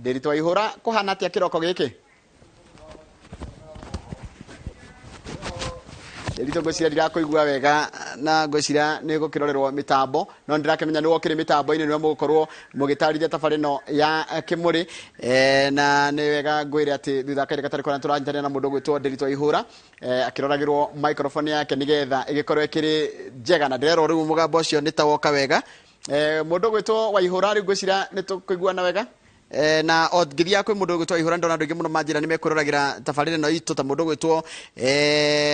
Ndĩritũ Waihũra, kũhana atĩa kĩroko gĩkĩ? Ndĩritũ, ngwĩciria ndirakũigua wega na ngwĩciria nĩ gũkĩrorerwo mĩtambo, no nĩndĩrakĩmenya nĩwe ũkĩrĩ mĩtambo-inĩ, nĩwe mũgũkorwo mũgĩtarithia tabarĩ ĩno ya Kĩmũrĩ. Na nĩ wega ngwĩre atĩ thutha wa kahinda gatarĩ kũraya tũranyitanĩra na mũndũ ũgwĩtwo Ndĩritũ Waihũra, akĩroragĩrwo microphone yake nĩgetha ĩgĩkorwo ĩkĩrĩ njega, na ndĩrerwo rĩu mũgambo ũcio nĩ ta woka wega. Mũndũ ũgwĩtwo Waihũra, rĩu ngwĩciria nĩ tũkũiguana wega. Na o ngĩthiaga kwĩ mũndũ ũgwĩtwo Waihũra, ndona andũ aingĩ mũno manjĩra nĩ mekwĩroragĩra tabarĩra ĩno itũ, ta mũndũ ũgwĩtwo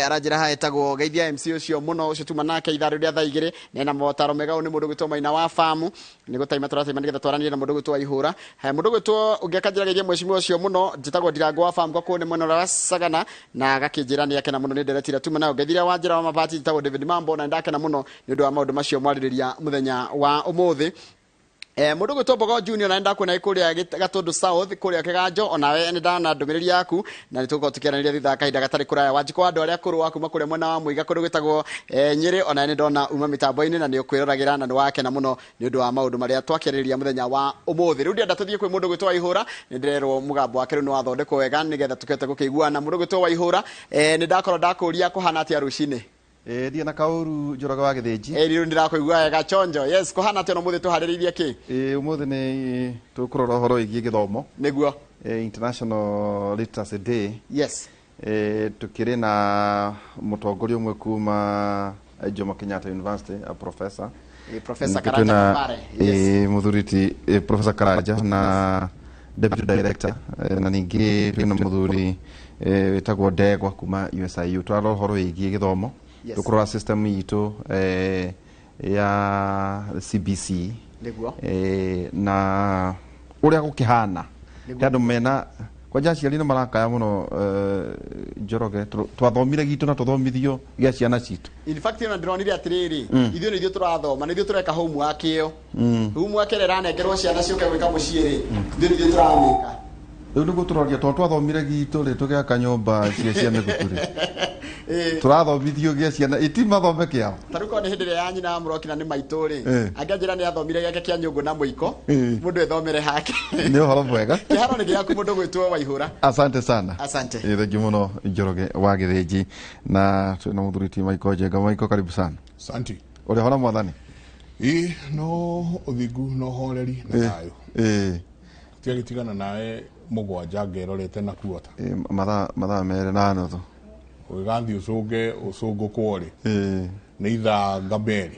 aranjĩra haha etagwo Geithia MC ũcio mũno, ũcio tuma nake ithaa rĩu rĩa thaa 2, na ena motaro mega. Ũyũ nĩ mũndũ ũgwĩtwo Maina wa Famu. Nĩ gũtaima tũrataima nĩgetha twaranĩrie na mũndũ ũgwĩtwo Waihũra. Haya, mũndũ ũgwĩtwo ũngĩ akanjĩra geithia mheshimiwa ũcio mũno, njĩtagwo Ndirango wa Famu, kwa kũu nĩ mwena ũrĩa wa Sagana, na agakĩnjĩra nĩ akena mũno nĩ ndereti ĩrĩa tuma nayo. Ngeithiria wa njĩra wa mabati, njĩtagwo David Mambo, na nĩndakena mũno nĩ ũndũ wa maũndũ macio mwarĩrĩria mũthenya wa ũmũthĩ. Mũndũ ũgwĩtwo Mbogo Junior, na nĩndakuona kũrĩa Gatũndũ South, kũrĩa Kĩganjo, onawe nĩndana ndũmĩrĩri yaku na nĩtũgũkorwo tũkĩaranĩria thutha wa kahinda gatarĩ kũraya. Wanjikũ wa andũ arĩa akũrũ wa kuma kũrĩa mwena wa Mũiga kũndũ gwĩtagwo Nyĩrĩ, onawe nĩndona uma mĩtambo-inĩ na nĩũkwĩroragĩra na nĩwakena mũno nĩ ũndũ wa maũndũ marĩa twakĩarĩrĩria mũthenya wa ũmũthĩ. Rĩu ndĩrenda tũthiĩ kwĩ mũndũ ũgwĩtwo Waihũra, nĩndĩrerwo mũgambo wake rĩu nĩwathondekwo wega nĩgetha tũkĩhote gũkĩiguana. Mũndũ ũgwĩtwo Waihũra, nĩndakorwo ndakũria kũhana atĩa rũcinĩ? Ĩĩ ndirĩ na kaũru, Njoroge wa Gĩthĩnji. Ĩĩ rĩu ndĩrakũigua wega chonjo. Yes, kũhana atĩa na ũmũthĩ tũharĩrĩirie kĩ? Ĩĩ ũmũthĩ nĩ tũkũrora ũhoro wĩgiĩ gĩthomo. Nĩguo. International Literacy Day. Yes. Tũkĩrĩ na mũtongoria ũmwe kuma Jomo Kenyatta University, a professor. Ĩĩ, Professor Ningĩ Karanja twĩna, Kabare. Yes. Ĩĩ, mũthuri ti Professor Karanja na deputy director, na ningĩ twĩna mũthuri wĩtagwo Ndegwa kuma USIU. Tũrarora ũhoro wĩgiĩ gĩthomo. Tũkũrora system itũ ya CBC. Na ũrĩa gũkĩhana. He andũ mena kwanja aciari nĩ marakaya mũno, Njoroge, twathomire gitũ na tũthomithio gĩa ciana citũ. In fact, ona ndĩronire atĩrĩrĩ, ithuĩ nĩ ithuĩ tũrathoma, nĩ ithuĩ tũreka homework ĩyo. Homework ĩrĩa ĩranengerwo ciana ciũke gwĩka mũciĩ rĩ, ithuĩ nĩ ithuĩ tũramĩka. Rĩu nĩguo tũroria, tondũ twathomire gitũ rĩ, tũgĩaka nyũmba cia cia mĩgutu rĩ, tũrathomithio gĩa ciana iti mathome kĩao. Ta rĩu korwo nĩ hĩndĩ ĩrĩa ya nyina amũrokina nĩ maitũ rĩ, angĩanjĩra nĩ athomire gĩake kĩa nyũngũ na mũiko, mũndũ ethomere hake. Nĩ ũhoro mwega. Kĩharo nĩ gĩaku, mũndũ gwĩtwo Waihũra. Asante sana. Asante. Thengiũ mũno, Njoroge wa Gĩthĩnji. Na twĩna mũthuri ti Michael Njenga. Michael, karibu sana. Asante. Ũrĩ hona mwathani? Ĩ no ũthingu na ũhoreri na thayũ. Tiagĩtigana nawe 7 ngerorete na kuota. Mathaa 2:30. Ũgĩgathiĩ ũcũnge ũcũngũkwo rĩ. Nĩ ithaa 2.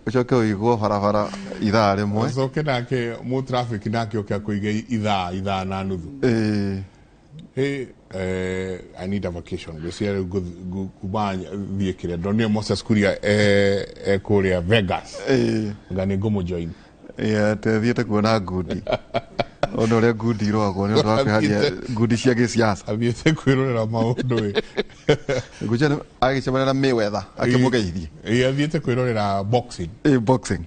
Ũcoke ũigwo barabara ithaa 1. Ũcoke nake mũ traffic nake oke akũige ithaa na nuthu. Hey, I need a vacation. Ngwĩciria rĩu kuma thiĩ kĩrĩa ndonire Moses Kuria kũrĩa Vegas. Nga nĩ ngũmũjoin. Atĩ thiĩte kuona ngundi. Ona ũrĩa ngundi irogwo nĩ ũndũ wa kwĩharia ngundi cia gĩsiasa. Athiĩte kwĩrorera maũndũ ĩ. Ngũcia agĩcemania na Mayweather akĩmũgeithia. Ĩ, athiĩte kwĩrorera boxing. Ĩ, boxing.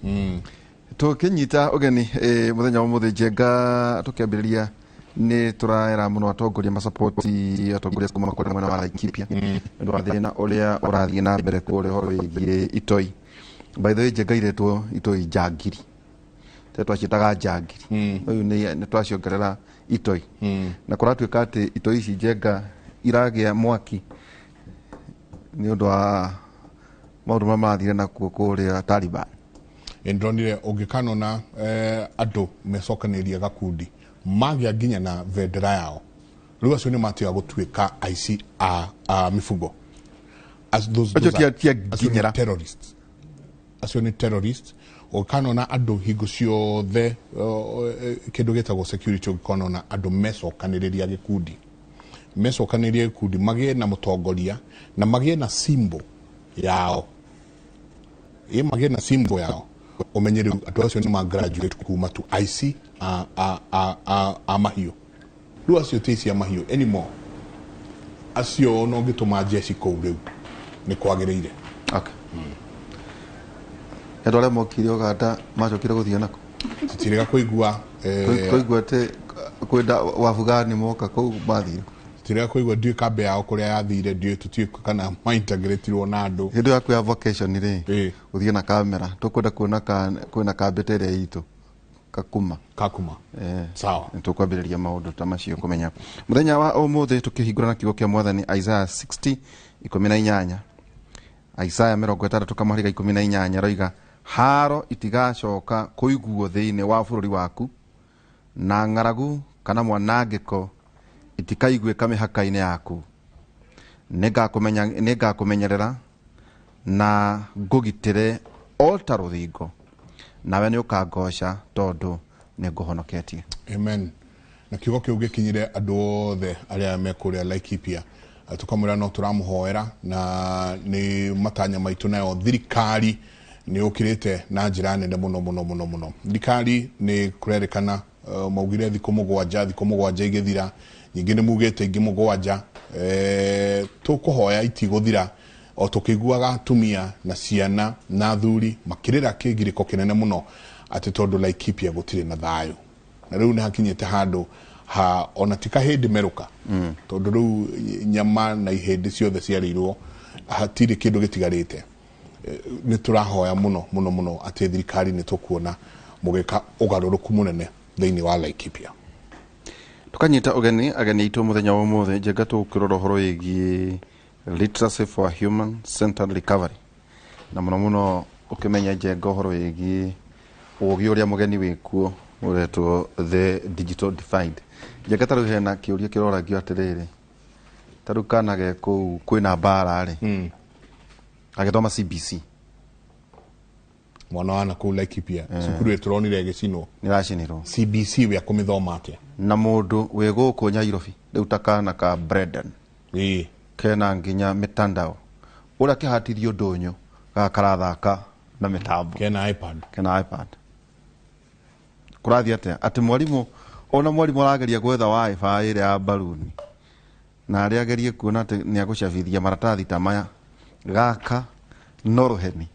Tũkĩnyita ũgeni mũthenya wa ũmũthĩ, Njenga, tũkĩambĩrĩria nĩ tũraera mũno atongoria masapoti atongoria kuma kũrĩa mwena wa Laikipia nĩ ũndũ wa thĩna ũrĩa ũrathiĩ na mbere kũrĩa ũhoro wĩgiĩ itoi. By the way, Njenga, iretwo itoi njangiri, tene twaciĩtaga njangiri, rĩu nĩ twaciongerera itoi, na kũratuĩka atĩ itoi ici, Njenga, iragĩa mwaki nĩ ũndũ wa maũndũ marĩa marathire nakuo kũrĩa Taliban. Ndonire ũngĩkanona andũ mecokanĩria gakundi magĩa nginya na bendera yao, rĩu acio nĩ matiga gũtuĩka aici a mĩbugo. Acio tia Acio nĩ nginyĩra. terrorists. Acio nĩ terrorists. Ũngĩkanona andũ hingo ciothe, kĩndũ gĩtagwo security, ũngĩkanona andũ mecokanĩrĩria gĩkundi, mecokanĩrĩria gĩkundi, magĩe na mũtongoria na magĩe na symbol yao, ĩ magĩe na symbol yao, ũmenye rĩu andũ acio nĩ ma graduate kuma tu aici a mahiũ. Rĩu acio ti aici a mahiũ anymore, acio ona ũngĩtũma jeshi kũu rĩu nĩ kwagĩrĩire. Okay. Andũ arĩa mokire Uganda macokire gũthiĩ nako? Tũtirĩga kũigua. Tũigua atĩ kwĩnda Wafugani moka kũu mathire. Tũtirĩga kũigua, ndiũĩ kambĩ yao kũrĩa yathire, ndiũĩ, tũtiũĩ kana maintegratirwo na andũ. Hĩndĩ ĩyo yaku ya vacation rĩ, ũthiĩ na kamera, tũkwenda kuona kwĩna kambĩ ta ĩrĩa itũ. Kakuma. Kakuma. Sawa. Nĩtũkwambĩrĩria maũndũ ta macio kũmenya mũthenya wa ũmũthĩ tũkĩhingũra na kiugo kĩa mwathani Isaiah 60 18, Isaiah 60 kamũhari ga 18 roiga haro itigacoka kũiguo thĩinĩ wa bũrũri waku, na ng'aragu kana mwanangĩko itikaiguĩka mĩhaka-inĩ yaku. Nĩngakũmenyerera na ngũgitĩre o ta rũthingo, nawe nĩũkangoca tondũ nĩngũhonoketie. Amen. Na kiugo kĩu gĩkinyire andũ othe arĩa me kũrĩa Laikipia, tũkamwĩra no tũramũhoera na nĩ matanya maitũ, nayo thirikari nĩ ũkĩrĩte na njĩra nene mũno mũno mũno mũno. Thirikari nĩ kũrerĩkana maugire thikũ 7, thikũ 7 igĩthira, nyingĩ nĩ mugĩte ingĩ 7, tũkũhoya itigũthira o tũkĩiguaga atumia na ciana na athuri makĩrĩra kĩgirĩko kĩnene mũno atĩ tondũ Laikipia gũtirĩ na thayũ. Na rĩu nĩ hakinyĩte handũ ha ona ti kahĩndĩ merũka, tondũ rĩu nyama na ihĩndĩ ciothe ciarĩirwo, hatirĩ kĩndũ gĩtigarĩte. Nĩ tũrahoya mũno mũno mũno atĩ thirikari nĩ tũkuona mũgĩka ũgarũrũku mũnene thĩinĩ wa Laikipia. Tukanyita ũgeni ageni aitũ mũthenya wa ũmũthĩ. Njenga, tũkĩrora ũhoro wĩgiĩ literacy for human centered recovery, na mũno mũno ũkĩmenya, Njenga, ũhoro wĩgiĩ ũgĩ ũrĩa mũgeni wĩkuo ũretwo the digital divide. Njenga, ta rĩu hena kĩũria kĩroragio atĩrĩrĩ, ta rĩu kana ge kũu kwĩna mbara rĩ, agĩthoma CBC, mwana wa nakũu Laikipia cukuru ĩrĩa tũronire ĩgĩcinwo, nĩracinirwo, CBC we akũmĩthoma atĩa? Na mũndũ wĩ gũkũ Nyairobi rĩu ta kana ka Breden kena nginya mitandao, ũrĩa kĩhatithio ndũnyũ gaka karathaka na mĩtambo, kena iPad, kena iPad. Kũrathiĩ atĩa atĩ mwarimũ, ona mwarimũ arageria gwetha wifi ĩrĩa ya mbaruni na arĩa agerie kuona atĩ nĩ agũcabithia maratathi ta maya, gaka no rũheni,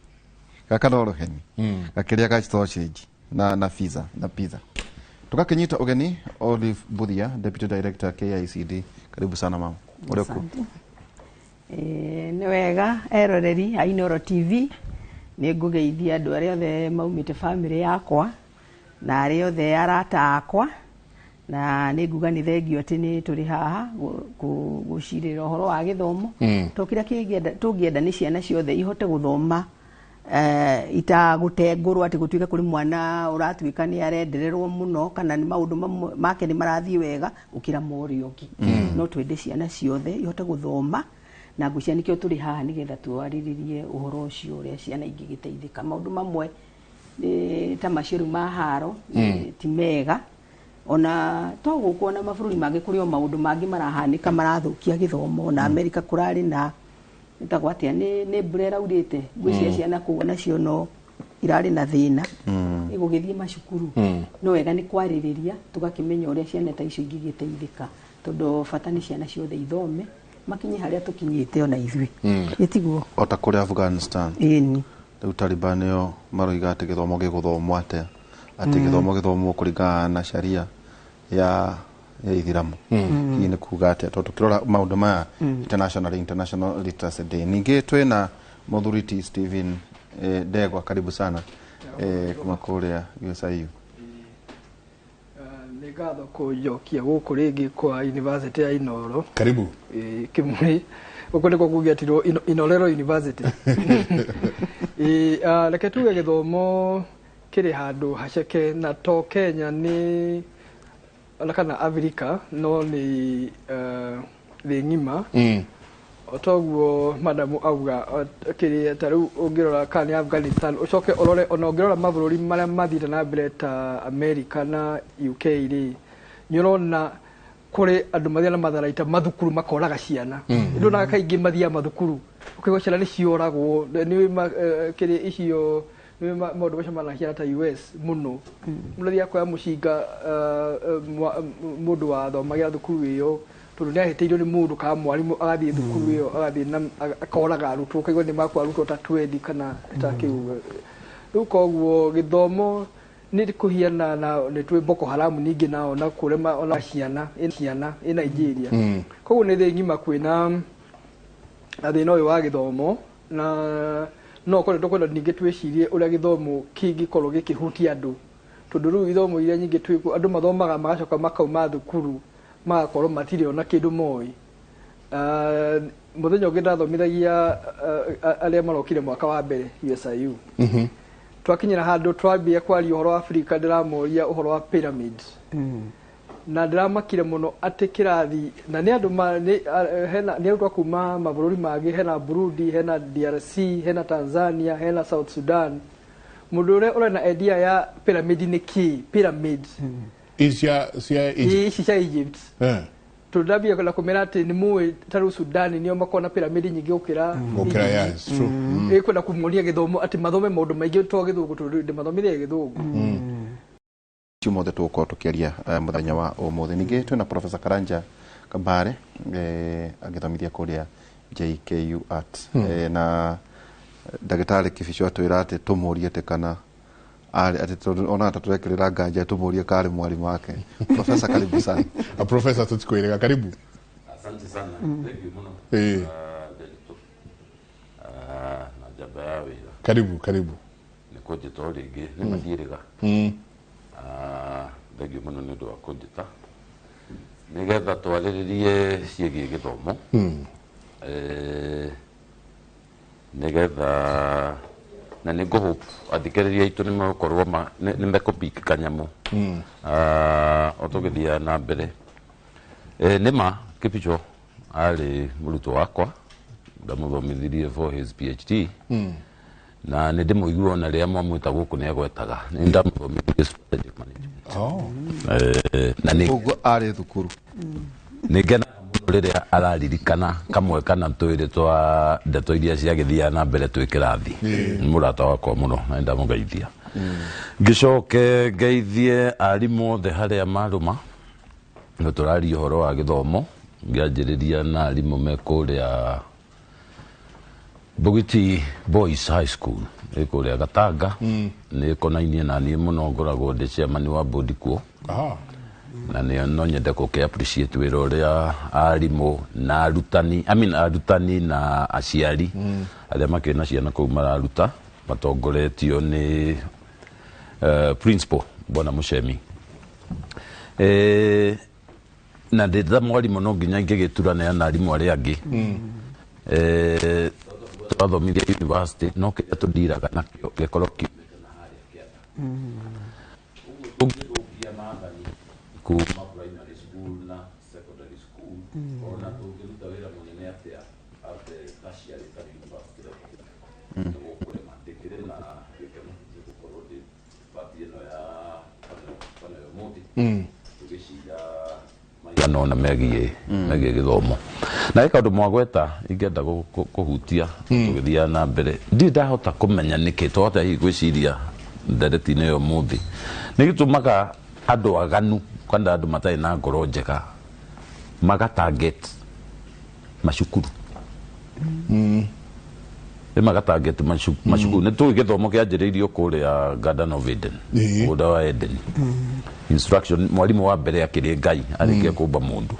gaka no rũheni gakĩrĩa ga sausage na pizza na pizza. Tukakinyita ũgeni Olive Buthia, Deputy Director KICD. Karibu sana mama. Ũrĩ kũ? Asante. Nĩ wega, eroreri a Inooro TV, nĩ ngũgeithia andũ arĩa othe maumĩte bamĩrĩ yakwa na arĩa othe arata akwa, na nĩ nguga nĩ thengio atĩ nĩ tũrĩ haha gũcirĩra ũhoro wa gĩthomo, to kĩrĩa tũngĩenda nĩ ciana ciothe ihote gũthoma itagũtengũrwo, atĩ gũtuĩke kũrĩ mwana ũratuĩka nĩ arendererwo mũno kana nĩ maũndũ mamwe make nĩ marathiĩ wega gũkĩra ma ũrĩa ũngĩ. No twende ciana ciothe ihote gũthoma, na ngwĩciria nĩkĩo tũrĩ haha, nĩgetha twarĩrĩrie ũhoro ũcio, ũrĩa ciana ingĩgĩteithĩka. Maũndũ mamwe nĩ ta macio rĩu ma haro ti mega, ona to gũkũ, ona mabũrũri mangĩ kũrĩ o maũndũ mangĩ marahanĩka marathũkia gĩthomo. Na Amerika kũrarĩ na ĩtagwo atĩa, nĩ mbura ĩraurĩte, ngwĩciria ciana kũu onacio no irarĩ na thĩna ĩgũgĩthiĩ macukuru. No wega nĩ kwarĩrĩria tũgakĩmenya ũrĩa ciana ta icio ingĩgĩteithĩka, tondũ bata nĩ ciana ciothe ithome makinye harĩa tũkinyĩte ona ithuĩ, ĩtiguo? O ta kũrĩa Afghanistan, Ĩni. Rĩu Taliban nĩo maroiga atĩ gĩthomo gĩgũthomwo atĩa, atĩ gĩthomo gĩthomwo kũringana na sharia ya ithiramu. Hihi nĩ kuga atĩa, tondũ tũkĩrora maũndũ maya international Literacy Day? Ningĩ twĩna mũthuri ti Stephen Ndegwa, karibu sana, kuma kũrĩa USIU. Nĩ ngatho kũnjokia gũkũ rĩngĩ kwa University ya Inooro. Karibu. Kĩmũrĩ gũkũ nĩkuo kũngĩetirwo Inorero University. Reke tuge gĩthomo kĩrĩ handũ haceke, na to Kenya nĩ ona kana Afrika, no nĩ thĩ ng'ima. O toguo madamu auga, kĩrĩa ta rĩu ũngĩrora kana nĩ Afghanistan, ũcoke ũrore ona ũngĩrora mabũrũri marĩa mathiĩte na mbere ta America na UK rĩ, nĩ ũrona kũrĩ andũ mathiaga na matharaita mathukuru makoraga ciana. Ndonaga kaingĩ mathiaga mathukuru ũkaigua ciana nĩ cioragwo nĩ kĩrĩ icio nĩ maũndũ macio manahiana ta US mũno. Mũndũ athiaga kuoya mũcinga, mũndũ wathomagĩra thukuru ĩyo, tondũ nĩ ahĩtĩirio nĩ mũndũ kana mwarimũ, agathiĩ thukuru ĩyo, agathiĩ na akoraga arutwo, ũkaigua nĩ makua arutwo ta 20 kana ta kĩu. Rĩu koguo gĩthomo nĩ kũhiana na nĩ twĩ Boko Haram ningĩ nao na kũrĩa ona ciana ĩ Nigeria. Koguo nĩ thĩ ng'ima kwĩna na thĩna ũyũ wa gĩthomo, na no korwo tũkwenda ningĩ twĩcirie ũrĩa gĩthomo kĩngĩkorwo gĩkĩhutia andũ. Tondũ rĩu ithomo iria nyingĩ twĩkuo, andũ mathomaga magacoka makauma thukuru magakorwo matirĩ ona kĩndũ moĩ. Mũthenya ũngĩ ndathomithagia arĩa marokire mwaka wa mbere USIU. Twakinyĩra handũ twambia kwaria ũhoro wa Afrika, ndĩramoria ũhoro wa pyramids. Na ndĩramakire mũno atĩ kĩrathi na nĩ andũ hena nĩ arutwo kuma mabũrũri mangĩ, hena Burundi, hena DRC, hena Tanzania, hena South Sudan. Mũndũ ũrĩa ũrena idea ya pyramid nĩ kĩ pyramid? Cia Egypt. Ici cia Egypt. Tondũ ndambia na kũmera atĩ nĩ mũĩ ta rĩu Sudan nĩo makoragwo na pyramid nyingĩ gũkĩra Gũkĩra, yeah, it's true. Ĩkwenda kũmonia gĩthomo atĩ mathome maũndũ maingĩ to gĩthũngũ, tondũ ndĩmathomithia gĩthũngũ. Ciumothe tũgũkorwo tũkĩaria mũthenya wa ũmũthĩ. Ningĩ twĩna Professor Karanja Kabare, agĩthomithia kũrĩa JKU Art, na ndagĩtarĩ Kibicho atwĩra atĩ tũmũrie atĩ kana arĩ atĩ tondũ onaga ta tũrekĩrĩra nganja, tũmũrie karĩ mwarimũ wake. Professor, karibu sana. A professor, tũtikwĩrĩga, karibu. Asante sana. Thank you muno. Nderitu. Na njamba ya wĩra. Karibu, karibu. Nĩ kũnjĩta o rĩngĩ, nĩ mathiĩrĩga. Thank you mũno nĩ ũndũ wa kũnjĩta. Nĩgetha twarĩrĩrie ciĩgiĩ gĩthomo. Nĩgetha na nĩ ngũhope athikĩrĩria aitũ nĩ megũkorwo nĩ mekũpick kanyamũ. O tũgĩthiaga na mbere. Nĩ ma Kibicho arĩ mũrutwo wakwa, ndamũthomithirie for his PhD. Na nĩ ndĩmũigua ona rĩrĩa mwamwĩta gũkũ nĩ agwetaga nĩ ndamũthomithirie strategic management. Na nĩ Koguo arĩ thukuru. Nĩ ngenaga mũno rĩrĩa araririkana kamwe kana twĩrĩ twa ndeto iria ciagĩthiaga na mbere twĩ kĩrathi. Nĩ mũrata wakwa mũno na nĩ ndamũgeithia. Ngĩcoke ngeithie arimũ othe harĩa marũma no tũraria ũhoro wa gĩthomo, ngĩanjĩrĩria na arimũ me kũrĩa Bugiti Boys High School ĩ kũrĩa Gatanga, nĩ ĩkonainie na niĩ mũno, ngoragwo ndĩ chairman wa board kuo. Na nĩ no nyende gũkĩ appreciate wĩra ũrĩa arimũ na arutani, I mean arutani na aciari arĩa makĩrĩ na ciana kũu mararuta, matongoretio nĩ principal Bwana Mushemi. Na ndĩ ta mwarimũ no nginya ingĩgĩturanĩra na arimũ arĩa angĩ. Twathomithia university, no kĩrĩa tũndiraga nakĩo gĩkorwo kiumĩte na harĩa kĩanda. Ũngĩthũkia maathani kuma primary school na secondary school, ona tũngĩruta wĩra mũnene atĩa at the tertiary kana university level, nĩ gũkũrema. Ndĩkĩrĩ na gĩkeno nĩ gũkorwo ndĩ part ĩno ya panel ya ũmũthĩ tũgĩcira maigana ũna megiĩ gĩthomo. Na he kaũndũ mwagweta ingĩenda kũhutia tũgĩthiaga na mbere. Ndirĩ ndahota kũmenya nĩkĩ twahota hihi gwĩciria ndereti-inĩ ĩyo ũmũthĩ nĩ gĩtũmaga andũ aganu kana andũ matarĩ na ngoro njega maga target macukuru, nĩ maga target macukuru. Nĩ tũĩ gĩthomo kĩanjĩrĩirio kũrĩa Garden of Eden, mũgũnda wa Eden. Instruction mwarimũ wa mbere akĩrĩ Ngai arĩkia kũmba mũndũ.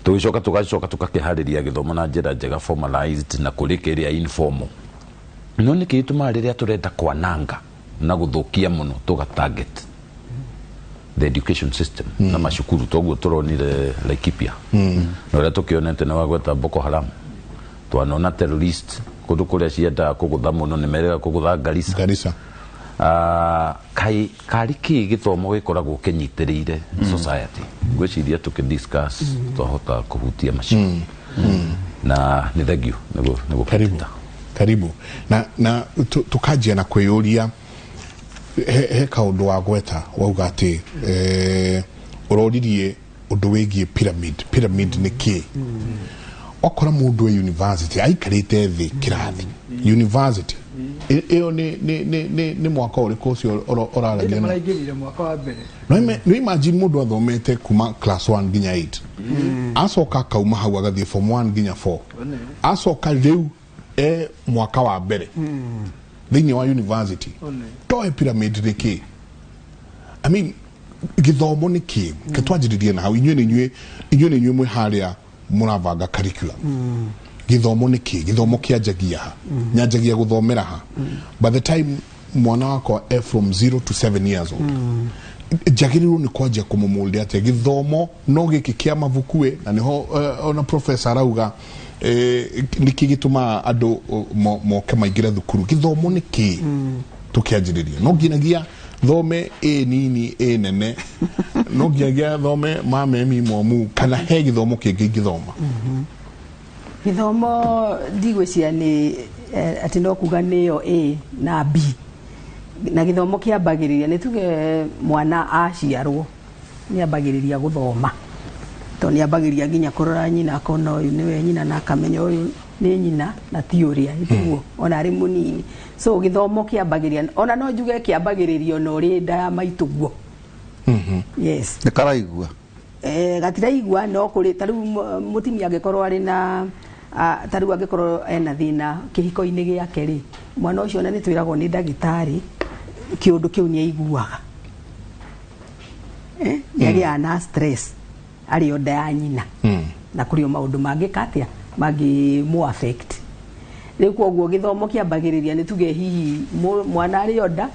Tũgĩcoka tũgacoka tũgakĩharĩria gĩthomo na njĩra njega, formalized, na kũrĩ kĩrĩa informal. No nĩkĩ gĩtũmaga rĩrĩa tũrenda kwananga na gũthũkia mũno tũga target the education system na macukuru? Toguo tũronire Laikipia na ũrĩa tũkĩonete nĩ wagweta Boko Haram, twanona terrorist kũndũ kũrĩa ciendaga kũgũtha mũno nĩ merega kũgũtha Garissa. Garissa. Kai karĩ kĩ gĩthomo gĩkoragwo kĩnyitĩrĩire society? Ngwĩciria tũkĩ discuss twahota kũhutia macio, na nĩ thank you nĩguo. Karibu, karibu. Na tukanjia na kwĩyũria he kaũndũ wa gweta wauga atĩ ũroririe ũndũ wĩgiĩ pyramid. Pyramid nĩ kĩ? Okora mũndũ e university aikarĩte thĩ kĩrathi university ĩyo nĩ mwaka ũrĩkũ ũcio ũraragia Hĩndĩ na maraingĩrire mwaka wa mbere. No imagine mũndũ athomete kuma class 1 nginya 8, acoka akauma hau agathiĩ form 1 nginya 4, acoka rĩu e mwaka wa mbere thĩinĩ wa university, toe pyramid nĩ kĩ? I mean, gĩthomo nĩ kĩ? Ke twanjĩrĩrie na hau. Inyuĩ nĩ inyuĩ mwĩ harĩa mũrabanga curriculum. Gĩthomo nĩ kĩ? Gĩthomo kĩanjagia ha? Nyanjagia gũthomera ha? By the time Mwana wakwa e from 0 to 7 years old, njagĩrĩirwo nĩ kwanjia kũmũmũldĩ atĩa? Gĩthomo no gĩkĩ kĩa mabuku ĩ, na nĩho ona professor arauga nĩkĩ gĩtũmaga andũ moke maingĩre thukuru. Gĩthomo nĩ kĩ? Tũkĩanjĩrĩria, no nginyagia thome ĩ nini ĩ nene, no nginyagia thome mamemi momu, kana he gĩthomo kĩngĩ ingĩthoma? Gĩthomo ndigwĩciria nĩ atĩ no kuga nĩyo A na B, na gĩthomo kĩambagĩrĩria nĩ tuge mwana aciarwo nĩ ambagĩrĩria gũthoma, tondũ nĩ ambagĩrĩria nginya kũrora nyina, akona ũyũ nĩwe nyina na akamenya ũyũ nĩ nyina na ti ũrĩa tiguo ona arĩ mũnini. So gĩthomo kĩambagĩrĩria, ona no njuge kĩambagĩrĩrio na ũrĩ nda ya maitũguo, yes. Nĩ karaigua? Gatiraigua, no kũrĩ ta rĩu mũtumia angĩkorwo arĩ na ta rĩu angĩkorwo ena thĩna kĩhiko-inĩ gĩake rĩ, mwana ũcio ona nĩ twĩragwo nĩ ndagĩtarĩ kĩũndũ kĩu nĩ aiguaga, nĩ agĩaga na stress arĩ o nda ya nyina, na kũrĩ o maũndũ mangĩka atĩa mangĩ mũ affect. Rĩu koguo gĩthomo kĩambagĩrĩria nĩ tuge hihi mwana arĩ o nda,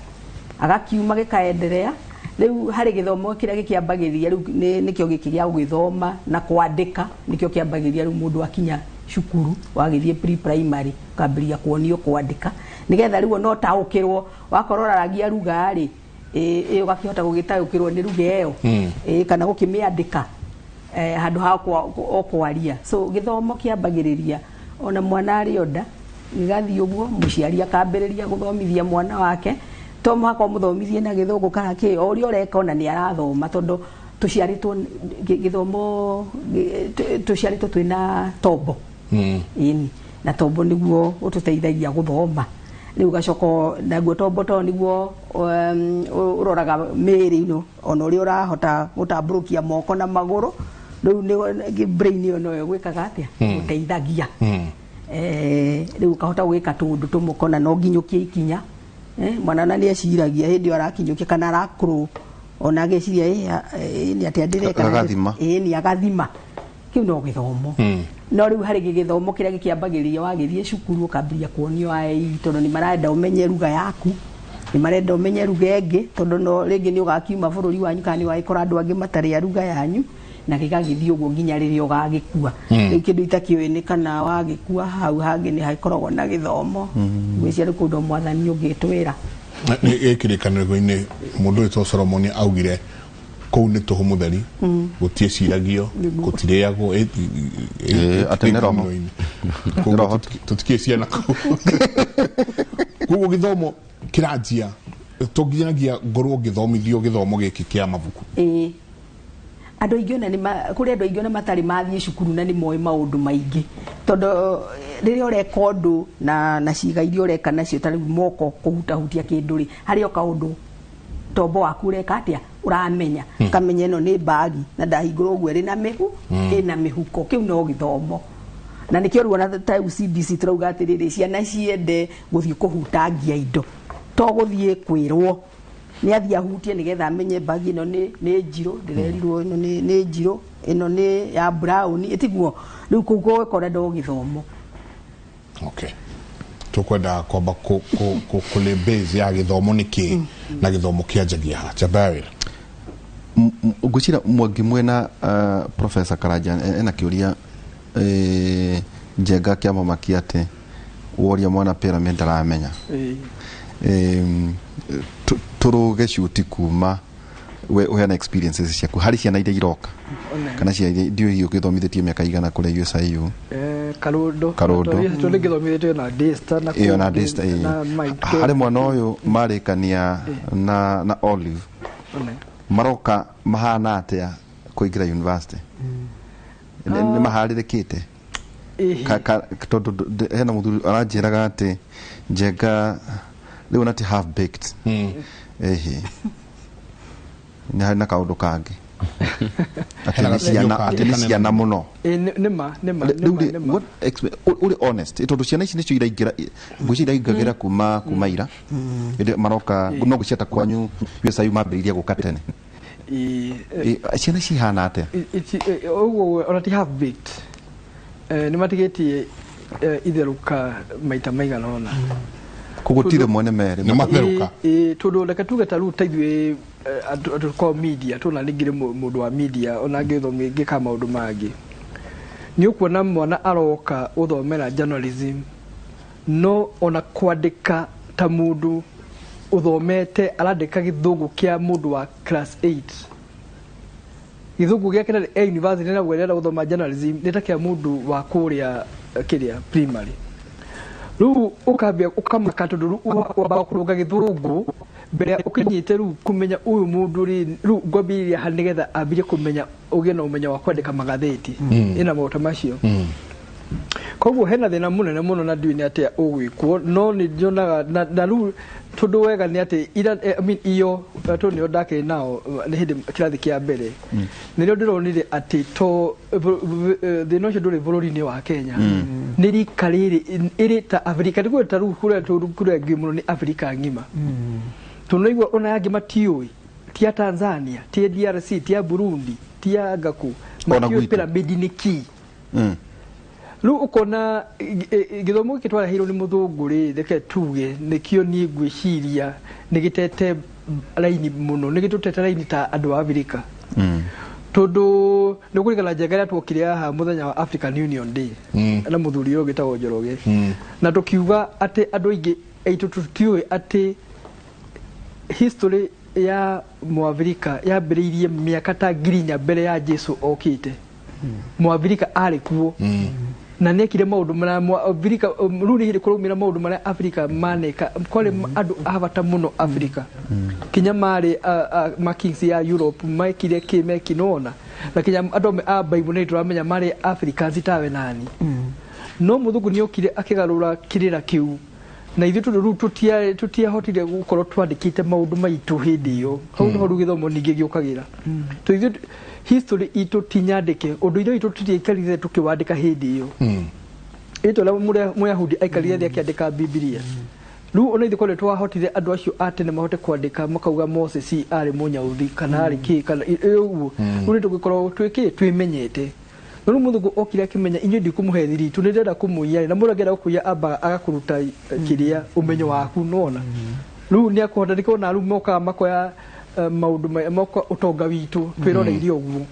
agakiuma gĩkaenderea. Rĩu harĩ gĩthomo kĩrĩa gĩkĩambagĩrĩria rĩu nĩkĩo gĩkĩ gĩa gũgĩthoma na kwandĩka, nĩkĩo kĩambagĩrĩria rĩu mũndũ akinya cukuru, wagĩthiĩ pre primary, ũkambĩrĩria kuonio kwandĩka, nĩgetha rĩu ona ũtaũkĩrwo wakorwo ũraragia ruga rĩ, ĩ ũgakĩhota gũgĩtaũkĩrwo nĩ ruga ĩyo, kana gũkĩmĩandĩka handũ ha o kwaria. So gĩthomo kĩambagĩrĩria ona mwana arĩ o nda, gĩgathiĩ ũguo, mũciari akambĩrĩria gũthomithia mwana wake. To mũhaka ũmũthomithie na Gĩthũngũ kana kĩ, o ũrĩa ũreka ona nĩ arathoma, tondũ tũciarĩtwo gĩthomo tũciarĩtwo twĩna tombo. Ĩni, na tombo nĩguo ũtũteithagia gũthoma. Rĩu ũgacoka naguo tombo to nĩguo ũroraga mĩĩrĩ ĩno, ona ũrĩa ũrahota gũtambũrũkia moko na magũrũ. Rĩu nĩ brain ĩyo noyo gwĩkaga atĩa, gũteithagia. Rĩu ũkahota gwĩka tũũndũ tũmwe ũkona no nginyũkie ikinya. Mwana ona nĩ eciragia hĩndĩ ĩyo arakinyũkia kana arakũrũ, ona ageciria nĩ atĩa ndĩreka. Agathima. Nĩ agathima. Kĩu no gĩthomo. No rĩu harĩ gĩthomo kĩrĩa gĩkĩambagĩrĩria wagĩthiĩ cukuru, ũkambĩrĩria kuonio ai, tondũ nĩ marenda ũmenye ruga yaku, nĩ marenda ũmenye ruga ĩngĩ, tondũ no rĩngĩ nĩ ũgakiuma bũrũri wanyu kana nĩ ũgagĩkora andũ angĩ matarĩ a ruga yanyu, na gĩgagĩthiĩ ũguo nginya rĩrĩa ũgagĩkua. Rĩu kĩndũ itakĩũĩ nĩ kana wagĩkua hau hangĩ nĩ hagĩkoragwo na gĩthomo. Ngwĩciria rĩu kũndũ mwathani ũngĩtwĩra. Gĩkĩrĩkanĩro-inĩ mũndũ wĩtwo Solomoni augire kũu nĩ tũhũ mũtheri, gũtiĩciragio, gũtirĩagwo. Atĩ nĩ roho. Koguo Roho. Tũtikĩĩ ciana kũu. Koguo gĩthomo kĩranjia to nginyagia ngorwo ngĩthomithio gĩthomo gĩkĩ kĩa mabuku? Ĩĩ, andũ aingĩ ona nĩ kũrĩ andũ aingĩ ona matarĩ mathiĩ cukuru na nĩ moĩ maũndũ maingĩ, tondũ rĩrĩa ũreka ũndũ na ciĩga iria ũreka nacio, ta rĩu moko kũhutahutia kĩndũ rĩ, harĩ o kaũndũ tombo waku ũreka atĩa, ũramenya, ũkamenya ĩno nĩ mbagi na ndahingũra ũguo ĩrĩ na mĩhu, ĩna mĩhuko. Kĩu no gĩthomo, na nĩkĩo rĩu ona ta rĩu CBC tũrauga atĩrĩrĩ, ciana ciende gũthiĩ kũhutangia indo, to gũthiĩ kwĩrwo. Nĩ athiĩ ahutie nĩgetha amenye mbagi ĩno nĩ njirũ, ndĩrerirwo ĩno nĩ njirũ, ĩno nĩ ya brown, ĩtiguo? Rĩu kũu gũgĩkora ndo gĩthomo. Okay, tukwenda kwamba kũ base ya gĩthomo nĩ kĩ na gĩthomo kĩanjagia ha? Njamba ya wĩra. Ngwĩciria Mwangi mwena Professor Karanja ena kĩũria, Njenga kĩamamakia atĩ woria mwana pyramid ndaramenya. Tũrũge cuti kuma we ũheana experiences ciaku harĩ ciana iria iroka One. kana ciana iria ndiũĩ hihi ũgĩthomithĩtie mĩaka igana kũrĩa USIU. Karũndo. Karũndo. Tondũ ngĩthomithĩtio na Daystar na ĩyo na kũngĩ, Daystar, ĩĩ. na Mike. Harĩ mwana ũyũ marĩkania na Olive One. maroka mahana atĩa kũingĩra university? Nĩ maharĩrĩkĩte? Ĩhĩ. Tondũ hena mũthuri aranjĩraga atĩ Njenga rĩu na ti half baked, ĩhĩ, nĩ harĩ na kaũndũ kangĩ atĩ Hena nĩ gacenjio ciana kangĩ atĩ nĩ kanene. ciana mũno. Ĩĩ, nĩ ma. Rĩu Nĩ ma, rĩ, nĩ ma. ũrĩ honest, tondũ ciana ici nĩcio iraingĩra, ngwĩciria iraingagĩra kuma ira hĩndĩ maroka, no ngwĩciria ta kwanyu USIU mambĩrĩirie gũka tene. Ĩĩ. Ciana ici ihana atĩa? Ũguo ona ti half baked, nĩ matigĩtie itherũka maita maigana ũna. Koguo ti rĩmwe nĩ merĩ. Nĩ matherũka. Ĩ, tondũ reke tuge ta rĩu ta ithuĩ andũ tũkoragwo media, tondũ nani ngĩrĩ mũndũ wa media, ona ngĩka maũndũ mangĩ, nĩ ũkuona mwana aroka gũthomera journalism, no ona kwandĩka ta mũndũ ũthomete arandĩka gĩthũngũ kĩa mũndũ wa class 8. Gĩthũngũ gĩake na e university na gwetha gũthoma journalism nĩ ta kĩa mũndũ wa kũrĩa kĩrĩa primary. Rĩu ũkambia ũkamaka, tondũ rĩu wambaga kũrũnga gĩthũngũ mbere ya ũkinyĩte rĩu kũmenya ũyũ mũndũ rĩ, rĩu ngwambĩrĩria ha nĩgetha ambire kũmenya ũgĩe na ũmenyo wa kwandĩka magathĩti ĩna maũndũ ta macio. Koguo hena thĩna mũnene mũno na ndiũĩ nĩ atĩa ũgwĩkwo, no nĩ nyonaga na rĩu tondũ wega nĩ atĩ ira, I mean, iyo tondũ nĩo ndakĩrĩ nao nĩ hĩndĩ kĩrathi kĩa mbere nĩrĩo ndĩronire atĩ to thĩna ũcio ndũrĩ bũrũri-inĩ wa Kenya, nĩ rika rĩrĩ ĩrĩ ta Afrika, nĩguo ta rĩu kũrĩa kũrĩa ngĩ mũno nĩ Afrika ng'ima, tondũ naigua ona angĩ matiũĩ, ti a Tanzania, ti a DRC, ti a Burundi, ti a Ngaku, Ona matiũĩ gwitũ. pyramid nĩ kĩ. Rĩu ũkona gĩthomo gĩkĩ twareheirwo nĩ mũthũngũ rĩ, reke tuge nĩkĩo niĩ ngwĩciria nĩ gĩtete raini mũno, nĩ gĩtũtete raini ta andũ a Afrika, tondũ nĩ kũringana njenga ĩrĩa tuokire haha mũthenya wa African Union Day na mũthuri ũyũ ũgĩtagwo Njoroge, na tũkiuga atĩ andũ aingĩ aitũ tũtiũĩ atĩ history ya Mũafrika yambĩrĩirie mĩaka ta 4,000 mbere ya Jesu okĩte. Mũafrika arĩ kuo na nĩekire maũndũ marĩa Mũafrika rĩu nĩ hĩndĩ kũraumĩra maũndũ marĩa Afrika maneka. Kwarĩ andũ a bata mũno Afrika, kinya marĩ ma kings ya Europe mekire kĩ meki nona, na kinya andũ amwe a Bible nĩ tũramenya marĩ Africans tawe nani, no mũthũngũ nĩ okire akĩgarũra kĩrĩra kĩu na ithuĩ, tondũ rĩu tũtiahotire gũkorwo twandĩkĩte maũndũ maitũ hĩndĩ ĩyo. Hau nĩho rĩu gĩthomo ningĩ gĩũkagĩra, tondũ ithuĩ history itũ ti nyandĩke, ũndũire witũ tũtiaikarire tũkĩwandĩka hĩndĩ ĩyo. Ĩtũ ũrĩa Mũyahudi aikarire thĩ akĩandĩka Bibilia, rĩu ona ithuĩ korwo twahotire andũ acio a tene mahote kwandĩka makauga Moses arĩ Mũnyahudi kana arĩ kĩ kana ũguo, rĩu nĩ tũgĩkorwo twĩkĩ twĩmenyete. No rĩu mũthũngũ okire akĩmenya inyuĩ ndikũmũhe thiritũ, nĩ ndĩrenda kũmũiya, na mũndũ angĩenda gũkũiya ambaga agakũruta kĩrĩa ũmenyo waku, nona rĩu nĩ akũhota. Nĩkĩo ona rĩu mokaga makoya maũndũ moka ũtonga witũ twĩroreire ũguo,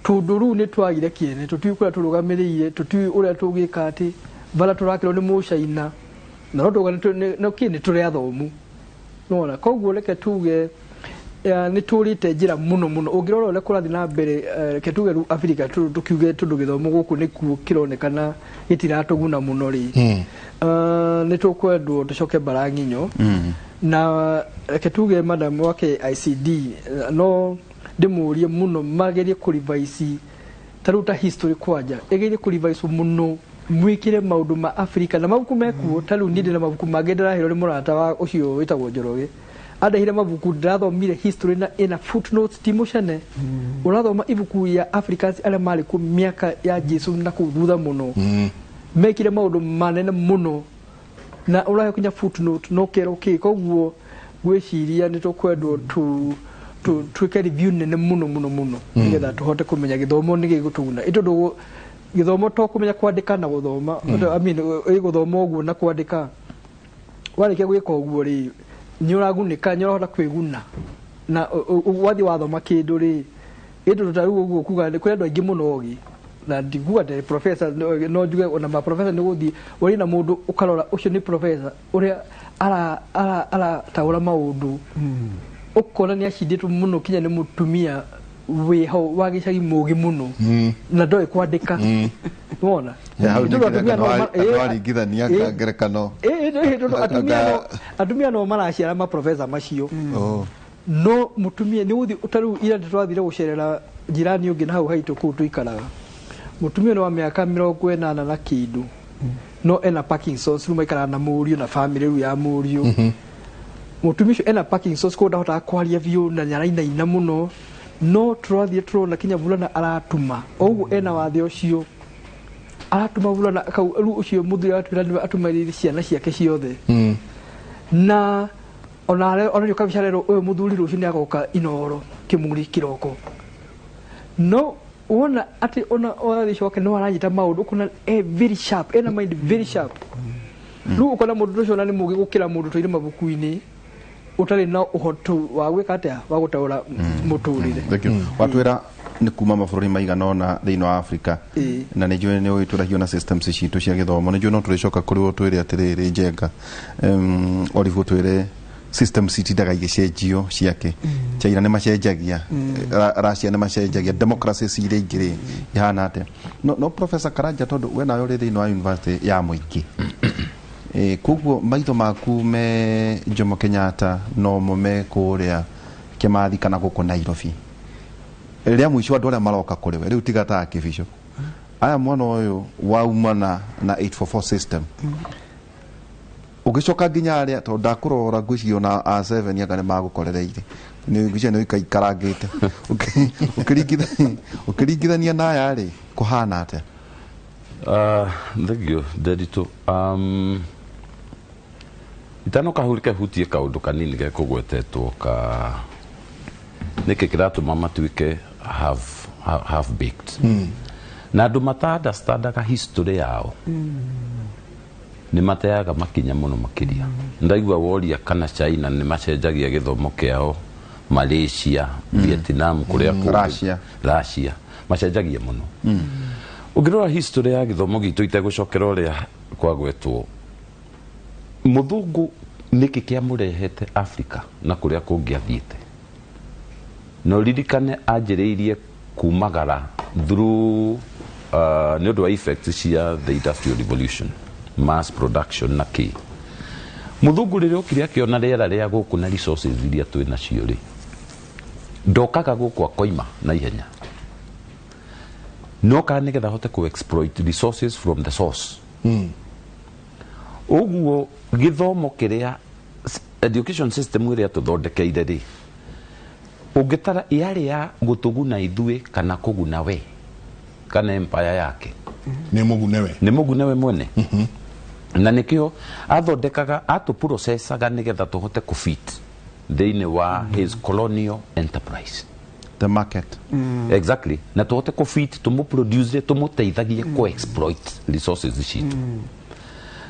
tondũ rĩu nĩ twagire kĩene, tũtiũĩ kũrĩa tũrũgamĩrĩire, tũtiũĩ ũrĩa tũgĩka, atĩ bara tũrakĩrwo nĩ mũcaina na no tũga no kĩ nĩ tũrĩ athomu nona. Koguo reke tuge nĩ tũrĩte njĩra mũno mũno ũngĩrora ũrĩa kũrathiĩ na mbere. Reke tuge rĩu Afrika tũkiuge, tondũ gĩthomo gũkũ nĩkuo kĩronekana gĩtiratũguna mũno rĩ, nĩ tũkwendwo tũcoke bara ng'inyo. Na reke tuge madam wa KICD, no ndĩmũrie mũno magerie kũrevise ta rĩu ta history kwanja ĩgerie kũrevise mũno, mwĩkĩre maũndũ ma Afrika na mabuku mekuo. Ta rĩu niĩ ndĩna mabuku mangĩ ndĩraheirwo nĩ mũrata wa ũcio wĩtagwo Njoroge, andeheire mabuku ndĩrathomire history na ĩna footnotes, ti mũcene ũrathoma ibuku ya Africans arĩa marĩ kuo mĩaka ya Jesu na kũu thutha mũno, mekire maũndũ manene mũno na ũrahe kinya footnote no kerwo kĩ. Koguo ngwĩciria nĩ tũkwendwo tu twĩke review nene mũno mũno mũno nĩgetha tũhote kũmenya gĩthomo nĩ gĩgũtũguna, ĩ tondũ gĩthomo to kũmenya kwandĩka na gũthoma. I mean, ĩ gũthoma ũguo na kwandĩka, warĩkia gwĩka ũguo rĩ, nĩ ũragunĩka, nĩ ũrahota kwĩguna na wathiĩ wathoma kĩndũ rĩ, ĩ tondũ ta rĩu ũguo kuga nĩ kũrĩ andũ aingĩ mũno ogĩ, na ndikuga atĩ professor, no njuge ona ma professor nĩ gũthiĩ ũrĩ na mũndũ ũkarora ũcio nĩ professor ũrĩa arataũra maũndũ, ũkona nĩ acindĩtwo mũno kinya nĩ mũtumia wĩho wa gĩcagi mũgĩ mũno na ndoĩ kwandĩka, wona. Hau Tondũ atumia no waringithania ngerekano. Tondũ atumia no maraciara maprofesa macio. Oh. No mutumia nĩ gũthiĩ ta rĩu ira twathire gũcerera jirani ũngĩ na hau haitũ kũu tũikaraga, mũtumia nĩ wa mĩaka 80 na kĩndũ, no ena Parkinson's. Rĩu maikaraga na mũriũ na family rĩu ya mũriũ. Mũtumia ũcio ena Parkinson's, koguo ndahotaga kwaria biũ na nĩ arainaina mũno, no tũrathiĩ tũrona kinya vulana aratuma o ũguo ena wathe ũcio aratuma vulana kau. Rĩu ũcio mũthuri aratwĩra nĩwe atumĩrĩire ciana ciake ciothe, na ona onanio kabica rero ũyũ mũthuri rũciũ nĩ agoka Inoro kĩmuri kĩroko, no wona atĩ ona wathe ũcio wake no aranyita maũndũ, ũkona e very sharp, ena mind very sharp. Rĩu ũkona mũndũ ũcio ona nĩ mũgĩ gũkĩra mũndũ tũire mabuku-inĩ ũtarĩ na ũhotu wa gwĩka atĩa wa gũtaũra mũtũrĩre. Thank you. Watwĩra nĩ kuma mabũrũri maigana ũna thĩinĩ wa Africa. Na nĩ njũĩ nĩ ũgĩtũrahio na systems citũ cia gĩthomo. Nĩ njũĩ no tũrĩcoka kũrĩ ũtwĩre atĩrĩrĩ, Njenga, Olive, ũtwĩre systems itindaga igĩcenjio ciake. China nĩ macenjagia, Russia nĩ macenjagia, democracy iria ingĩ rĩ ihana atĩa? No Professor Karanja, tondũ we nawe ũrĩ thĩinĩ wa university ya mũingĩ, koguo maitho maku me Jomo Kenyatta nomo me kũrĩa Kĩmathi kana gũkũ Nairobi. Rĩa mũico andũ arĩa maroka kũrĩ we rĩu tiga ta kĩbico aya, mwana ũyũ waumana na 844 system ũgĩcoka nginya arĩa, tondũ ndakũrora ngwĩciria ona A7 anga nĩ magũkorereire, nĩ ngwĩciria nĩ ũikarangĩte. Ũkĩringithania na aya rĩ, kũhana atĩa? Thank you, Nderitu. Itanoka hau, reke hutie kaũndũ kanini gekũgwetetwo ka nĩkĩ kĩratũma matuĩke half baked na andũ mata understandaga history yao nĩ mateaga makinya mũno makĩria. Ndaigua woria kana China nĩ macenjagia gĩthomo kĩao, Malaysia, Vietnam, kũrĩa kũngĩ. Russia. Russia macenjagia mũno. Ũngĩrora history ya gĩthomo gitũ, itegũcokera ũrĩa kwagwetwo, mũthũngũ nĩkĩ kĩamũrehete Africa na kũrĩa kũngĩ athiĩte? Na ũririkane anjĩrĩirie kumagara through nĩ ũndũ wa effects cia the Industrial Revolution, mass production na kĩ. Mũthũngũ rĩrĩa okire akĩona rĩera rĩa gũkũ na resources iria twĩ nacio rĩ, ndokaga gũkũ akoima na ihenya, nokaga nĩgetha ahote ku exploit resources from the source. Ũguo gĩthomo kĩrĩa, education system ĩrĩa tũthondekeire rĩ, ũngĩtara yarĩ ya gũtũguna ithuĩ kana kũguna we kana empire yake? Nĩ mũgune we. Nĩ mũgune we mwene, na nĩkĩo athondekaga atũprocesaga nĩgetha tũhote kũfit thĩinĩ wa his colonial enterprise. The market. Exactly, na tũhote kũfit, tũmũproduce, tũmũteithagie kũ-exploit resources citũ.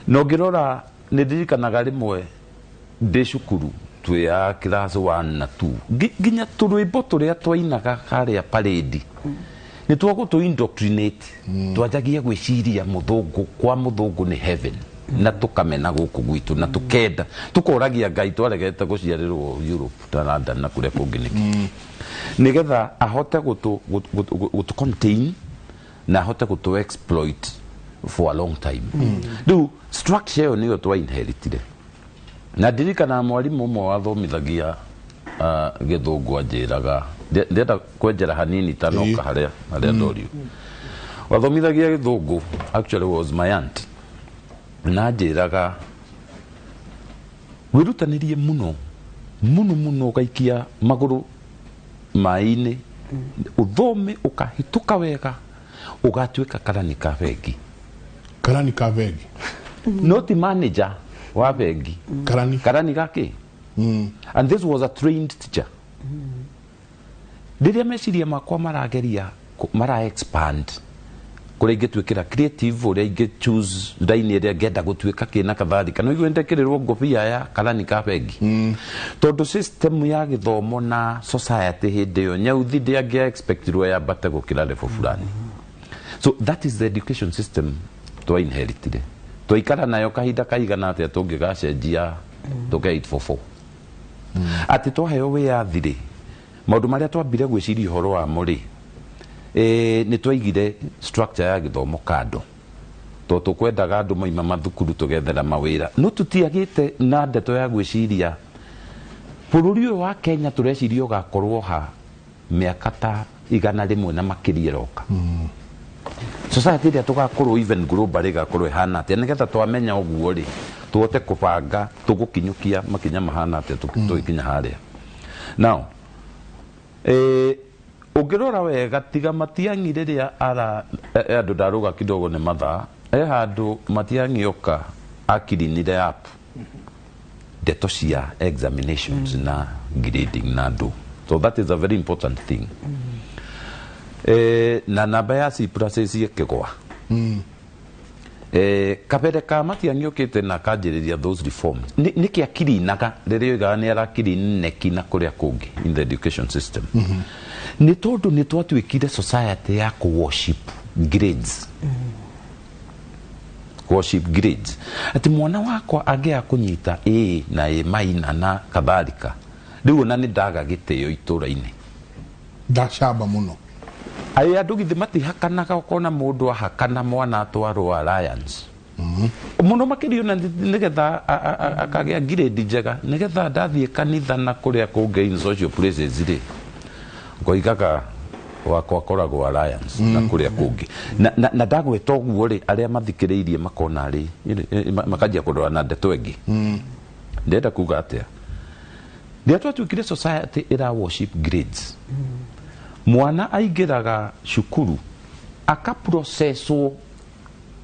Na ũngĩrora, nĩ ndirikanaga rĩmwe ndĩ cukuru twĩ ya class 1 na 2, nginya tũrwĩmbo tũrĩa twainaga harĩa parade nĩ twagũtũ indoctrinate, twanjagia gwĩciria mũthũngũ kwa mũthũngũ nĩ heaven, na tũkamena gũkũ gwitũ na tũkenda tũkoragia Ngai twaregete gũciarĩrwo Europe ta London na kũrĩa kũngĩ nĩkĩ, nĩgetha ahote gũtũ contain na ahote gũtũ exploit for a long time. Rĩu structure ĩyo nĩyo twa inheritire. Na ndirikanaga mwarimũ ũmwe wathomithagia gĩthũngũ anjĩraga, ndĩrenda kwenjera hanini tanoka harĩa ndorio, wathomithagia gĩthũngũ actually was my aunt, na anjĩraga wĩrutanĩrie mũno mũno mũno, ũgaikia magũrũ maĩ-inĩ, ũthome ũkahĩtũka wega, ũgatuĩka karani ka bengi. Karani ka bengi. No ti manager wa bengi. Karani. Karani gake. And this was a trained teacher. Rĩrĩa meciria makwa marageria mara expand kũrĩa ingĩtuĩkĩra creative, ũrĩa ingĩ choose line ĩrĩa ngenda gũtuĩka kĩ na kadhalika, no igue ndekĩrĩrwo ngobia ya karani ka bengi, tondũ system ya gĩthomo na society hĩndĩ ĩyo nyauthi ndĩangĩa expectirwo yambate gũkĩra level fulani. So that is the education system twa inheritire, twaikara nayo kahinda kaigana atĩa tũngĩgacenjia tũke 844, atĩ twaheo wĩyathi rĩ, maũndũ marĩa twambire gwĩciria ũhoro wamo rĩ, nĩ twaigire structure ya gĩthomo kando tondũ tũkwendaga andũ maima mathukuru tũgethera mawĩra, no tũtiagĩte na ndeto ya gwĩciria bũrũri ũyũ wa Kenya tũreciria ũgakorwo ha mĩaka ta 100 na makĩria ĩroka, society ĩrĩa tũgakorwo even global ĩgakorwo ĩhana atĩa, nĩgetha twamenya ũguo rĩ, tũhote kũbanga tũgũkinyũkia makinya mahana atĩa tũgĩkinya harĩa. Now ũngĩrora wega, tiga Matiang'i rĩrĩa ara andũ ndarũga kidogo nĩ mathaa, he handũ Matiang'i oka akirinire up ndeto cia examinations na grading na andũ. So that is a very important thing. Na namba ya C plus ĩkĩgwa. Kabere ka Matiang'i okĩte na akanjĩrĩria those reforms. Nĩkĩ akirinaga rĩrĩa oigaga nĩ arakirina neki na kũrĩa kũngĩ in the education system? Nĩ tondũ nĩ twatuĩkire society ya kũ worship grades. Worship grades. Atĩ mwana wakwa angĩaga kũnyita A na A minor na kadhalika, rĩu ona nĩ ndaga gĩtĩo itũra-inĩ. Ndacamba mũno. Aĩ andũ githĩ matihakanaga, ũkona mũndũ ahakana mwana atwarwo Alliance mũno makĩria ona nĩgetha akagĩa grade njega, nĩgetha ndathiĩ kanitha na kũrĩa kũngĩ in social places rĩ, ngoigaga wakwa akoragwo Alliance na kũrĩa kũngĩ. Na ndagweta ũguo rĩ, arĩa mathikĩrĩirie makona rĩ, makanjia kũrora na ndeto ĩngĩ. Ndĩrenda kuga atĩa? Rĩrĩa twatuĩkire society ĩra worship grades, mwana aingĩraga cukuru akaprocesswo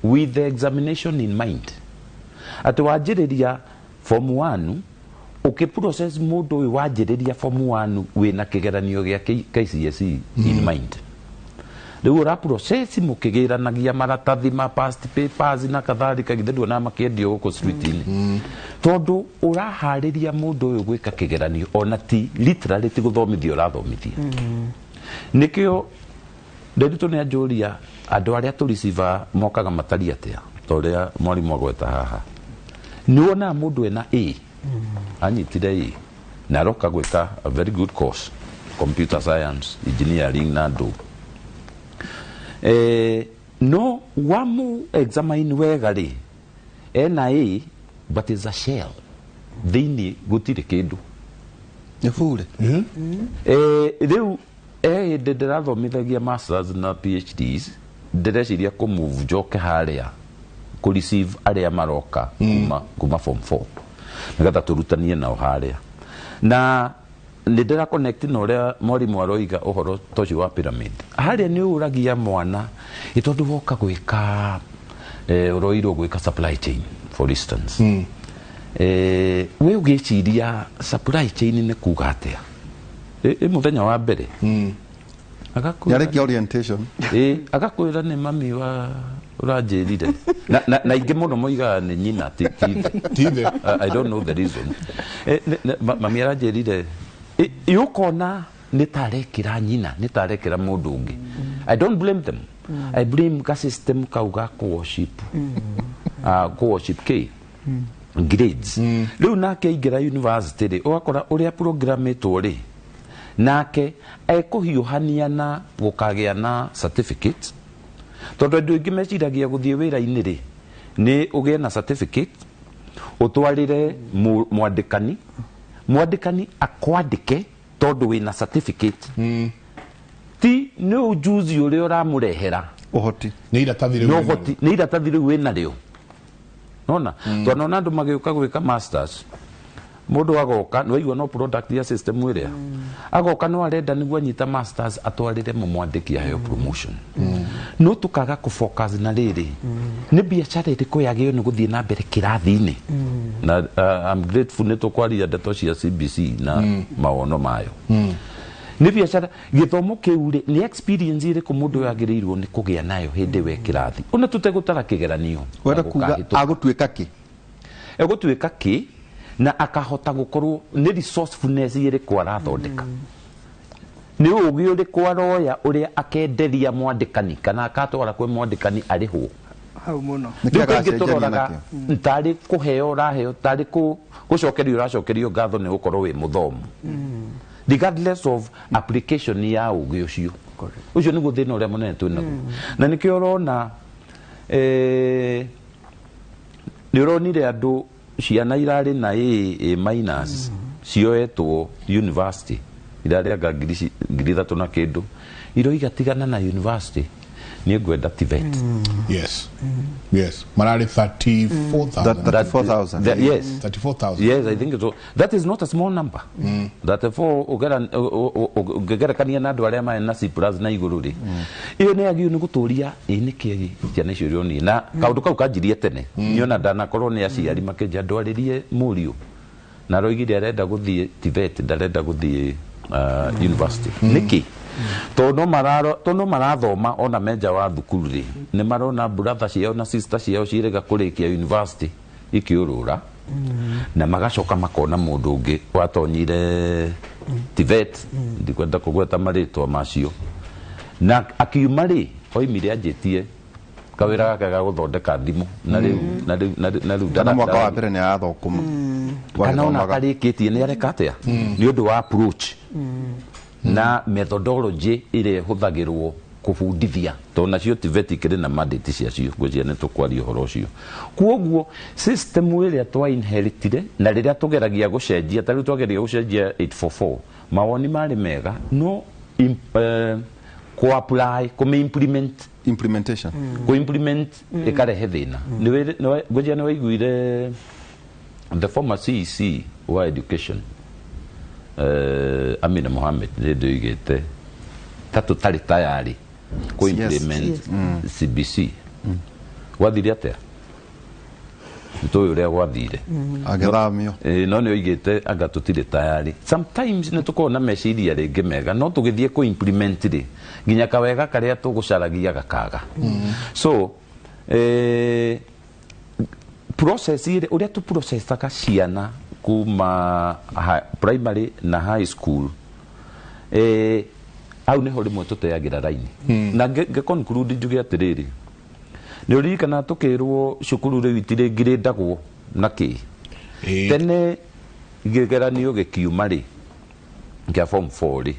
with the examination in mind, atĩ wanjĩrĩria form 1 ũkĩprocess mũndũ ũyũ, wanjĩrĩria form 1 wĩna kĩgeranio gĩa KCSE in mind. Rĩu ũra process mũkĩgĩranagia maratathi ma past papers na kadhalika, githĩ nduonaga makĩendio gũkũ street-inĩ, tondũ ũraharĩria mũndũ ũyũ gwĩka kĩgeranio, ona ti literally ti gũthomithia ũrathomithia. Nĩkĩo Nderitu nĩ anjũria andũ arĩa tũriciva mokaga matariĩ atĩa, ta ũrĩa mwarimũ agweta haha. Nĩ wonaga mũndũ ena A, anyitire A na aroka gwĩka a very good course, computer science, engineering na ndũ, no wamu examine wega rĩ, ena A but is a shell, thĩinĩ gũtirĩ kĩndũ. Nĩ bure. Rĩu hĩndĩ ndĩrathomithagia masters na PhDs, ndĩreciria kũ move njoke harĩa kũ receive arĩa maroka kuma form 4, nĩgetha tũrutanie nao harĩa, na nĩ ndĩra connect na ũrĩa mwarimũ aroiga ũhoro ta ũcio wa pyramid. Harĩa nĩ ũragia mwana ĩ tondũ woka gwĩka, ũroirwo gwĩka supply chain, for instance, we ũgĩciria supply chain nĩ kuga atĩa? Ĩ mũthenya wa mbere agakwĩra Yarĩkia orientation. Ĩ agakwĩra nĩ mami wa ũranjĩrire, na ingĩ mũno moigaga nĩ nyina, ti ithe. Ti ithe. I don't know the reason. Mami aranjĩrire. Ĩ ũkona nĩ tarekĩra nyina, nĩ tarekĩra mũndũ ũngĩ. I don't blame them, I blame ga system kau ga kũ worship k grades. Rĩu nake aingĩra university rĩ, ũgakora ũrĩa programĩtwo rĩ, nake ekũhiũhania na gũkagĩa na certificate, tondũ andũ aingĩ meciragia gũthiĩ wĩra-inĩ rĩ, nĩ ũgĩe na certificate ũtwarĩre mwandĩkani, mwandĩkani akwandĩke tondũ wĩna certificate, ti nĩ ujuzi ũrĩa ũramũrehera. Ũhoti. Nĩ iratathi rĩu. No ũhoti nĩ iratathi rĩu wĩna rĩo. Nona twanona andũ magĩũka gwĩka masters, mũndũ agoka nĩ waigua no product ya system ĩrĩa agoka no arenda nĩguo anyita masters atwarĩre mũmwandĩki aheo promotion, no tũkaga kũ focus na rĩrĩ nĩ biacara ĩrĩkũ yagĩrĩirwo nĩ gũthiĩ na mbere kĩrathi-inĩ. Na I'm grateful nĩ tũkwaria ndeto cia CBC na mawono mayo. Nĩ biacara gĩthomo kĩu rĩ, nĩ experience ĩrĩkũ mũndũ ũyũ agĩrĩirwo nĩ kũgĩa nayo hĩndĩ we kĩrathi, ona tũtegũtara kĩgeranio wenda na kuga gũkahĩtũka. Agũtuĩka kĩ? Egũtuĩka kĩ na akahota gũkorwo nĩ resourcefulness ĩrĩkũ arathondeka, nĩ ũgĩ ũrĩkũ aroya ũrĩa akenderia mwandĩkani kana akatwara kwĩ mwandĩkani arĩhwo. Hau mũno. Nĩkĩ Rĩu kaingĩ agacenjania tũroraga nakĩo? tarĩ kũheo ũraheo, tarĩ gũcokerio ũracokerio ngatho nĩ gũkorwo wĩ mũthomu, regardless of application ya ũgĩ ũcio. Ũcio nĩguo thĩna ũrĩa mũnene twĩ naguo, na nĩkĩo ũrona, nĩ ũronire andũ ciana irarĩ na A, A minus cioetwo university, irarĩ anga 3,000 na kĩndũ, iroiga tigana na university, niĩ ngwenda TVET. Yes, mararĩ 34,000. 34,000. Yes. 34,000. Yes, I think so. That is not a small number. 34 ũngĩgerekania na andũ arĩa marĩ na C plus na igũrũ rĩ, ĩyo nĩ yagĩrĩirwo nĩ gũtũria ĩ nĩkĩ ciana icio ironire na kaũndũ kau kanjirie tene. Niona ndanakorwo nĩ aciari makĩnja ndwarĩrie mũriũ na aroigire arenda gũthiĩ TVET, ndarenda gũthiĩ university nĩkĩ. Tondũ no mararo tondũ no marathoma ona menja wa thukuru rĩ, nĩ marona brother ciao na sister ciao cirĩga kũrĩkia university ikĩũrũra, na magacoka makona mũndũ ũngĩ watonyire TVET, ndikwenda kũgweta marĩtwa macio, na akiuma rĩ, oimire anjĩtie kawĩra gake ga gũthondeka thimũ, na rĩu na rĩu na rĩu na rĩu Kana mwaka wa mbere nĩ arathũkũma. Kana ona Wagĩthomaga. Atarĩkĩtie nĩ areka atĩa nĩ ũndũ wa approach na methodology ĩrĩa ĩhũthagĩrwo kũbundithia, tondũ nacio TVET ikĩrĩ na mandate ciacio. Ngwĩciria nĩ tũkwaria ũhoro ũcio. Kuoguo system ĩrĩa twa inheritire na rĩrĩa tũgeragia gũcenjia, ta rĩu twageria gũcenjia 844, mawoni marĩ mega, no kũ apply, kũmĩ implement, Implementation. Kũ implement ĩkarehe thĩna. Ngwĩciria nĩ waiguire the former CEC wa education, Amina Mohamed, hĩndĩ oigĩte ta tũtarĩ tayari kũ implement CBC. Gwathire atĩa? Nĩtũĩ ũrĩa gwathire. Agĩthamio. No nĩ oigĩte anga tũtirĩ tayari. Sometimes nĩ tũkoragwo na meciria rĩngĩ mega, no tũgĩthiĩ kũ implement rĩ, nginya kawega karĩa tũgũcaragia gakaga. So process ĩrĩa ũrĩa tũ processaga ciana kuma primary na high school, hau nĩho rĩmwe tũteagĩra raini. Na ngĩ conclude njuge atĩrĩrĩ, nĩ ũririkana tũkĩrwo cukuru rĩu itirĩ ngirĩndagwo na kĩ? Ĩĩ. Tene kĩgeranio gĩkiuma rĩ, kĩa form 4 rĩ,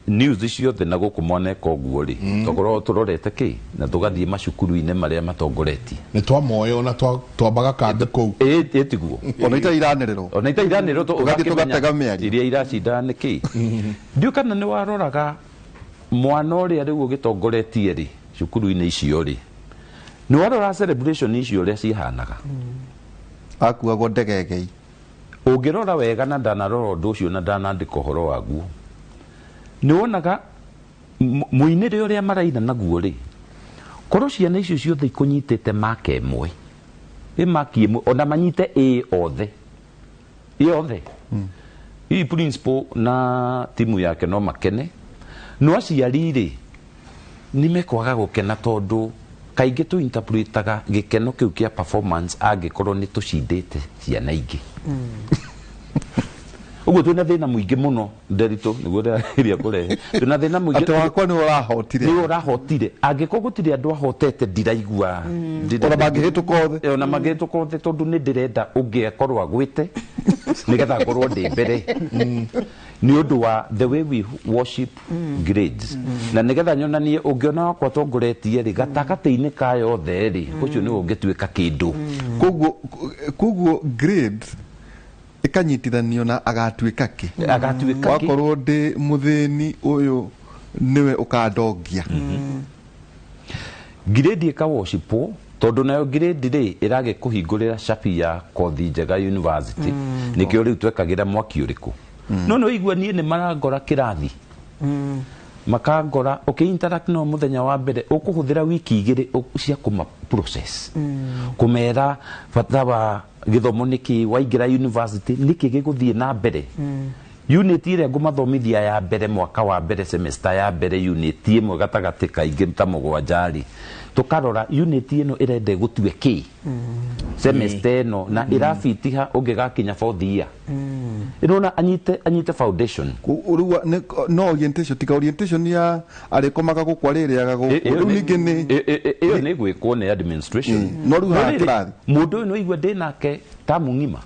news ciothe na gũkũ mwaneka ũguo rĩ, tũkoragwo tũrorete kĩ na tũgathiĩ macukuru-inĩ marĩa matongoretie. Nĩ twamoyo na twambaga kambĩ kũu. Ĩ tiguo? Ona itarĩ iranĩrĩrwo. Ona itarĩ iranĩrĩrwo. Tũgathiĩ ũgakĩmenya tũgatega mĩario. Iria iracindana nĩ kĩ. Ndiũ kana nĩ waroraga mwana ũrĩa rĩu ũgĩtongoretie rĩ cukuru-inĩ icio rĩ, nĩ warora celebration icio ũrĩa cihanaga? Akuagwo ndegegei. Ũngĩrora wega, na ndanarora ũndũ ũcio na ndanandĩka ũhoro waguo, nĩ wonaga mũinĩre ũrĩa maraina naguo rĩ, korwo ciana icio ciothe ikũnyitĩte maka ĩmwe, ĩ maki ĩmwe, ona manyite ĩ othe yothe, hihi principal na timu yake no makene, no aciari rĩ, nĩ mekwaga gũkena, tondũ kaingĩ tũ interpretaga gĩkeno kĩu kĩa performance angĩkorwo nĩ tũcindĩte ciana ingĩ. Ũguo twĩna thĩna mũingĩ mũno, Nderitũ, nĩguo ndĩrageria kũrehe, twĩna thĩna mũingĩ. Atĩ wakwa nĩwe ũrahotire. Nĩwe ũrahotire. Angĩkorwo gũtirĩ andũ ahotete, ndiraigua. Ona mangĩhĩtũka othe. Ona mangĩhĩtũka othe, tondũ nĩ ndĩrenda ũngĩ akorwo agwĩte nĩgetha ngorwo ndĩ mbere, nĩ ũndũ wa the way we worship grades, na nĩgetha nyonanie ũngĩona wakwa tongoretie rĩ gatagatĩ-inĩ ka yothe rĩ, ũcio nĩwe ũngĩtuĩka kĩndũ. Koguo grade ĩkanyitithanio na agatuĩka kĩ. Agatuĩka kĩ. Wakorwo ndĩ mũthĩni, ũyũ nĩwe ũkandongia. Grade ĩkawoshipwo, tondũ nayo grade rĩ, ĩragĩkũhingũrĩra cabi ya kothi njega university. Nĩkĩo rĩu twekagĩra mwaki ũrĩkũ. No nĩ waigua niĩ nĩ marangora kĩrathi, makangora ũkĩ interact no mũthenya wa mbere, ũkũhũthĩra wiki 2 cia kũma process, kũmera bata wa gĩthomo nĩkĩ, waingĩra university nĩkĩ gĩgũthiĩ na mbere. Unit ĩrĩa ngũmathomithia ya mbere mwaka wa mbere, semester ya mbere, unit ĩmwe gatagatĩ kaingĩ ta mũgwanja rĩ, tũkarora unit ĩno ĩrenda ĩgũtue kĩ semester ĩno na ĩrabitiha ũngĩgakinya fourth year, ĩrona anyite foundation. Rĩu no orientation, tiga orientation ya arĩkomaga gũkũ, arĩrĩaga gũkũ, rĩu ningĩ nĩ Ĩyo nĩ gwĩkwo nĩ administration. No rĩu haha rĩrĩ, kĩrathi. Mũndũ ũyũ nĩ waigua ndĩ nake tamu ng'ima,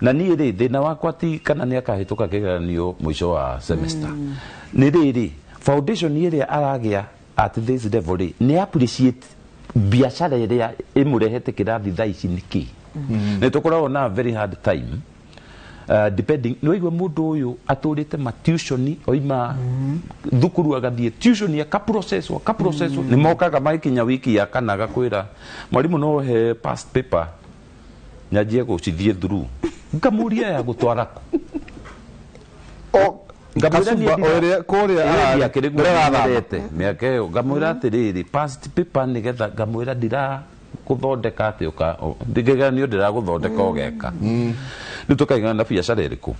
na niĩ rĩ, thĩna wakwa ti kana nĩ akahĩtũka kĩgeranio mũico wa semester, nĩ rĩrĩ foundation ĩrĩa aragĩa at this level rĩ, nĩ appreciate biacara ĩrĩa ĩmũrehete kĩrathi thaa ici nĩ kĩ. Nĩ tũkoragwo na very hard time, depending nĩ waigua mũndũ ũyũ atũrĩte matuition, oima thukuru agathiĩ tuition, akaprocesswo, akaprocesswo, nĩ mokaga magĩkinya wiki ya kana agakwĩra, "Mwarimũ, no he past paper nyanjie gũcithiĩ through?" Ngamũria, "Ya gũtwara kũ?" O Ngamwĩra Kasumba niĩ o ĩrĩa kũrĩa ndiakĩrĩ guo ũrĩa arathama. menyerete mĩaka ĩyo. Ngamwĩra atĩrĩrĩ, past paper nĩgetha, ngamwĩra ndira kũthondeka atĩ ũka kĩgeranio ndĩragũthondeka ũgeka. Rĩu tũkaigana na biacara ĩrĩkũ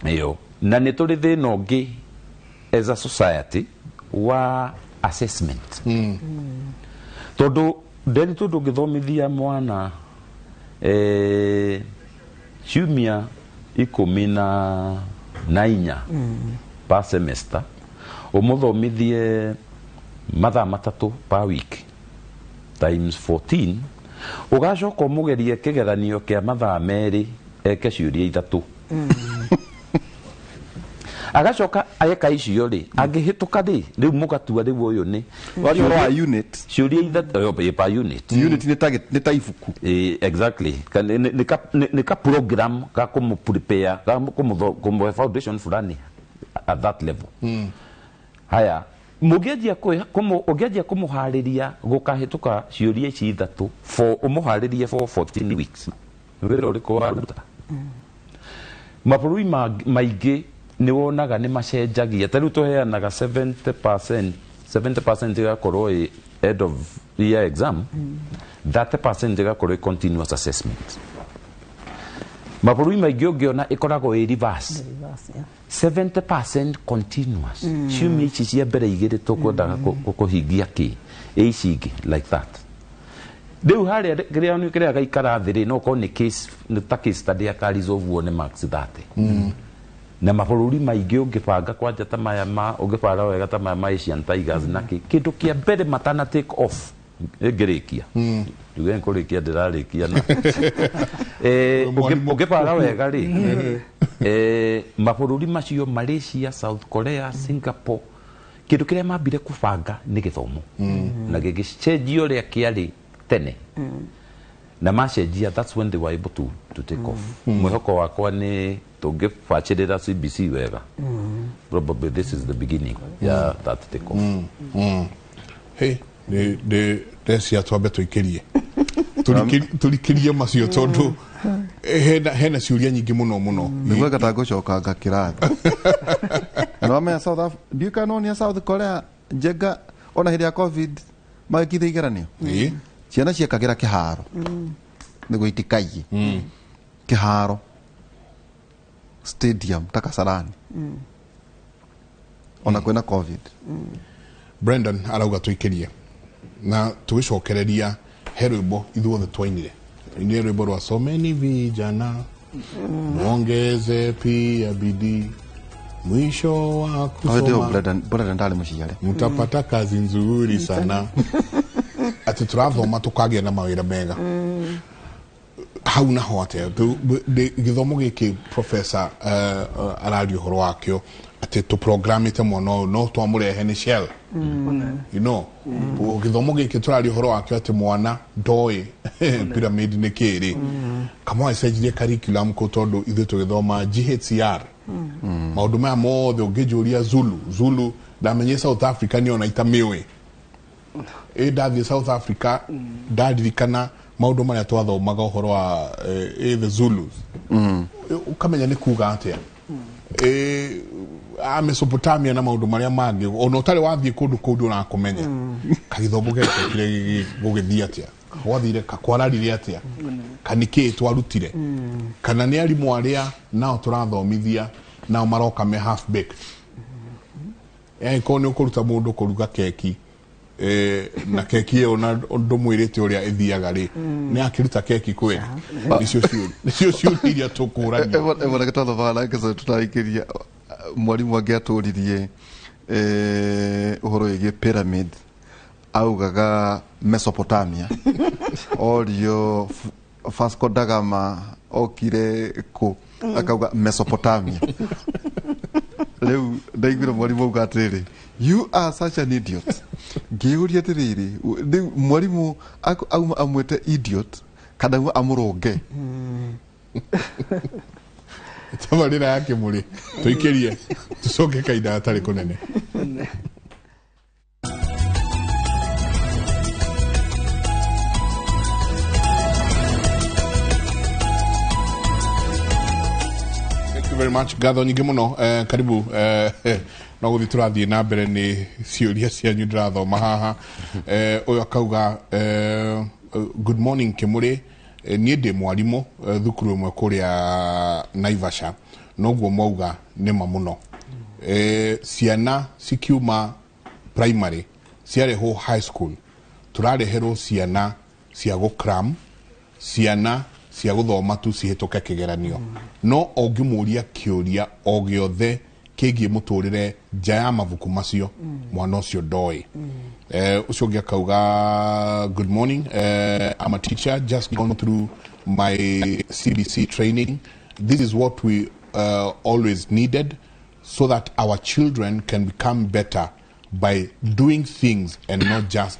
ĩyo. Na nĩ tũrĩ thĩna ũngĩ as a society wa assessment, tondũ nderi ndũngĩthomithia mwana ciumia 14 per semester, ũmũthomithie mathaa 3 per week times 14, ũgacoka ũmũgerie kĩgeranio kĩa mathaa 2 eke ciũria 3, agacoka eka icio rĩ, angĩhĩtũka rĩ, rĩu mũgatua rĩu ũyũ nĩ Waria ũhoro wa unit. Ciũria 3 per unit. Unit nĩ ta ibuku. Exactly. Nĩ ka program ga kũmũ prepare, ga kũmũhe foundation fulani at that level. Haya, mũngĩanjia ũngĩanjia kũmũharĩria gũkahĩtũka ciũria ici 3 for ũmũharĩrie for 14 weeks, wĩra ũrĩkũ waruta? Mabũrũri maingĩ nĩ wonaga nĩ macenjagia. Ta rĩu tũheanaga 70%, 70% ĩgakorwo ĩ end of year exam, 30% ĩgakorwo ĩ continuous assessment. Mabũrũri maingĩ ũngĩona ĩkoragwo ĩ reverse. Reverse, yeah. 70% continuous, ciumia ici cia mbere 2 tũkwendaga kũhingia kĩ ĩ ici ingĩ like that. Rĩu harĩa kĩrĩa kĩrĩa gaikara thĩ rĩ, no korwo nĩ case, nĩ ta case study akaresolve nĩ marks 30. Na mabũrũri maingĩ ũngĩbanga kwanja ta maya ma ũngĩbanga wega ta maya ma Asian Tigers na kĩ, kĩndũ kĩa mbere matana take off, ĩngĩrĩkia njuge nĩ kũrĩkia ndĩrarĩkia na ũngĩbanga wega rĩ, mabũrũri macio, Malaysia, South Korea, Singapore, kĩndũ kĩrĩa mambire kũbanga nĩ gĩthomo na gĩgĩcenjio ũrĩa kĩarĩ tene, na macenjia, that's when they were able to take off. Mwĩhoko wakwa nĩ tũngĩbacĩrĩra CBC wega, probably this is the beginning ya that take off. Hey, nĩ ndecia twambe tũikĩrie tũrikĩrie macio, tondũ hena ciũria nyingĩ mũno mũno. Nĩguo ngata ngũcokanga kĩrathi na wamenya South Africa, ndiũĩ kana nonia South Korea, Njenga, ona hĩndĩ ya COVID magĩkithia igeranio, ciana ciekagĩra kĩharo nĩguo itikaiye kĩharo, stadium ta Kasarani, ona kwĩna COVID. Brendan arauga tũikĩrie na tũgĩcokereria he rwĩmbo ithuothe twainire, twainire rwĩmbo rwa "Someni vijana, muongeze pia bidii, mwisho wa Hĩndĩ ĩyo kusoma Brendan ndarĩ mũciare. mtapata kazi nzuri sana", atĩ tũrathoma tũkagĩa na mawĩra mega. Hau naho atĩa gĩthomo gĩkĩ professor araria ũhoro wakĩo, atĩ tũprogramĩte mwana ũyũ no twamũrehe nĩ shell, gĩthomo gĩkĩ tũraria ũhoro wakĩo atĩ mwana ndoĩ pyramid nĩ kĩrĩ, kamwe acenjirie curriculum kũ, tondũ ithuĩ tũgĩthoma GHCR maũndũ maya mothe ũngĩnjũria Zulu, Zulu ndamenyire South Africa nĩ ona itamĩũĩ. Ĩ ndathiĩ South Africa ndaririkana maũndũ marĩa twathomaga ũhoro wa the Zulus, ũkamenya nĩ kuga atĩa a Mesopotamia na maũndũ marĩa mangĩ, ona ũtarĩ wathiĩ kũndũ kũu ndũrakũmenya. Kagĩthomo gĩacokire gũgĩthiĩ atĩa? Gwathire kakwararire atĩa? Kanikĩ twarutire? Kana nĩ arimũ arĩa nao tũrathomithia nao maroka me half baked? Angĩkorwo nĩ ũkũruta mũndũ kũruga keki, na keki ĩyo na ndũmwĩrĩte ũrĩa ĩthiaga rĩ, nĩ akĩruta keki kweli? Nĩcio ciũria iria tũkũrania. Ĩmwe reke twathomaga na ngeco tũtarĩkĩria, mwarimũ angĩatũririe ũhoro wĩgiĩ pyramid augaga Mesopotamia. Orio Vasco da Gama okire kũ, akauga Mesopotamia. Rĩu ndaiguire mwarimũ auga atĩrĩrĩ, "You are such an idiot." Ngĩyũria atĩrĩrĩ, rĩu mwarimũ auma amwĩte idiot kana auma amũrũnge? Tabarĩra ya Kĩmũrĩ tũikĩrie, tũcoke kahinda gatarĩ kũnene. Thank you very much. Ngatho nyingĩ mũno. Karibu. No gũthiĩ tũrathiĩ na mbere nĩ ciũria cianyu ndĩrathoma haha. Ũyũ akauga, "Good morning Kĩmũrĩ. Niĩ ndĩ mwarimũ thukuru ĩmwe kũrĩa Naivasha. Noguo mwauga nĩ ma mũno. Ciana cikiuma primary ciarehwo high school, tũrareherwo ciana cia gũcram, ciana cia gũthoma tu cihĩtũke kĩgeranio, no ũngĩmũria kĩũria o gĩothe kĩgiĩ mũtũrĩre nja ya mabuku macio, mwana ũcio ndoĩ. Ũcio ũngĩ akauga, "Good morning, I'm a teacher, just gone through my CBC training. This is what we always needed so that our children can become better by doing things and not just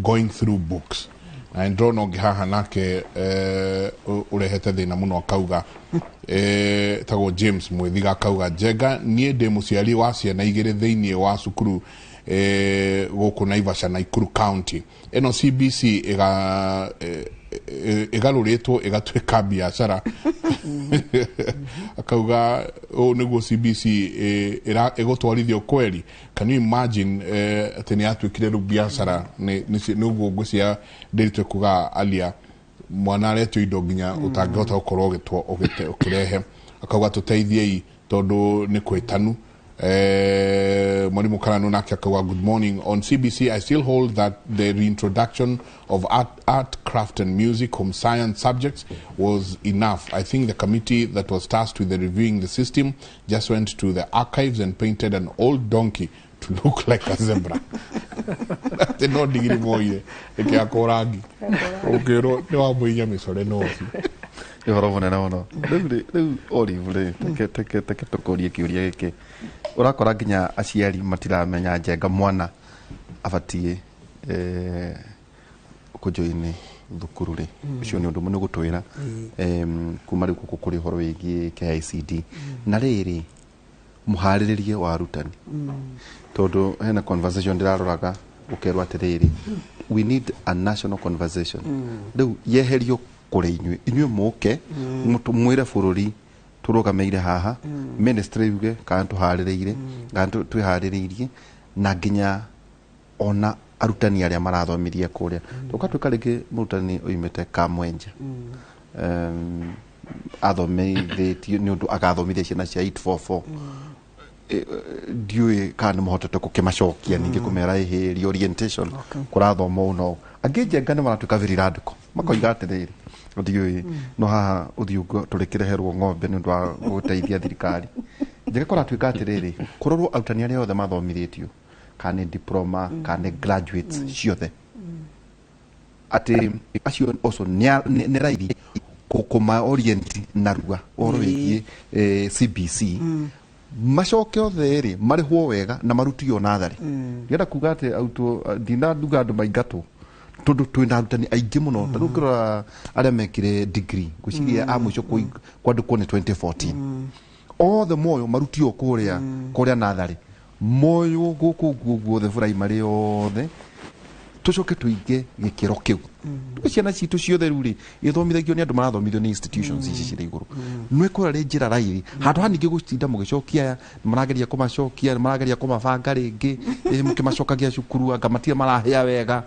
going through books." Na ndĩrona ũngĩ haha nake ũrehete thĩna mũno, akauga, tagwo James Mwĩthiga, akauga, "Njenga, niĩ ndĩ mũciari wa ciana igĩrĩ thĩinĩ wa cukuru gũkũ Naivasha, Nakuru County. Ĩno CBC ĩgarũrĩtwo ĩgatuĩka biacara." Akauga ũũ nĩguo CBC ĩgũtwarithio kweri. Can you imagine atĩ nĩ yatuĩkire rĩu biacara? Nĩ ũguo ngwĩciria ndĩritwe kuga alia mwana aretio indo nginya ũtangĩhota gũkorwo ũkĩrehe. Akauga tũteithiei tondũ nĩ kwĩtanu. Mwalimu Karanu nake akauga, "Good morning. On CBC, I still hold that the reintroduction of art, craft and music, home science subjects was enough. I think the committee that was tasked with the reviewing the system just went to the archives and painted an old donkey to look like a zebra." Atĩ no ndigiri moire ĩkĩhakwo rangi, ũkĩrwo nĩ wamũinya mĩcore no ũcio. Nĩ ũhoro mũnene mũno. Rĩu rĩ, rĩu Olive rĩ, teke tũkũrie kĩũria gĩkĩ. Ũrakora nginya aciari matiramenya, Njenga, mwana abatiĩ kũjoini thukuru rĩ. Ũcio nĩ ũndũ mũnene gũtwĩra kuma rĩu gũkũ kũrĩ ũhoro wĩgiĩ KICD na rĩrĩ mũharĩrĩrie wa arutani, tondũ hena conversation ndĩraroraga ũkerwo atĩrĩrĩ, we need a national conversation. Rĩu yeherio kũrĩ inyuĩ, inyuĩ mũke mwĩre bũrũri tũrũgamĩire haha, ministry yuge kana tũharĩrĩire kana twĩharĩrĩirie, na nginya ona arutani arĩa marathomirie kũrĩa tũgatuĩka rĩngĩ mũrutani oimĩte Kamwenja, athomithĩtio nĩ ũndũ agathomithia ciana cia 844. Ndiũĩ kana nĩ mũhotete gũkĩmacokia ningĩ kũmera ĩhĩ reorientation kũrathoma ũũ na ũũ. Angĩ, Njenga, nĩ maratuĩka very radical, makoiga atĩrĩrĩ, ndiũĩ no haha ũthiĩ ũguo tũrĩkĩreherwo ng'ombe nĩ ũndũ wa gũteithia thirikari. Njenga, kũratuĩka atĩrĩrĩ, kũrorwo arutani arĩa othe mathomithĩtio, kana nĩ diploma kana nĩ graduates ciothe, atĩ acio also nĩ raithi kũma orient narua ũhoro wĩgiĩ CBC, macoke othe rĩ marĩhwo wega na marutio natharĩ. Ndĩrenda kuga atĩ arutwo ndinanduga andũ maingatwo, tondũ twĩna arutani aingĩ mũno. Ta rĩu ũngĩrora arĩa mekire degree, ngwĩciria a mũico kwandĩkwo nĩ 2014, othe moyo marutio kũrĩa natharĩ, moywo gũkũ guo guothe primary yothe, tũcoke tũige gĩkĩro kĩu. Rĩu ciana citũ ciothe rĩu rĩ ithomithagio nĩ andũ marathomithio nĩ institutions ici cirĩ igũrũ, nĩ ĩkorwo rĩ njĩra raithi handũ ha ningĩ gũtinda mũgĩcokia aya nĩ marageria kũmacokia, nĩ marageria kũmabanga rĩngĩ, mũkĩmacokagia cukuru anga matirĩ marahĩa wega.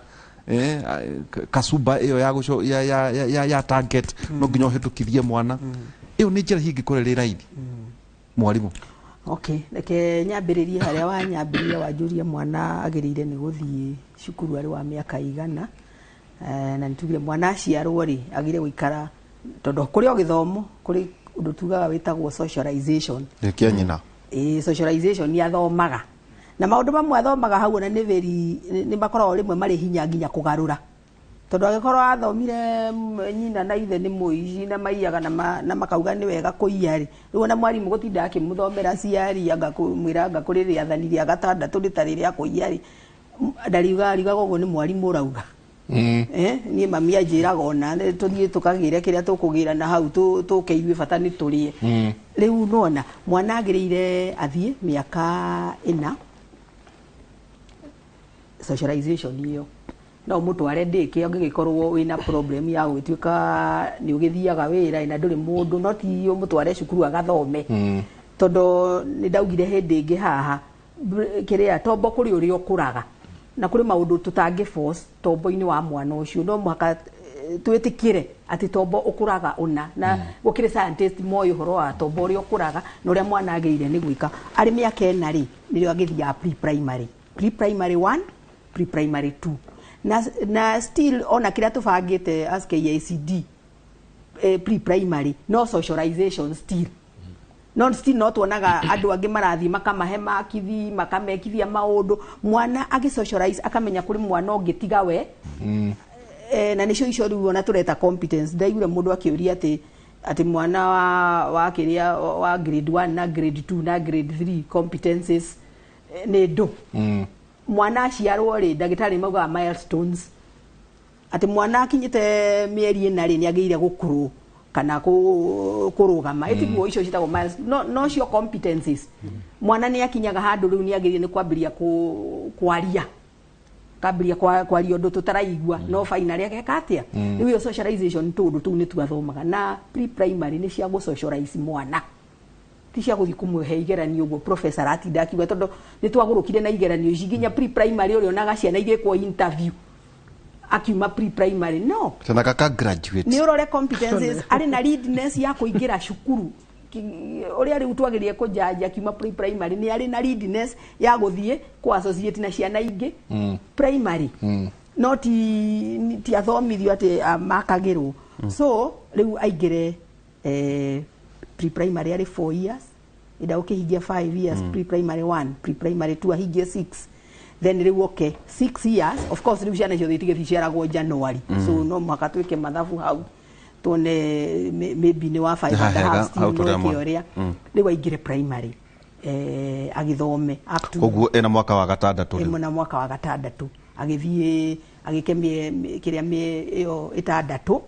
Kasumba ĩyo ya, gũco- ya, ya, ya, ya, ya target no nginya ũhĩtũkithie mwana, ĩyo nĩ njĩra hihi ĩngĩkorwo ĩrĩ raithi, mwarimũ? Okay, reke nyambĩrĩrie harĩa wanyambĩrĩria, wanjũria mwana agĩrĩire nĩ gũthiĩ cukuru arĩ wa mĩaka igana. Na nĩ tugire mwana aciarwo rĩ agĩrĩire gũikara, tondũ kũrĩ o gĩthomo, kũrĩ ũndũ tugaga wĩtagwo socialization. Kĩa nyina. Ĩĩ, socialization nĩ athomaga na maũndũ mamwe athomaga hau, ona nĩ very nĩ makoragwo rĩmwe marĩ hinya nginya kũgarũra, tondũ angĩkorwo athomire nyina na ithe nĩ mũici na maiyaga na makauga nĩ wega kũiya rĩ, rĩu ona mwarimũ gũtinda akĩmũthomera ciari anga kũmwĩra anga kũrĩ rĩathani rĩa gatandatũ rĩtarĩ rĩa kũiya rĩ, ndariuga, ariugaga ũguo nĩ mwarimũ ũrauga. Niĩ mami anjĩraga ona nĩ tũthiĩ tũkagĩre kĩrĩa tũkũgĩra na hau tũke ithuĩ, bata nĩ tũrĩe. Rĩu nona mwana agĩrĩire athiĩ mĩaka 4 socialization ĩyo, no ũmũtware ndĩkĩ angĩgĩkorwo wĩna problem ya gũgĩtuĩka nĩ ũgĩthiaga wĩra na ndũrĩ mũndũ, no ti ũmũtware cukuru agathome, tondũ nĩ ndaugire hĩndĩ ĩngĩ haha kĩrĩa tombo kũrĩ ũrĩa ũkũraga na kũrĩ maũndũ tũtangĩ force tombo-inĩ wa mwana ũcio, no mũhaka. Twĩtĩkĩre atĩ tombo ũkũraga ũna na gũkĩrĩ scientist moĩ ũhoro wa tombo ũrĩa ũkũraga na ũrĩa mwana agĩrĩire nĩ gwĩka. Arĩ mĩaka 4 rĩ, nĩrĩo agĩthiaga pre-primary, pre-primary 1, pre-primary 2, na still ona kĩrĩa tũbangĩte as KICD, pre-primary no socialization still, no still no tuonaga andũ angĩ marathiĩ makamahe makithi, makamekithia maũndũ, mwana agĩ socialize akamenya kũrĩ mwana ũngĩ tiga we. Na nĩcio icio rĩu ona tũreta competence. Ndaiguire mũndũ akĩũria atĩ mwana wa kĩrĩa wa grade 1 na grade 2 na grade 3 competences nĩ ndũ. Mwana aciarwo rĩ, ndagĩtarĩ maugaga milestones, atĩ mwana akinyĩte mĩeri 4 rĩ, nĩ agĩrĩire gũkũrũ kana kũrũgama. Ĩtiguo icio ciĩtagwo miles, no cio competencies. Mwana nĩ akinyaga handũ rĩu nĩ agĩrĩire nĩ kwambĩrĩria kwaria, kambĩrĩria kwaria ũndũ tũtaraigua, no finally ageka atĩa? Rĩu ĩyo socialization, tũũndũ tũu nĩ twathomaga na pre-primary nĩ cia gũ socialize mwana, ti cia gũthiĩ kũmũhe igeranio ũguo professor aratinda akiuga, tondũ nĩ twagũrũkire na igeranio ici nginya pre-primary, ũrĩa onaga ciana igĩkwo interview akiuma pre-primary, no Tena kaka graduate. Nĩ ũrore competences, arĩ na readiness ya kũingĩra cukuru. Ũrĩa rĩu twagĩrĩire kũjanja akiuma pre-primary, nĩ arĩ na readiness ya gũthiĩ kũ associate na ciana ingĩ primary, no ti athomithio atĩ makagĩrwo. So rĩu aingĩre pre-primary arĩ 4 years, enda gũkĩhingia 5 years, pre-primary 1, pre-primary 2, ahingie 6, then rĩu oke 6 years. Of course rĩu ciana ciothe itigĩthiĩ ciaragwo January, so no mũhaka twĩke mathabu hau tuone maybe nĩ wa 5 and a Hega, half still hau no tũrĩa ĩke ũrĩa rĩu aingĩre primary, agĩthome up to Koguo ena mwaka wa gatandatũ rĩu. Ĩmwe na mwaka wa gatandatũ agĩthiĩ agĩke kĩrĩa ĩyo 6.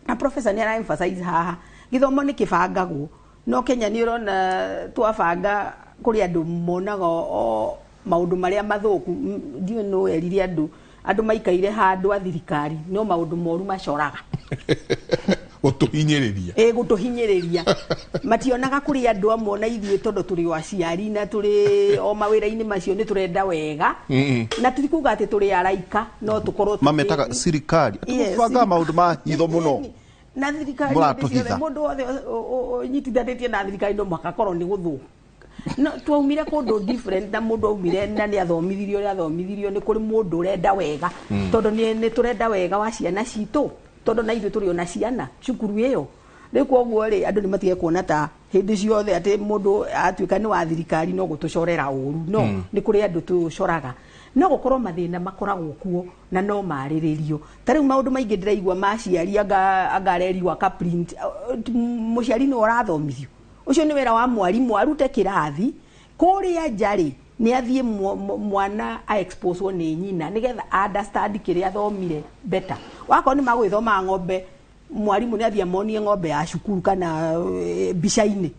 Na professor nĩ ara emphasize haha gĩthomo nĩ kĩbangagwo, no Kenya nĩ ũrona twabanga kũrĩ andũ monaga o maũndũ marĩa mathũku. Ndiũĩ nũ erire andũ maikaire handũ a thirikari no maũndũ moru macoraga. Gũtũhinyĩrĩria. Ĩ, gũtũhinyĩrĩria. Mationaga kũrĩ andũ amwe na ithuĩ, tondũ tũrĩ o aciari na tũrĩ o mawĩra-inĩ macio, nĩ tũrenda wega na tũtikuga atĩ tũrĩ araika, no tũkorwo Mametaga sirikari. Yes. Tũbangaga maũndũ ma hitho mũno. Na thirikari hĩndĩ Mũratũhitha. ciothe, mũndũ wothe ũnyitithanĩtie na thirikari no mũhaka akorwo nĩ gũthũka. No twaumire kũndũ different na mũndũ aumire na nĩ athomithirio ũrĩa athomithirio. Nĩ kũrĩ mũndũ ũrenda wega, tondũ nĩ tũrenda wega wa ciana citũ, tondũ na ithuĩ tũrĩ ona ciana cukuru ĩyo. Rĩu koguo rĩ, andũ nĩ matige kuona ta hĩndĩ ciothe atĩ mũndũ atuĩka nĩ wa thirikari no gũtũcorera ũru. No nĩ kũrĩ andũ tũcoraga, no gũkorwo mathĩna makoragwo kuo na no marĩrĩrio. Ta rĩu maũndũ maingĩ ndĩraigua ma aciari, anga arerirwo aka print, mũciari nĩwe ũrathomithio. Ũcio nĩ wĩra wa mwarimũ arute kĩrathi. Kũrĩa nja rĩ, nĩ athiĩ mwana a exposewo nĩ nyina nĩgetha understand kĩrĩa athomire better. Wakorwo nĩ magũgĩthomaga ng'ombe, mwarimũ nĩ athiĩ amonie ng'ombe ya cukuru kana mbica-inĩ,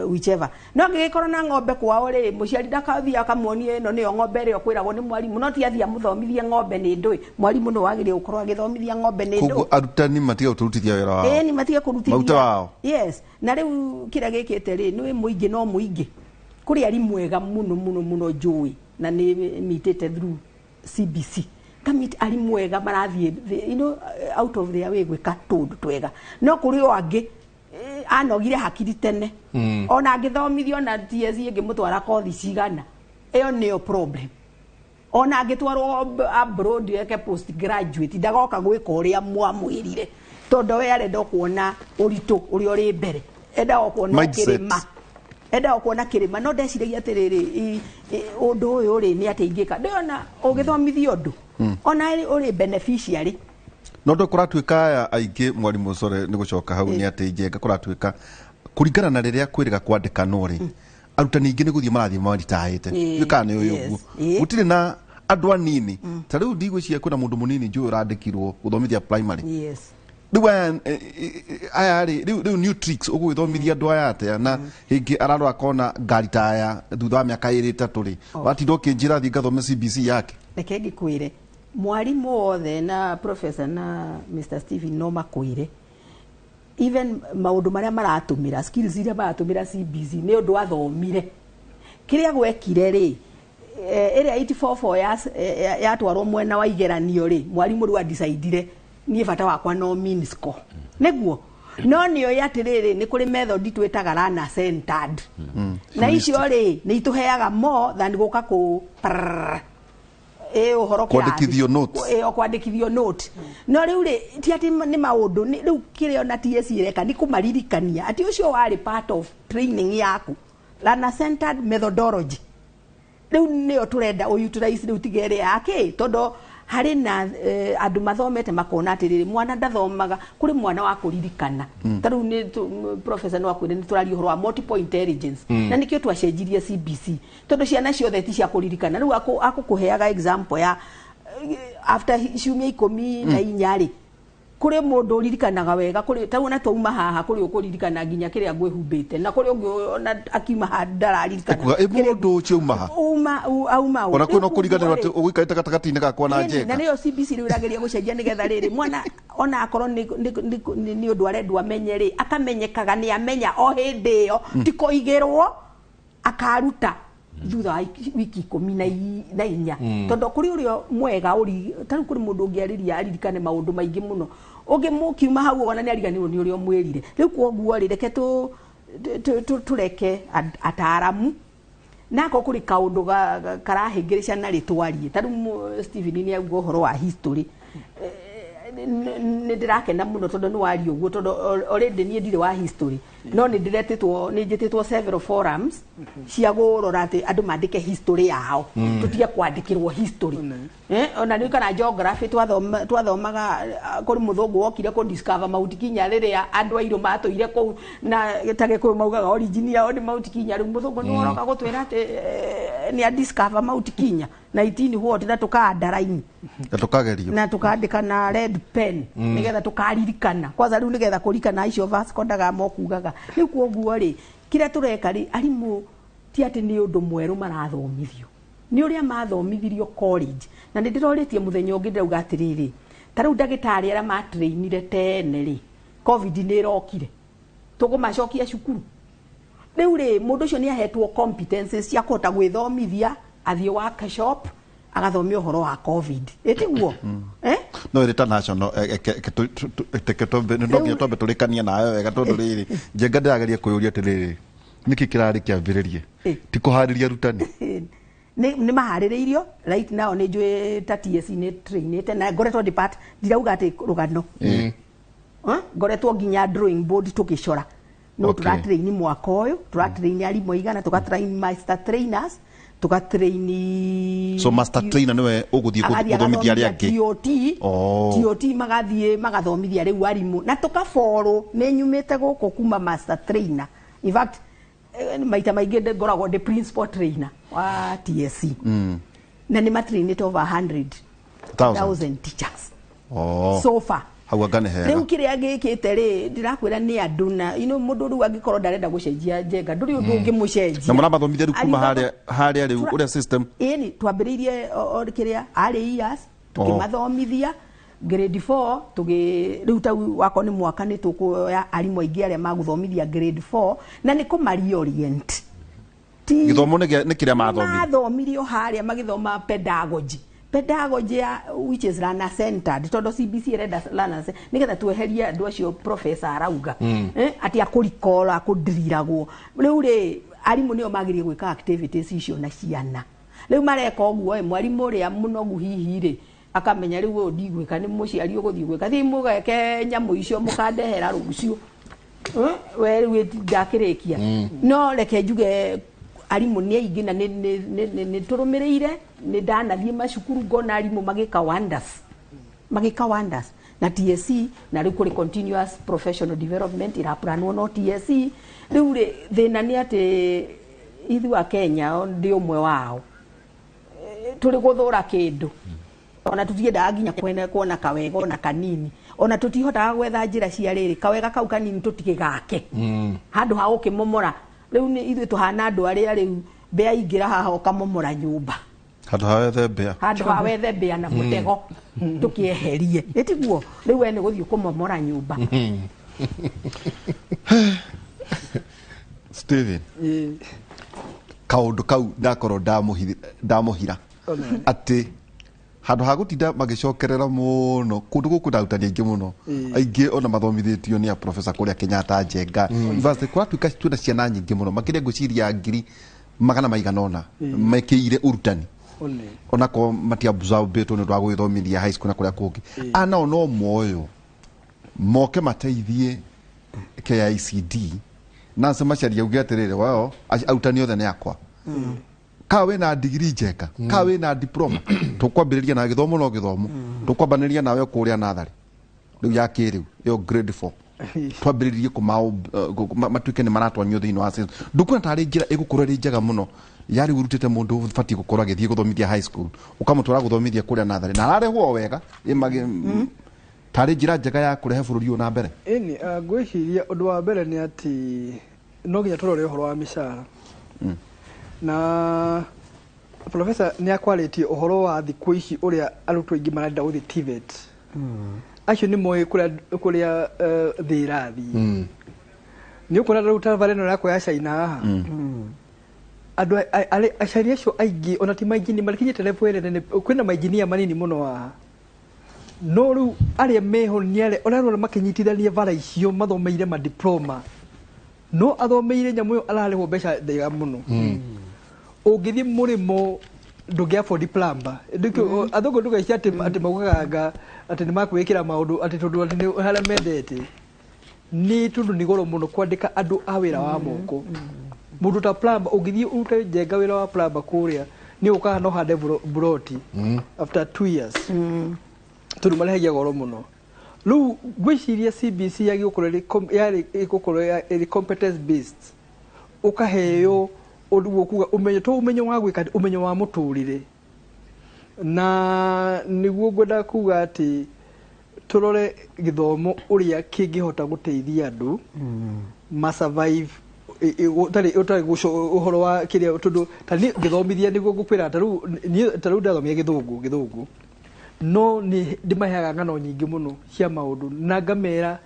whichever. No angĩgĩkorwo na ng'ombe kwao rĩ, mũciari ndakathiĩ akamuonie ĩno nĩyo ng'ombe ĩrĩa ũkwĩragwo nĩ mwarimũ, no ti athiĩ amũthomithie ng'ombe nĩ ndũĩ. Mwarimũ nĩ wagĩrĩire gũkorwo agĩthomithia ng'ombe nĩ ndũĩ. Koguo arutani matige gũtũrutithia wĩra wao. Ĩni, matige kũrutithia. Marute wao. Yes, na rĩu kĩrĩa gĩkĩte rĩ, nĩ mũingĩ, no mũingĩ kũrĩ arimũ ega mũno mũno mũno njũĩ na nĩ mitĩte through CBC, ngamit arimũ ega marathiĩ out of their way gwĩka tũndũ twega, no kũrĩ o angĩ anogire hakiri tene, ona angĩthomithio na TSC ĩngĩmũtwara kothi cigana, ĩyo nĩyo problem. Ona angĩtwarwo abroad eke post graduate, ndagoka gwĩka ũrĩa mwamwĩrire, tondũ we arenda o kuona ũritũ ũrĩa ũrĩ mbere, endaga o kuona Mindset. kĩrĩma, endaga kuona kĩrĩma. No ndeciragia atĩrĩrĩ, ũndũ ũyũ rĩ, nĩ atĩ ingĩka ndĩona ũgĩthomithio ũndũ ona ũrĩ beneficiary. No ndo kũratuĩka aya aingĩ, mwarimũ Core, nĩ gũcoka hau nĩ atĩ Njenga, kũratuĩka kũringana na rĩrĩa kwĩrĩga kwandĩkanwo rĩ, arutani aingĩ nĩ gũthiĩ marathiĩ maritaĩte. Ndiũĩ kana nĩ ũyũ ũguo. Gũtirĩ na andũ anini ta rĩu ndigwĩciria kwĩna mũndũ mũnini njũĩ ũrandĩkirwo gũthomithia primary. Rĩu aya aya rĩ, rĩu new tricks ũgũgĩthomithia andũ aya atĩa? Na hĩngĩ ararora akona ngari ta aya thutha wa mĩaka 2 3 rĩ, watinda ũkĩnjĩra thiĩ ngathome CBC yake. Reke ngĩkwĩre, mwarimũ wothe na professor na Mr Stephen no makwĩre, even maũndũ marĩa maratũmĩra, skills iria maratũmĩra CBC, nĩ ũndũ athomire. Kĩrĩa gwekire rĩ, ĩrĩa 844 yatwarwo mwena wa igeranio rĩ, mwarimũ rĩu adecidire Niĩ bata wakwa no mean score nĩguo, no nĩ oĩ atĩrĩrĩ, nĩ kũrĩ method twĩtaga learner centered, na icio rĩ nĩ itũheaga more than gũka kũ prrrr. Ĩ ũhoro kĩrathi. Kwandĩkithio notes. Ĩ, o kwandĩkithio note. No rĩu rĩ, ti atĩ nĩ maũndũ rĩu kĩrĩa ona TSC ĩreka nĩ kũmaririkania atĩ ũcio warĩ part of training yaku, learner centered methodology. Rĩu nĩyo tũrenda ũutilize rĩu, tiga ĩrĩa yake, tondũ harĩ na andũ mathomete makona atĩrĩrĩ, mwana ndathomaga, kũrĩ mwana wa kũririkana. Ta rĩu nĩ professor no akwĩre nĩ tũraria ũhoro wa multiple intelligence, na nĩkĩo twacenjirie CBC, tondũ ciana ciothe ti cia kũririkana. Rĩu akũkũheaga example ya after ciumia 14 rĩ, kũrĩ mũndũ ũririkanaga wega, kũrĩ ta ona twauma haha, kũrĩ ũkũririkana nginya kĩrĩa ngwĩhumbĩte, na kũrĩ ũngĩ ona akiuma haha ndararirikana. Ekuga ĩ mũndũ ũcio uma ha? Uma auma ũ. Ona kwĩna Rĩu kũriganĩrwo koguo atĩ rĩ, ũgũikarĩte gatagatĩ-inĩ gakwa na Ĩni, na Njenga. nĩyo CBC rĩu ĩrageria gũcenjia, nĩgetha rĩrĩ mwana ona akorwo nĩ ũndũ arendwo amenye rĩ, akamenyekaga nĩ amenya o hĩndĩ ĩyo, ti kũigĩrwo akaruta thutha wa wiki 14, tondũ kũrĩ ũrĩa mwega ũri ta rĩu kũrĩ mũndũ ũngĩarĩria aririkane maũndũ maingĩ mũno, ũngĩ mũkiuma hau ona nĩ ariganĩrwo nĩ ũrĩa ũmwĩrire. Rĩu kwoguo rĩ, reke tũreke ataaramu nako kũrĩ kaũndũ karahĩngĩrĩca na rĩtwarie. Ta rĩu Stephen nĩ auga ũhoro wa history. Nĩ ndĩrakena mũno tondũ nĩ waria ũguo, tondũ already niĩ ndirĩ wa history, no nĩ ndĩretĩtwo, nĩ njĩtĩtwo several forums cia gũrora atĩ andũ mandĩke history yao, tũtige kwandĩkĩrwo history. Ona nĩ kana geography twathomaga, kũrĩ mũthũngũ wokire kũ discover Mount Kenya rĩrĩa andũ airũ matũire kũu, na ta Gĩkũyũ maugaga origin yao nĩ Mount Kenya. Rĩu mũthũngũ nĩ ũroka gũtwĩra atĩ nĩ a discover Mount Kenya 19 what, na tũka underline Na tũkagerio. Na tukandika na red pen nigetha tukaririkana kwanza. Riu nigetha kurikana icio Vasco da Gama okugaga. Riu kwoguo ri, kiria tureka ri, arimu ti ati ni undu mweru marathomithio, ni uria mathomithirio college. Na nĩ ndĩrorĩtie mũthenya ũngĩ, ndĩrauga atĩrĩrĩ, ta rĩu ndagĩtarĩ arĩa matrainire tene rĩ, COVID nĩ ĩrokire, tũkũmacokia cukuru rĩu rĩ? Mũndũ ũcio nĩ ahetwo competences cia kũhota gwĩthomithia, athiĩ workshop, agathomia ũhoro wa COVID, ĩtiguo, eh? No ĩrĩ ta national reke no nginya twambe tũrĩkanie nawe wega, tondũ rĩrĩ, Njenga, ndĩrageria kwĩyũria atĩrĩrĩ, nĩkĩ kĩrarĩ kĩambĩrĩrie ti kũharĩria arutani? Nĩ maharĩrĩirio. Right now nĩ njũĩ ta TSC nĩ trainĩte, na ngoretwo ndĩ part, ndirauga atĩ rũgano. Ngoretwo nginya drawing board tũgĩcora no tũratrain mwaka ũyũ, tũratrain arimũ 100, tũgatrain master trainers, tũgatrain So master trainer nĩwe ũgũthiĩ agathiĩ gũthomithia arĩa agathomithia angĩ? TOT. TOT magathiĩ magathomithia rĩu arimũ na tũkaborũ. Nĩ nyumĩte gũkũ kuma master trainer. In fact, maita maingĩ ngoragwo ndĩ principal trainer wa TSC, na nĩ matrainĩte over 100 Thousand. thousand teachers so far. Hau anga nĩ hega. Rĩu kĩrĩa gĩkĩte rĩ, ndĩrakwĩra nĩ andũ na mũndũ rĩu angĩkorwo ndarenda gũcenjia, Njenga, ndũrĩ ũndũ ũngĩmũcenjia. Na mũramathomithia rĩu kuma Arimũ harĩa harĩa rĩu ũrĩa system? Ĩni, twambĩrĩirie o kĩrĩa arĩ years tũkĩmathomithia grade 4, tũgĩ rĩu ta wakorwo nĩ mwaka nĩ tũkuoya arimũ aingĩ arĩa magũthomithia grade 4, na nĩ kũmari-orient. Gĩthomo nĩ kĩrĩa mathomire. Mathomire o harĩa magĩthoma pedagogy ya which is learner centered, tondũ CBC ĩrenda learner centered nĩgetha tweherie andũ acio professor arauga atĩ akũrikora akũndiriragwo. Rĩu rĩ, arimũ nĩo magĩrĩire gwĩka activities icio na ciana. Rĩu mareka ũguo ĩ, mwarimũ ũrĩa mũnogu hihi rĩ, akamenya rĩu ũyũ ndigwĩka, nĩ mũciari ũgũthiĩ gwĩka, thiĩ mũgeke nyamũ icio mũkandehera rũciũ. We rĩu ndakĩrĩkia. No reke njuge arimũ nĩ aingĩ na nĩ tũrũmĩrĩire. Nĩ ndanathiĩ macukuru ngona arimũ magĩka wonders, magĩka wonders na TSC. Na rĩu kũrĩ continuous professional development ĩraplanwo no TSC. Rĩu rĩ, thĩna nĩ atĩ ithuĩ a Kenya, ndĩ ũmwe wao, tũrĩ gũthũra kĩndũ, ona tũtiendaga nginya kwene kuona kawega ona kanini, ona tũtihotaga gwetha njĩra cia rĩrĩ kawega kau kanini tũtigĩgake handũ ha gũkĩmomora. Rĩu nĩ ithuĩ tũhana andũ arĩa rĩu mbĩa ingĩra haha ũkamomora nyũmba. Handũ ha wethe mbĩa. Handũ ha wethe mbĩa na mũtego tũkĩeherie, ĩtiguo? Rĩu we nĩ gũthiĩ kũmomora nyũmba. Steven, kaũndũ kau ndakorwo ndamũhira atĩ Handũ ha gũtinda magĩcokerera mũno kũndũ gũkũ na arutani aingĩ mũno, aingĩ ona mathomithĩtio nĩ a professor kũrĩa Kenyatta, Njenga University. Kũratuĩka twĩna ciana nyingĩ mũno makĩria, ngwĩciria ngiri magana maigana ũna mekĩire ũrutani, One. Onakorwo matiabsorbĩtwo nĩ ũndũ wa gũgĩthomithia high school na kũrĩa kũngĩ, anao no moywo moke mateithie KICD. Nancy Macharia auge atĩrĩrĩ, wao arutani othe nĩ akwa, ka wĩna digiri njega, ka wĩna diploma, tũkwambĩrĩria na gĩthomo, no gĩthomo tũkwambanĩria nawe kũrĩa natharĩ rĩu ya kĩrĩu ĩyo grade 4, twambĩrĩrie matuĩke nĩ maratonyio thĩinĩ wa system. Ndũkuona tarĩ njĩra ĩgũkorwo ĩrĩ njega mũno ya rĩu ũrutĩte mũndũ ũbatiĩ gũkorwo agĩthiĩ gũthomithia high school, ũkamũtwara gũthomithia kũrĩa natharĩ na ararĩhwo o wega, tarĩ njĩra njega ya kũrehe bũrũri ũyũ na mbere? Ĩni, ngwĩciria ũndũ wa mbere nĩ atĩ no nginya tũrore ũhoro wa mĩcara, na professor nĩ akwarĩtie ũhoro wa thikũ ici ũrĩa arutwo aingĩ marenda gũthiĩ TVET. Acio nĩ moĩ kũrĩa thĩ ĩrathiĩ. Nĩ ũkuona rĩu ta bara ĩno yakwa ya China haha, andũ acaria acio aingĩ ona ti mainjinia makinyĩte level ĩrĩa nene. Kwĩna mainjinia manini mũno haha, no rĩu arĩa meho nĩ arĩa ũrarora makĩnyitithania bara icio mathomeire madiploma, no athomeire nyamũ ĩyo ararĩhwo mbeca njega mũno. Ũngĩthiĩ mũrĩmo ndũngĩ afford plumber. Athũngũ ndũgaicia atĩ maugaga anga atĩ nĩ makwĩkĩra maũndũ atĩ tondũ atĩ nĩ harĩa mendete, nĩ tondũ nĩ goro mũno kwandĩka andũ a wĩra wa moko. Mũndũ ta plumber, ũngĩthiĩ ũrute njenga wĩra wa plumber kũrĩa, nĩ ũkaga no hande buroti after 2 years, tondũ marĩhagia goro mũno. Rĩu ngwĩciria CBC yagĩrĩirwo gũkorwo yarĩ ĩgũkorwo ĩrĩ competence based, ũkaheo ũndũ ũkuga ũmenyo, to ũmenyo wa gwĩka, ũmenyo wa mũtũrĩre. Na nĩguo ngwenda kuga atĩ tũrore gĩthomo ũrĩa kĩngĩhota gũteithia andũ ma survive ũtarĩ ũhoro wa kĩrĩa, tondũ ta niĩ ngĩthomithia, nĩguo ngũkwĩra, ta rĩu niĩ ta rĩu ndathomia gĩthũngũ, no nĩ ndĩmaheaga ng'ano nyingĩ mũno cia maũndũ na ngamera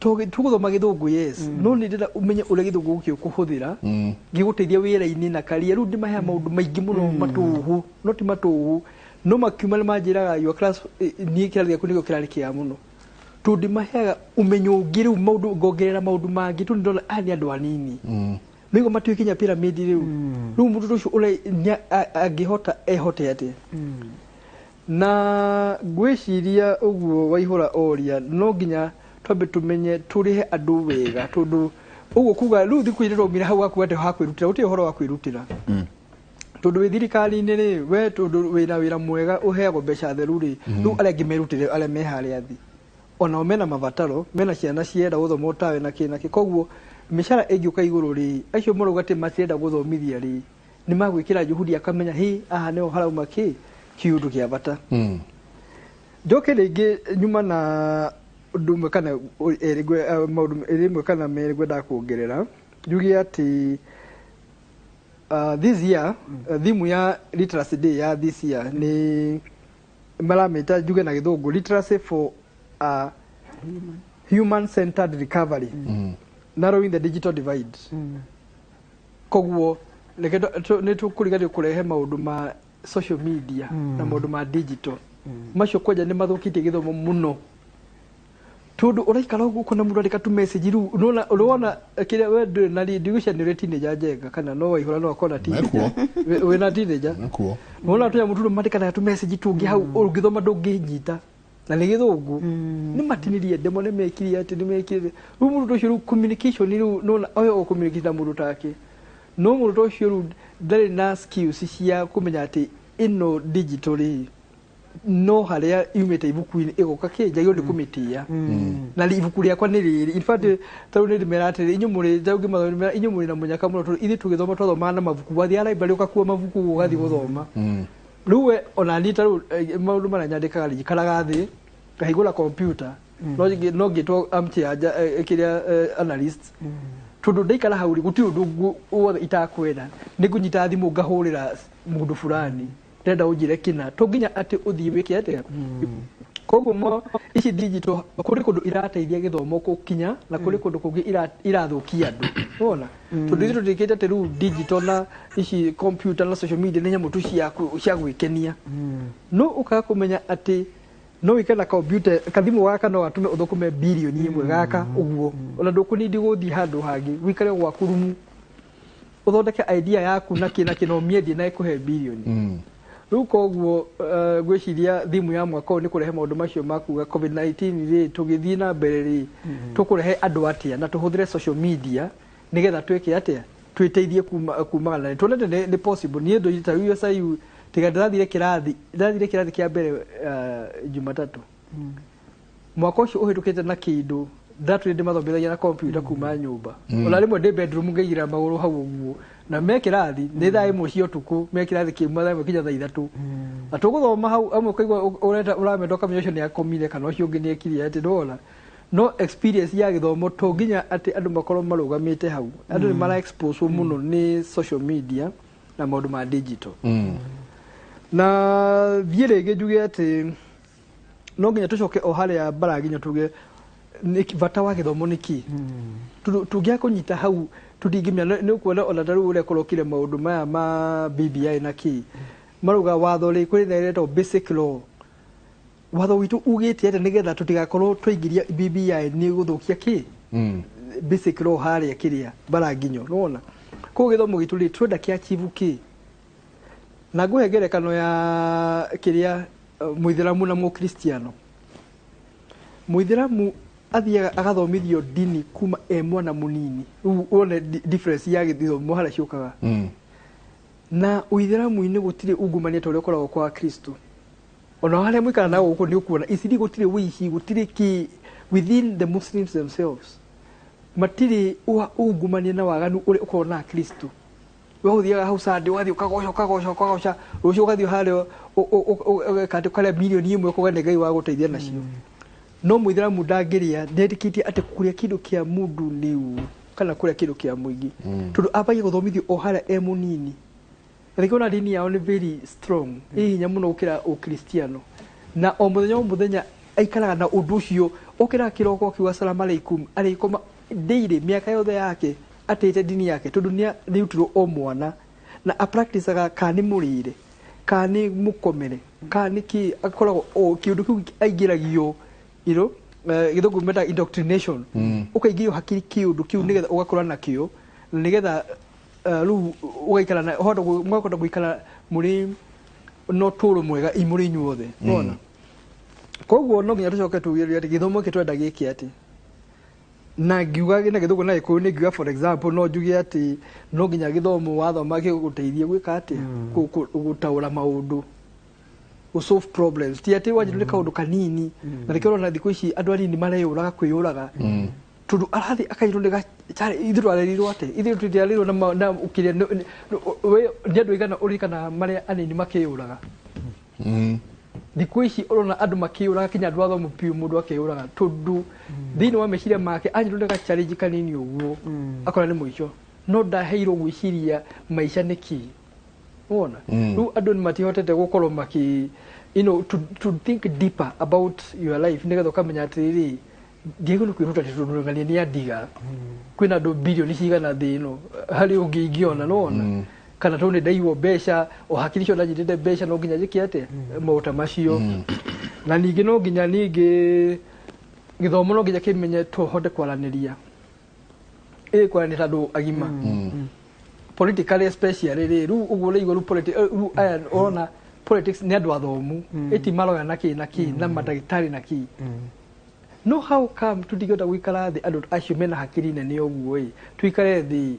tũgũthoma gĩthũngũ, yes, no nĩ ndĩrenda ũmenye ũrĩa gĩthũngũ gĩkĩ ũkũhũthĩra gĩgũteithia wĩra-inĩ na career. Rĩu ndĩmaheaga maũndũ maingĩ mũno matũhũ, no ti matũhũ, no makiuma nĩ manjĩraga, "Your class, niĩ kĩrathi gĩaku nĩkĩo kĩrarĩ kĩega mũno," tondũ ndĩmaheaga ũmenyo ũngĩ. Rĩu maũndũ ngongerera maũndũ mangĩ, tondũ ndĩrona aya nĩ andũ anini nĩguo matuĩke pyramid. Rĩu mũndũ ũcio ũrĩa angĩhota ehote atĩa? Na ngwĩciria ũguo Waihũra oria, no nginya twambe tũmenye tũrĩhe andũ wega, tondũ ũguo kuga rĩu thikũ ici ndĩraumire hau gakuga atĩ ha kwĩrutĩra, gũtirĩ ũhoro wa kwĩrutĩra, tondũ wĩ thirikari-inĩ rĩ, we tondũ wĩna wĩra mwega ũheagwo mbeca theru rĩ, rĩu arĩa angĩ merutĩre, arĩa me harĩa thĩ onao mena mabataro, mena ciana cienda gũthoma ũtawe na kĩ na kĩ. Koguo mĩcara ĩngĩũka igũrũ rĩ, acio marauga atĩ matirenda gũthomithia rĩ, nĩ magwĩkĩra juhudi, akamenya hi haha nĩho harauma kĩ kĩũndũ kĩa bata. Njoke rĩngĩ nyuma na ũndũ ũmwe kana ĩrĩ maũndũ ĩrĩ ĩmwe kana merĩ ngwendaga kuongerera, njuge atĩ this year, theme ya Literacy Day ya this year nĩ maramĩta, njuge na gĩthũngũ, "Literacy for a human centered recovery, narrowing the digital divide." Koguo reke nĩ tũkũriganĩrwo kũrehe maũndũ ma social media na maũndũ ma digital macio kwanja nĩ mathũkĩtie gĩthomo mũno, tondũ ũraikara ũguo ũkona mũndũ andĩka tu message. Rĩu nĩwona ũrona kĩrĩa we ndũrĩ na ndigwĩciria nĩ ũrĩ teenager njega kana no Waihũra no akorwo na teenager. Mekuo. Wĩna teenager? Mekuo. Nĩwona tũnyamũ tũrũ mandĩkanaga tu message tũngĩ hau ũngĩthoma ndũngĩnyita na nĩ gĩthũngũ, nĩ matinirie ndemo, nĩ mekire atĩ nĩ mekire. Rĩu mũndũ ũcio rĩu communication, rĩu nĩwona ũyũ ũ communicate na mũndũ take, no mũndũ ta ũcio rĩu ndarĩ na skills cia kũmenya atĩ ĩno digital rĩ, no harĩa yumĩte ibuku-inĩ ĩgoka kĩ njagĩrĩirwo nĩ kũmĩtĩĩa na ibuku rĩakwa nĩ rĩrĩ. In fact, tarĩu nĩ ndĩmera atĩrĩ, inyuĩ mũrĩ tarĩu ngĩmathomithia ndĩmera, inyuĩ mũrĩ na mũnyaka mũno, tondũ ithuĩ tũgĩthoma twathomaga na mabuku, wathiaga library ũgakua mabuku ũgathiĩ gũthoma. Rĩu we ona niĩ tarĩu maũndũ marĩa nyandĩkaga rĩ, njikaraga thĩ ngahingũra computer, no ngĩtwo armchair kĩrĩa analyst, tondũ ndaikara hau rĩ, gũtirĩ ũndũ wothe itakwenda, nĩ ngũnyita thimũ ngahũrĩra mũndũ fulani, ndĩrenda ũnjĩre kĩna, to nginya atĩ ũthiĩ wĩke atĩa. Koguo Ici digital kũrĩ kũndũ irateithia gĩthomo gũkinya na kũrĩ kũndũ kũngĩ irathũkia andũ, wona, tondũ ithuĩ tũtuĩkĩte atĩ rĩu digital na ici computer na social media nĩ nyamũ tu cia gwĩkenia, no ũkaga kũmenya atĩ no wĩke na computer. Kathimũ gaka no gatũme ũthũkũme 1 billion gaka ũguo, ona ndũkũnindi gũthiĩ handũ hangĩ, wĩikare gwaku rumu ũthondeke idea yaku na kĩ na kĩ na ũmĩendie na ĩkũhe birioni. Rĩu koguo ngwĩciria thimu ya mwaka ũyũ nĩ kũrehe maũndũ macio ma kuga COVID-19 rĩ, tũgĩthiĩ na mbere rĩ, tũkũrehe andũ atĩa na tũhũthĩre social media nĩgetha twĩke atĩa, twĩteithie kumagana na tuonete nĩ possible. Niĩ ndũ ta rĩu SIU tiga ndĩrathire kĩrathi kĩa mbere Jumatatũ mwaka ũcio ũhĩtũkĩte na kĩndũ ndatũire ndĩmathomithagia na computer kuma nyũmba. Ona rĩmwe ndĩ bedroom ngaigĩrĩra magũrũ hau ũguo na me kĩrathi nĩ thaa 1 cia ũtukũ, me kĩrathi kĩmwe thaa 1 kinya thaa 3 na tũgũthoma hau. Amwe ũkaigua ũreta ũramenda ũkamenya ũcio nĩ akomire kana ũcio ũngĩ nĩ ekire atĩ ndwona. No experience ya gĩthomo to nginya atĩ andũ makorwo marũgamĩte hau, andũ nĩ mara expose mũno nĩ social media na maũndũ ma digital. Na thiĩ rĩngĩ njuge atĩ no nginya tũcoke o harĩa mbara nginya tuge bata wa gĩthomo nĩ kĩ. Tondũ tũngĩaga kũnyita hau tũtingĩmenya. Nĩ ũkuona ona ta rĩu ũrĩa kũrokire maũndũ maya ma BBI na kĩ marauga watho rĩ, kwĩ na ĩretwo basic law. Watho witũ ugĩte atĩ nĩgetha tũtigakorwo twaingĩria BBI nĩ gũthũkia kĩ basic law harĩa kĩrĩa mbara nginyo nĩwona. Koguo gĩthomo gitũ rĩ, twenda kĩ achieve kĩ? Na ngũhe ngerekano ya kĩrĩa mũithĩramu na mũkristiano. Mũithĩramu athiaga agathomithio ndini kuma e mwana mũnini. Rĩu wone difference ya gĩthomo harĩa ciũkaga. Na ũithĩramu-inĩ gũtirĩ ungumania ta ũrĩa ũkoragwo kwa Kristo. Ona harĩa mũikara na gũkũ nĩ ũkuona iciri gũtirĩ wĩici, gũtirĩ kĩ. Within the Muslims themselves matirĩ ungumania na waganu ũrĩa ũkoragwo na Kristo. We ũthiaga hau Sunday, ũgathiĩ ũkagoca, ũkagoca, ũkagoca, rũciũ ũgathiĩ harĩa ũgeka atĩ ũkarĩa 1 million ũkauga nĩ Ngai wa gũteithia nacio. No mũithĩramu ndangĩrĩa, ndetĩkĩtie atĩ kũrĩa kĩndũ kĩa mũndũ nĩ ũru kana kũrĩa kĩndũ kĩa mũingĩ, tondũ ambagia gũthomithio o harĩa e mũnini. Na nĩkĩo ona ndini yao nĩ very strong, ĩ hinya mũno gũkĩra ũkristiano. Na o mũthenya o mũthenya aikaraga na ũndũ ũcio, okĩraga kĩroko akiuga salamu alaikum, arĩkoma daily mĩaka yothe yake atĩte ndini yake, tondũ nĩ nĩrutirwo o mwana na apracticaga kana nĩ mũrĩre kana nĩ mũkomere kana nĩ kĩ, akoragwo o kĩũndũ kĩu aingĩragio gĩthũngũ metaga indoctrination. Ũkaingĩrio hakiri kĩũndũ kĩu nĩgetha ũgakũra nakĩo na nĩgetha rĩu ũgaikara na ũhota mũgakũhota gũikara mũrĩ na ũtũũro mwega mũrĩ inyuothe, nĩwona. Koguo no nginya tũcoke tuge atĩ gĩthomo gĩkĩ twenda gĩke atĩ na ngiuga na gĩthũngũ na gĩkũyũ nĩ ngiuga, for example, no njuge atĩ no nginya gĩthomo wathoma gĩgũteithie gwĩka atĩ gũtaũra maũndũ, gũ solve problems, ti atĩ wanjirwo nĩ kaũndũ kanini. Na nĩkĩo ũrona thikũ ici andũ anini mareyũraga kwĩyũraga, tondũ arathiĩ akairwo nĩ ithuĩ twarerirwo atĩ ithuĩ tũtiarerirwo na kĩrĩa we nĩ andũ aigana ũririkanaga marĩa anini makĩyũraga. Thikũ ici ũrona andũ makĩyũraga, kinya andũ athomu biũ, mũndũ akĩyũraga tondũ thĩinĩ wa meciria make anyitwo nĩ ga-challenge kanini ũguo akona nĩ mũico, no ndaheirwo gwĩciria maica nĩ kĩ, wona. Rĩu andũ nĩ matihotete gũkorwo maki to think deeper about your life nĩgetha ũkamenya atĩrĩrĩ, ndiagĩrĩirwo nĩ kwĩruta atĩ tondũ ng'ania nĩ andiga kwĩna andũ bilioni cigana thĩ ĩno harĩ ũngĩ ingĩona, nĩwona, kana tondũ nĩ ndaiywo mbeca o hakiri icio ndanyitĩte mbeca no nginya njĩke atĩa, maũndũ ta macio. Na ningĩ no nginya ningĩ gĩthomo no nginya kĩmenye tũhote kwaranĩria, ĩ kwaranĩria ta andũ agima, politically especially rĩ. Rĩu ũguo ũraigua rĩu rĩu aya ũrona politics nĩ andũ athomu, ĩti maroya na kĩ na kĩ na mandagĩtarĩ na kĩ. No how come tũtingĩhota gũikara thĩ andũ acio mena hakiri nene ũguo, ĩ tuikare thĩ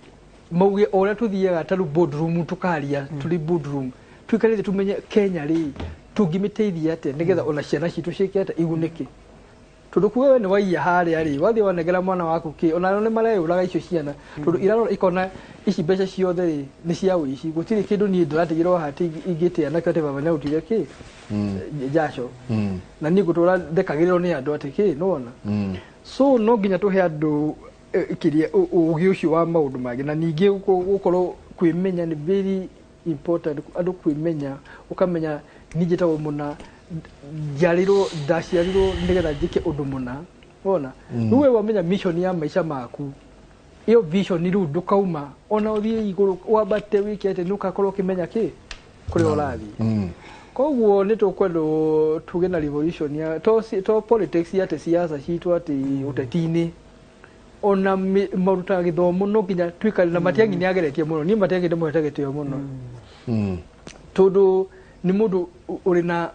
mauge o ũrĩa tũthiaga ta rĩu boardroom, tũkaria tũrĩ boardroom, tuikare thĩ tumenye Kenya rĩ tũngĩmĩteithia atĩa nĩgetha ona ciana citũ ciĩke atĩa, igunĩke. Tondũ kuga we nĩ waiya harĩa rĩ, wathiĩ wanengera mwana waku kĩ, ona nĩ mareyũraga icio ciana, tondũ irarora ikona ici mbeca ciothe rĩ nĩ cia ũici, gũtirĩ kĩndũ niĩ ndĩratigĩrwo haha atĩ ingĩtĩa nakĩo atĩ baba nĩarutire kĩ njaco na niĩ ngũtũra ndekagĩrĩrwo nĩ andũ atĩ kĩ, nĩwona. So no nginya tũhe andũ kĩrĩa ũgĩ ũcio wa maũndũ mangĩ. Na ningĩ gũkorwo kwĩmenya nĩ very important, andũ kwĩmenya, ũkamenya niĩ njĩtagwo mũna. Njiarirwo, ndaciarirwo nĩgetha njĩke ũndũ mũna. Wona rĩu we wamenya mission ya maica maku, ĩyo vision rĩu ndũkauma ona ũthiĩ igũrũ wambate wĩke atĩ nĩ ũgakorwo ũkĩmenya kĩ kũrĩa ũrathiĩ. Koguo nĩ tũkwendwo tuge na revolution ya to politics atĩ siasa citũ, atĩ ũteti-inĩ, ona maũndũ ta gĩthomo no nginya tuikare na Matiang'i. Nĩ ageretie mũno. Niĩ Matiang'i ndĩmũhete gĩtĩo mũno tondũ nĩ mũndũ ũrĩ na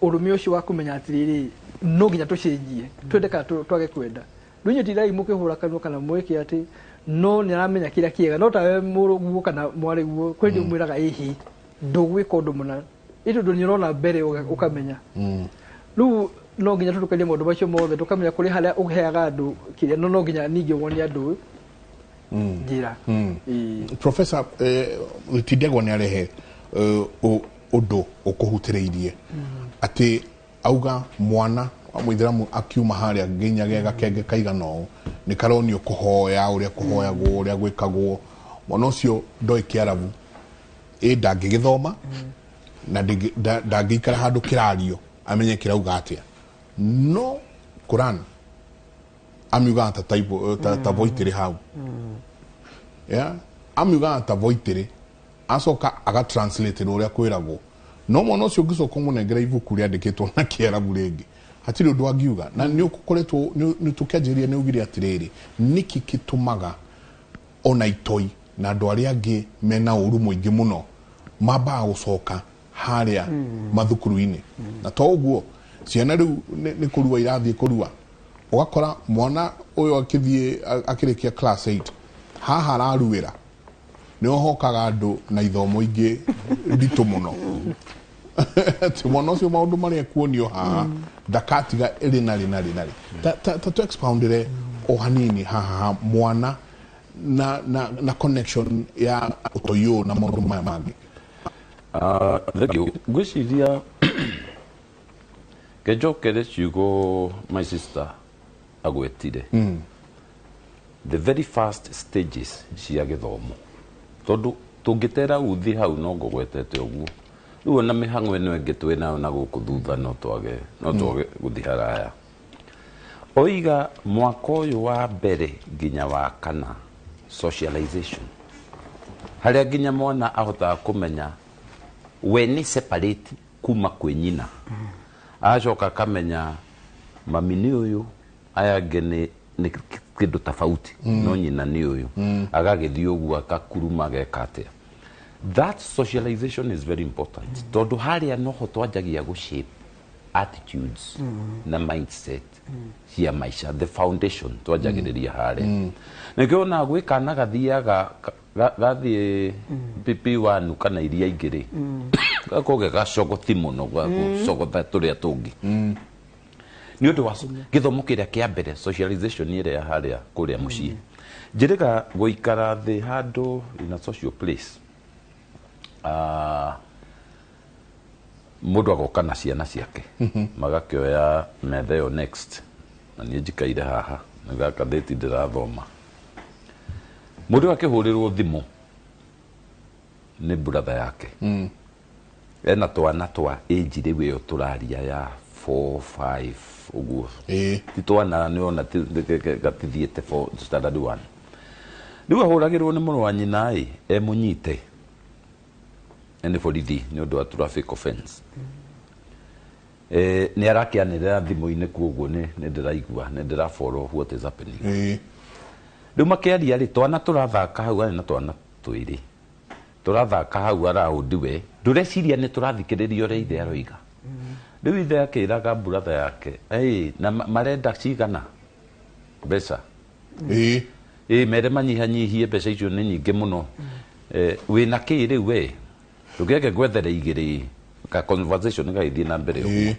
ũrũme ũcio wa kũmenya atĩrĩrĩ, no nginya tũcenjie, twende kana twage kwenda. Rĩu inyuĩ tindai mũkĩhũra kanua kana mwĩke atĩ, no nĩ aramenya kĩrĩa kĩega. No tawe mũrũguo kana mwarĩguo kwĩ ndĩ ũmwĩraga ĩhi ndũgwĩka ũndũ mũna, ĩ tondũ nĩ ũrona mbere ũkamenya. Rĩu no nginya tũtukanie maũndũ macio mothe, tũkamenya kũrĩ harĩa ũheaga andũ kĩrĩa, no no nginya ningĩ wonie andũ njĩra. Ĩĩ. Professor, Tindegwa nĩ arehe ũndũ ũkũhutĩrĩirie atĩ auga mwana wa mũithĩramu akiuma harĩa nginya ge gakenge kaigana ũũ nĩ karonio kũhoya, ũrĩa kũhoyagwo, ũrĩa gwĩkagwo. Mwana ũcio ndoĩ Kĩarabu, ĩ ndangĩgĩthoma na ndangĩikara handũ kĩrario amenye kĩrauga atĩa, no Quran amiugaga ta taibo, ta voitĩrĩ hau, yeah? Amiugaga ta voitĩrĩ, acoka agatranslate ũrĩa kwĩragwo. No mwana ũcio ũngĩcoka ũmũnengere ibuku rĩandĩkĩtwo na Kĩarabu rĩngĩ, hatirĩ ũndũ angiuga. Na nĩ ũkoretwo nĩ tũkĩanjĩrĩria nĩ ugire atĩrĩrĩ, nĩkĩ gĩtũmaga ona itoi na andũ arĩa angĩ mena ũru mũingĩ mũno mambaga gũcoka harĩa mathukuru-inĩ? Na to ũguo, ciana rĩu nĩ kũrua irathiĩ kũrua, ũgakora mwana ũyũ akĩthiĩ akĩrĩkia class 8 haha araruĩra nĩ hokaga andũ na ithomo ingĩ nditũ mũno, atĩ mwana ũcio maũndũ marĩa ekuonio haha ndakatiga ĩrĩ na rĩ na rĩ na rĩ. Ta tu expoundire o hanini haha ha mwana na connection ya ũtoi ũyũ na maũndũ maya mangĩ. Thank you. Ngwĩciria kenjokere ciugo my sister agwetire, the very first stages cia gĩthomo, tondũ tũngĩtera uthi hau no ngũgwetete ũguo. Rĩu ona mĩhang'o ĩno ĩngĩ twĩ nayo na gũkũ thutha no twage gũthiĩ haraya. Oiga mwaka ũyũ wa mbere nginya wa kana, socialization, harĩa nginya mwana ahotaga kũmenya we nĩ separate kuma kwĩ nyina, agacoka akamenya mami nĩ ũyũ, aya angĩ nĩ kĩndũ tofauti, no nyina nĩ ũyũ. Agagĩthiĩ ũguo akakuruma ageka atĩa. That socialization is very important tondũ harĩa noho twanjagia gũ shape attitudes na mindset cia maica. The foundation twanjagĩrĩria harĩa. Nĩkĩo ona gwĩ kana gathiaga gathiĩ PP1 kana iria ingĩ rĩ, gakorwo ge gacogoti mũno, gacogotha tũrĩa tũngĩ nĩ ũndũ wa gĩthomo kĩrĩa kĩa mbere, socialization ĩrĩa ya harĩa kũrĩa mũciĩ. Njĩrĩga gũikara thĩ handũ in a social place, mũndũ agoka na ciana ciake magakĩoya metha ĩyo next, na niĩ njikaire haha nĩ gakathĩti ndĩrathoma. Mũndũ akĩhũrĩrwo thimũ nĩ brother yake ena twana twa age rĩu ĩyo tũraria ya 4 5 ũguo. Ti twana nĩ ona gatithiĩte for standard 1. Rĩu ahũragĩrwo nĩ mũrũ wa nyina ĩ emũnyite nĩ borithi nĩ ũndũ wa traffic offense. Nĩ arakĩanĩrĩra thimũ-inĩ, kuoguo nĩ ndĩraigua, nĩ ndĩra follow what is happening. Rĩu makĩaria rĩ, twana tũrathaka hau, arĩ na twana twĩrĩ tũrathaka hau around, we ndũreciria nĩ tũrathikĩrĩria ũrĩa ithe aroiga. Rĩu ithe akĩraga brother yake, "Ĩ na marenda cigana mbeca?" Ĩ mere manyihanyihie mbeca icio, nĩ nyingĩ mũno. Wĩna kĩ rĩu we ndũkĩreke ngwethere igĩrĩ. Ka conversation gagĩthiĩ na mbere ũguo.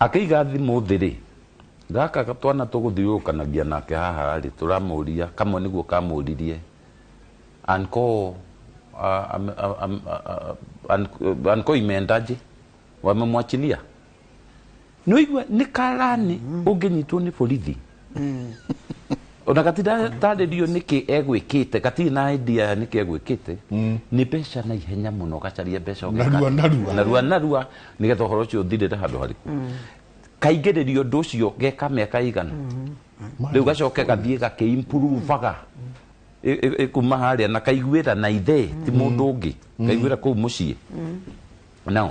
Akĩiga thimũ thĩ rĩ, gaka twana tũgũthiũrũrũkanagia nake haha rĩ, tũramũria kamwe nĩguo kamũririe, "Anko, anko imeendaje? Wamemwachilia?" Nĩũigua nĩ karani ũngĩnyitwo nĩ borithi. Ona gatitarĩrio nĩkĩ egwĩkĩte, gatirĩ na idea ya nĩkĩ egwĩkĩte, nĩ mbeca na ihenya mũno, gacaria mbeca ũgeka Narua, atĩa? Narua. Narua narua, nĩgetha ũhoro ũcio ũthirĩre handũ harĩkũ. Kaingĩrĩrio ũndũ ũcio geka mĩaka igana rĩu, gacoke gathiĩ gakĩimprovaga ĩkuma harĩa na kaiguĩra na ithe ti mũndũ ũngĩ, kaiguĩra kũu mũciĩ. Now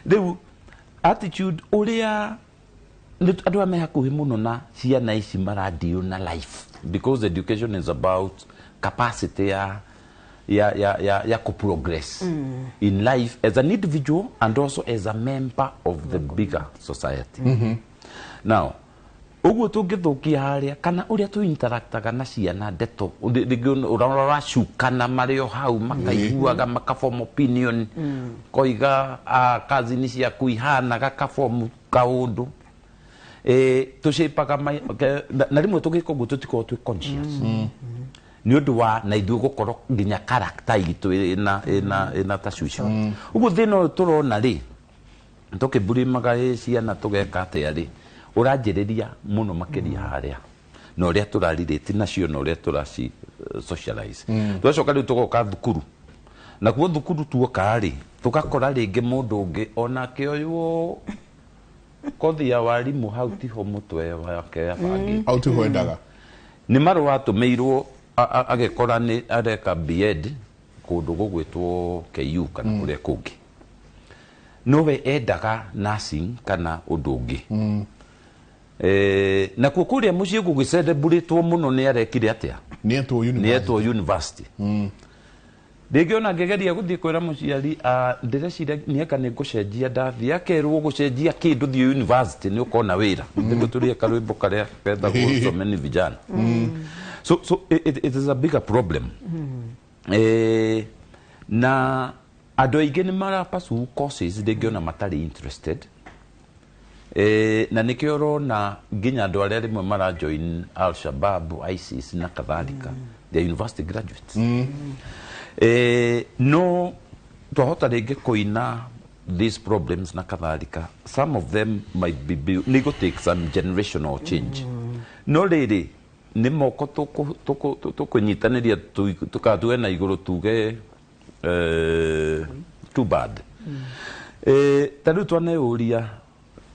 rĩu attitude ũrĩa nĩ andũ aya me hakuhĩ mũno na ciana ici maradeal na life, because education is about capacity ya kuprogress in life as an individual and also as a member of the bigger society. Now ũguo tũngĩthũkia harĩa kana ũrĩa tũ interactaga na ciana, ndeto rĩngĩ ũracukana marĩ o hau makaiguaga, makaform opinion, koiga, "Ah, cousin ciaku ihana," gakaform kaũndũ. Tũcĩpaga na rĩmwe tũgĩka ũguo tũtikoragwo twĩ conscious nĩ ũndũ wa na ithuĩ gũkorwo nginya character itũ ĩna tashwishi. Ũguo thĩna ũyũ tũrona rĩ, tũkĩmburimaga ĩ ciana tũgeka atĩa rĩ, ũranjĩrĩria mũno makĩria harĩa na ũrĩa tũrarirĩti nacio na ũrĩa tũraci socialize. Tũgacoka rĩu tũgoka thukuru, nakuo thukuru tuoka rĩ, tũgakora rĩngĩ mũndũ ũngĩ onake oywo kothi ya warimũ hau tiho mũtwe wake abangĩte. Hau tiho endaga. Nĩ marũa atũmĩirwo agĩkora nĩ areka B.Ed kũndũ gũgwĩtwo KU kana kũrĩa kũngĩ, nowe endaga nursing kana ũndũ ũngĩ. Nakuo kũrĩa mũciĩ gũgĩcelebrĩtwo mũno nĩ arekire atĩa? Nĩ etwo nĩ university. Etwo university. Rĩngĩ ona ngĩgeria gũthiĩ kwĩra mũciari, "Ah, ndĩreciria nĩeka nĩ ngũcenjia," ndathiĩ akerwo, "Gũcenjia kĩndũ? Thiĩ university nĩ ũkona wĩra." Nĩguo tũrĩe karwĩmbo karĩa ketagwo "Someni Vijana". So it is a bigger problem. Na andũ aingĩ nĩ mara pursue courses rĩngĩ ona matarĩ interested. Na nĩkĩo ũrona nginya andũ arĩa rĩmwe mara join Al Shabab, ISIS na kadhalika, they are university graduates. No twahota rĩngĩ kũina these problems na kadhalika, some of them might be nĩ gũ take some generational change. No rĩrĩ nĩ moko tũkũnyitanĩria tũkatue na igũrũ tuge, too bad. Ta rĩu twaneyũria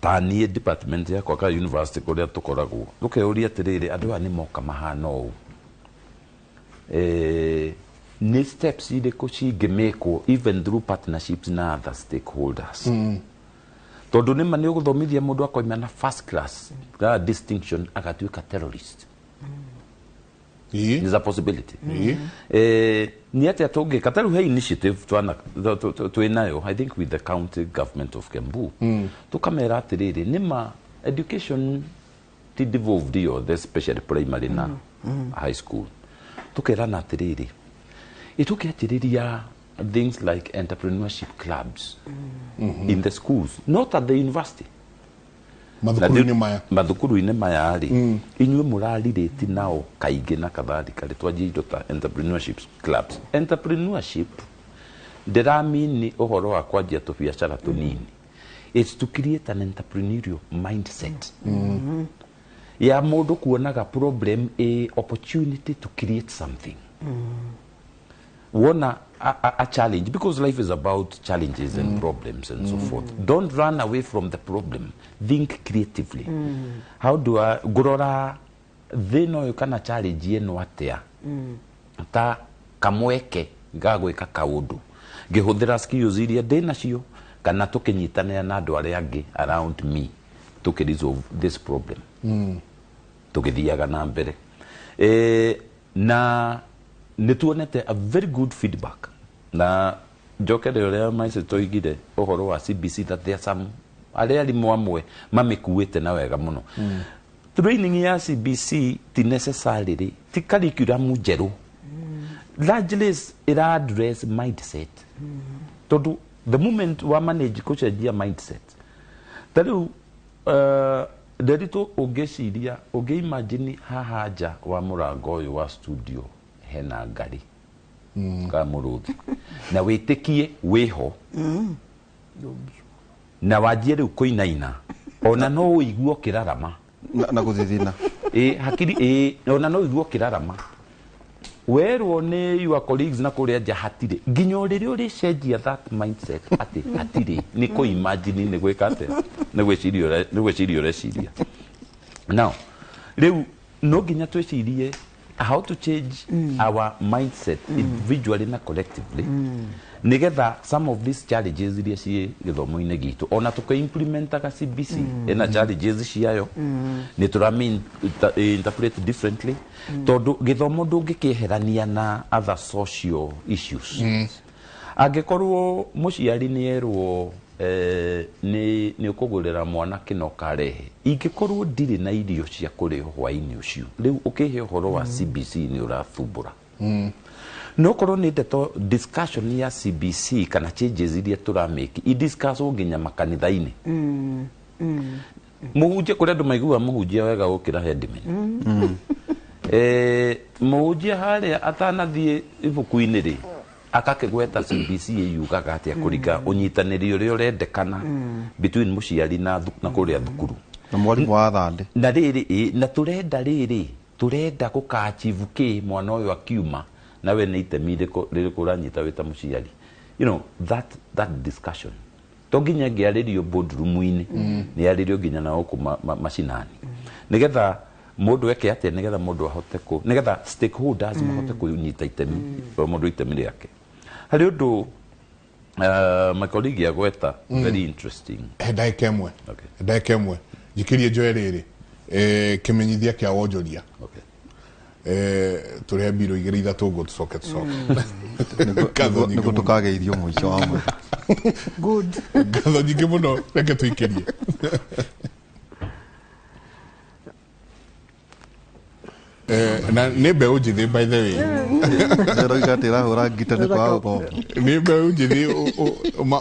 ta niĩ department yakwa ka university kũrĩa tũkoragwo, tũkeyũria atĩrĩrĩ, andũ aya nĩ moka mahana ũũ, nĩ steps irĩkũ cingĩmĩkwo even through partnerships na other stakeholders? Tondũ nĩma nĩ ũgũthomithia mũndũ akoima na first class ka distinction agatuĩka terrorist. Is a possibility. Nĩ atĩa tũngĩka? Ta rĩu he initiative twĩ nayo, I think with the county government of Kiambu, tũkamera atĩrĩrĩ, nĩma education ti devolved yothe, especially primary na high school. Tũkerana atĩrĩrĩ, ĩtũkĩanjĩrĩria things like entrepreneurship clubs in the schools, not at the university. Mathukuru-inĩ maya. Mathukuru-inĩ maya rĩ, inyuĩ mũrarirĩti nao kaingĩ na kadhalika rĩ, twanjie indo ta entrepreneurship clubs. Entrepreneurship ndĩramini ũhoro wa kwanjia tũbiacara tũnini. It's to create an entrepreneurial mindset ya mũndũ kuonaga problem a opportunity to create something. Wona a challenge, because life is about challenges and problems and so forth, don't run away from the problem, think creatively. How do I ngũrora thĩna ũyũ kana challenge ĩno atĩa ta kamweke ga gwĩka kaũndũ ngĩhũthĩra skills iria ndĩ nacio kana tũkĩnyitanĩra na andũ arĩa angĩ around me tũkĩ resolve this problem tũgĩthiaga na mbere. Na nĩ tuonete a very good feedback. Na njokere ũrĩa maice toigire ũhoro wa CBC, that there are some arĩa arimũ amwe mamĩkuĩte na wega mũno. Training ya CBC ti necessarily ti curriculum njerũ, largely ira address mindset, tondũ the moment wa manage kũcenjia mindset, ta rĩu Nderitu, ũngĩciria, ũngĩimagine haha nja wa mũrango ũyũ wa studio hena ngari ka mũrũthi na wĩtĩkie wĩho na wanjie rĩu kũinaina, ona no ũigue ũkĩrarama. Na gũthithina. Ĩ hakiri ĩ ona no igue ũkĩrarama werwo nĩ your colleagues na kũrĩa nja hatirĩ nginya rĩrĩa ũrĩcenjia that mindset atĩ hatirĩ nĩ kũ imagine nĩ gwĩka atĩa nĩ gwĩciria nĩ gwĩciria ũreciria. Now rĩu no nginya twĩcirie how to change our mindset individually na collectively, nigetha some of these challenges iria ciĩ gĩthomo-inĩ gitũ, ona tũkĩ-implementaga CBC, ĩna challenges ciayo, nĩ tũrami interpret differently, tondũ gĩthomo ndũngĩkĩeherania na other social issues. Angĩkorwo mũciari nĩ erwo nĩ ũkũgũrĩra mwana kĩno karehe, ingĩkorwo ndirĩ na irio cia kũrĩa hwaĩ-inĩ ũcio, rĩu ũkĩhe ũhoro wa CBC nĩ ũrathumbũra. No korwo nĩ ndeto discussion ya CBC kana changes iria tũramĩki idiscusswo nginya makanitha-inĩ, mũhunjia, kũrĩa andũ maiguaga mũhunjia wega gũkĩra headman, mũhunjia harĩa atanathiĩ ibuku-inĩ rĩ, akakĩgweta CBC yugaga atĩa kũringa ũnyitanĩri ũrĩa ũrendekana between mũciari na kũrĩa thukuru na mwarimũ wa thandĩ. Na rĩrĩ na tũrenda rĩrĩ tũrenda gũka-achieve kĩ mwana ũyũ akiuma, nawe nĩ itemi rĩrĩkũ rĩrĩkũ ũranyita wĩ ta mũciari? That discussion to nginya ĩngĩarĩrio boardroom-inĩ, nĩ yarĩrio nginya na gũkũ macinani, nĩgetha mũndũ eke atĩa, nĩgetha mũndũ ahote kũ nĩgetha stakeholders mahote kũnyita itemi, o mũndũ itemi rĩake harĩ ũndũ. My colleague agweta very interesting. He ndagĩka ĩmwe. Okay. Ndagĩka ĩmwe njikĩrie njoe rĩrĩ kĩmenyithia kĩa wonjoria. Tũrĩhe mbirũ igĩrĩ ithatũ ũguo tũcoke. Ngatho nyingĩ nĩguo mũno. Tũkageithio mũico wa mweri. Good. Ngatho nyingĩ mũno, reke tũikĩrie. Na nĩ mbeũ njĩthĩ, by the way. Ndĩroiga atĩ ĩrahũra ngita nĩ kwaga gũthoma. Nĩ mbeũ njĩthĩ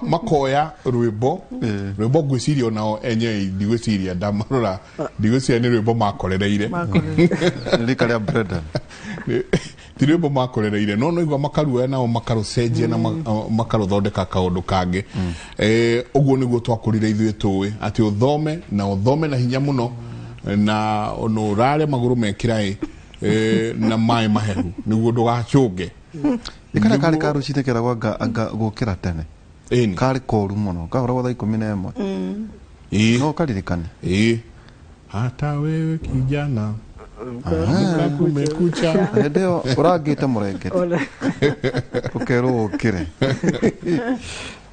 makoya rwĩmbo rwĩmbo ngwĩciria onao enyewe, ndigwĩciria ndamarora, ndigwĩciria nĩ rwĩmbo makorereire. Nĩ rika rĩa Brendan. Ti rwĩmbo makorereire, no noigua makaruoya nao makarũcenjia na makarũthondeka kaũndũ kangĩ. Ũguo nĩguo twakũrire ithuĩ, tũĩ atĩ ũthome na ũthome na hinya mũno na ona ũrare magũrũ mekĩra ĩ na maĩ mahehu nĩguo ndũgacũnge. Nĩ karĩa karĩ ka rũcinĩ keragwo anga gũkĩra tene. Ĩni. Karĩ koru mũno, kahũragwo thaa 11. No karirikane. Ĩĩ, hata wewe kijana amka kumekucha. Hĩndĩ ĩyo ũrangĩte mũrengeri ũkerwo ũkĩre.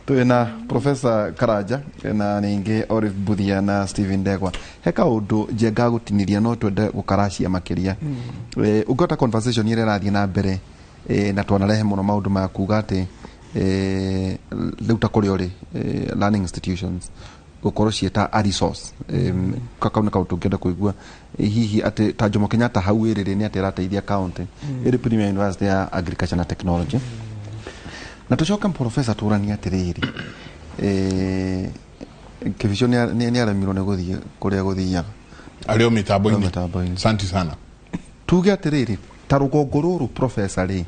Twĩna Professor Karanja na ningĩ Olive Mbuthia na Stephen Ndegwa. He kaũndũ njenga gũtinĩria no twende gũkaracia makĩria. Ũngĩhota conversation ĩrĩa ĩrathiĩ na mbere, na twanarehe mũno maũndũ maya kuga atĩ rĩu ta kũrĩa ũrĩ learning institutions gũkorwo ciĩ ta a resource, kau nĩ kaũndũ tũngĩenda kũigua. Hihi atĩ ta Jomo Kenyatta hau ĩrĩ nĩ atĩ ĩrateithia county ĩrĩ Premier University ya Agriculture na Technology? Na tũcoke, professor, tũranie atĩrĩrĩ, Kĩbico nĩ aremirwo nĩ gũthiĩ kũrĩa gũthiaga. Arĩ o mĩtambo-inĩ. Arĩ o mĩtambo-inĩ. Asante sana. Tuge atĩrĩrĩ, ta rũgongo rũrũ, professor, rĩ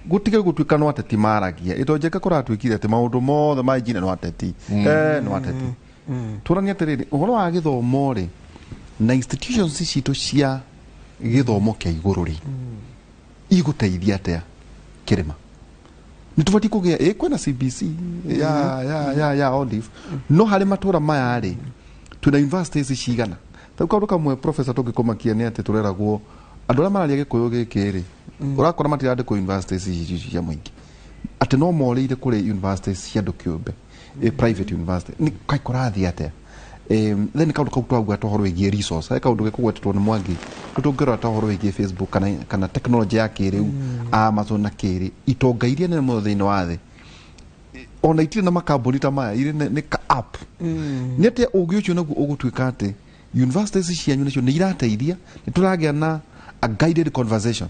gũtige gũtuĩka no ateti maragia ĩtonjeka, kũratuĩkire atĩ maũndũ mothe ma injinia no ateti, no ateti. Tũranie atĩrĩrĩ, ũhoro wa gĩthomo rĩ na institutions citũ cia gĩthomo kĩa igũrũ rĩ, igũteithia atĩa kĩrĩma? Nĩ tũbatiĩ kũgĩa kwĩna CBC ya Olive, no harĩ matũra maya rĩ, twĩna universities cigana? Rĩu kaũndũ kamwe, professor, tũngĩkũmakia nĩ atĩ tũreragwo andũ arĩa mararia gĩkũyũ gĩkĩ rĩ, ũrakora matirandĩkwo universities ici cia mũingĩ, atĩ no morĩire kũrĩ universities cia andũ kĩũmbe, private university. Nĩ kaĩ kũrathiĩ atĩa? Then kaũndũ kau twauga ta ũhoro wĩgiĩ resource, he kaũndũ gĩkũgwetetwo nĩ Mwangi, rĩu tũngĩrora ta ũhoro wĩgiĩ Facebook kana technology ya kĩrĩu, Amazon na kĩrĩ itonga iria nene mũno thĩinĩ wa thĩ, ona itirĩ na makambuni ta maya, irĩ nĩ ka app. Nĩ atĩa ũgĩ ũcio naguo ũgũtuĩka atĩ universities cianyu nacio nĩ irateithia, nĩ tũragĩa na a guided conversation?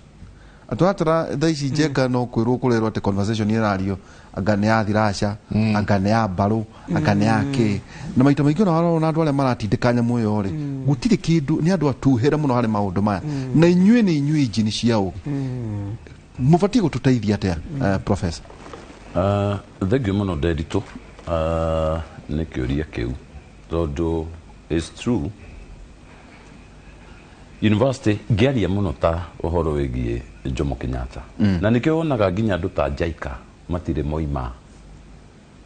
Atũratara thaa ici njenga no kwĩrwo kũrerwo atĩ conversation ĩrario anga nĩ ya thiraca, anga nĩ ya mbarũ, anga nĩ ya kĩ, na maita maingĩ ona warora andũ arĩa maratindĩka nyamũ ĩyo rĩ, gũtirĩ kĩndũ, nĩ andũ atuhĩre mũno harĩ maũndũ maya. Na inyuĩ nĩ inyuĩ injini cia ũgĩ, mũbatiĩ gũtũteithia atĩa, professor? Thank you mũno Nderitu, nĩ kĩũria kĩu, tondũ it's true. University ngĩaria mũno ta ũhoro wĩgiĩ Jomo Kenyatta, na nĩkĩo wonaga nginya andũ ta Jaika matirĩ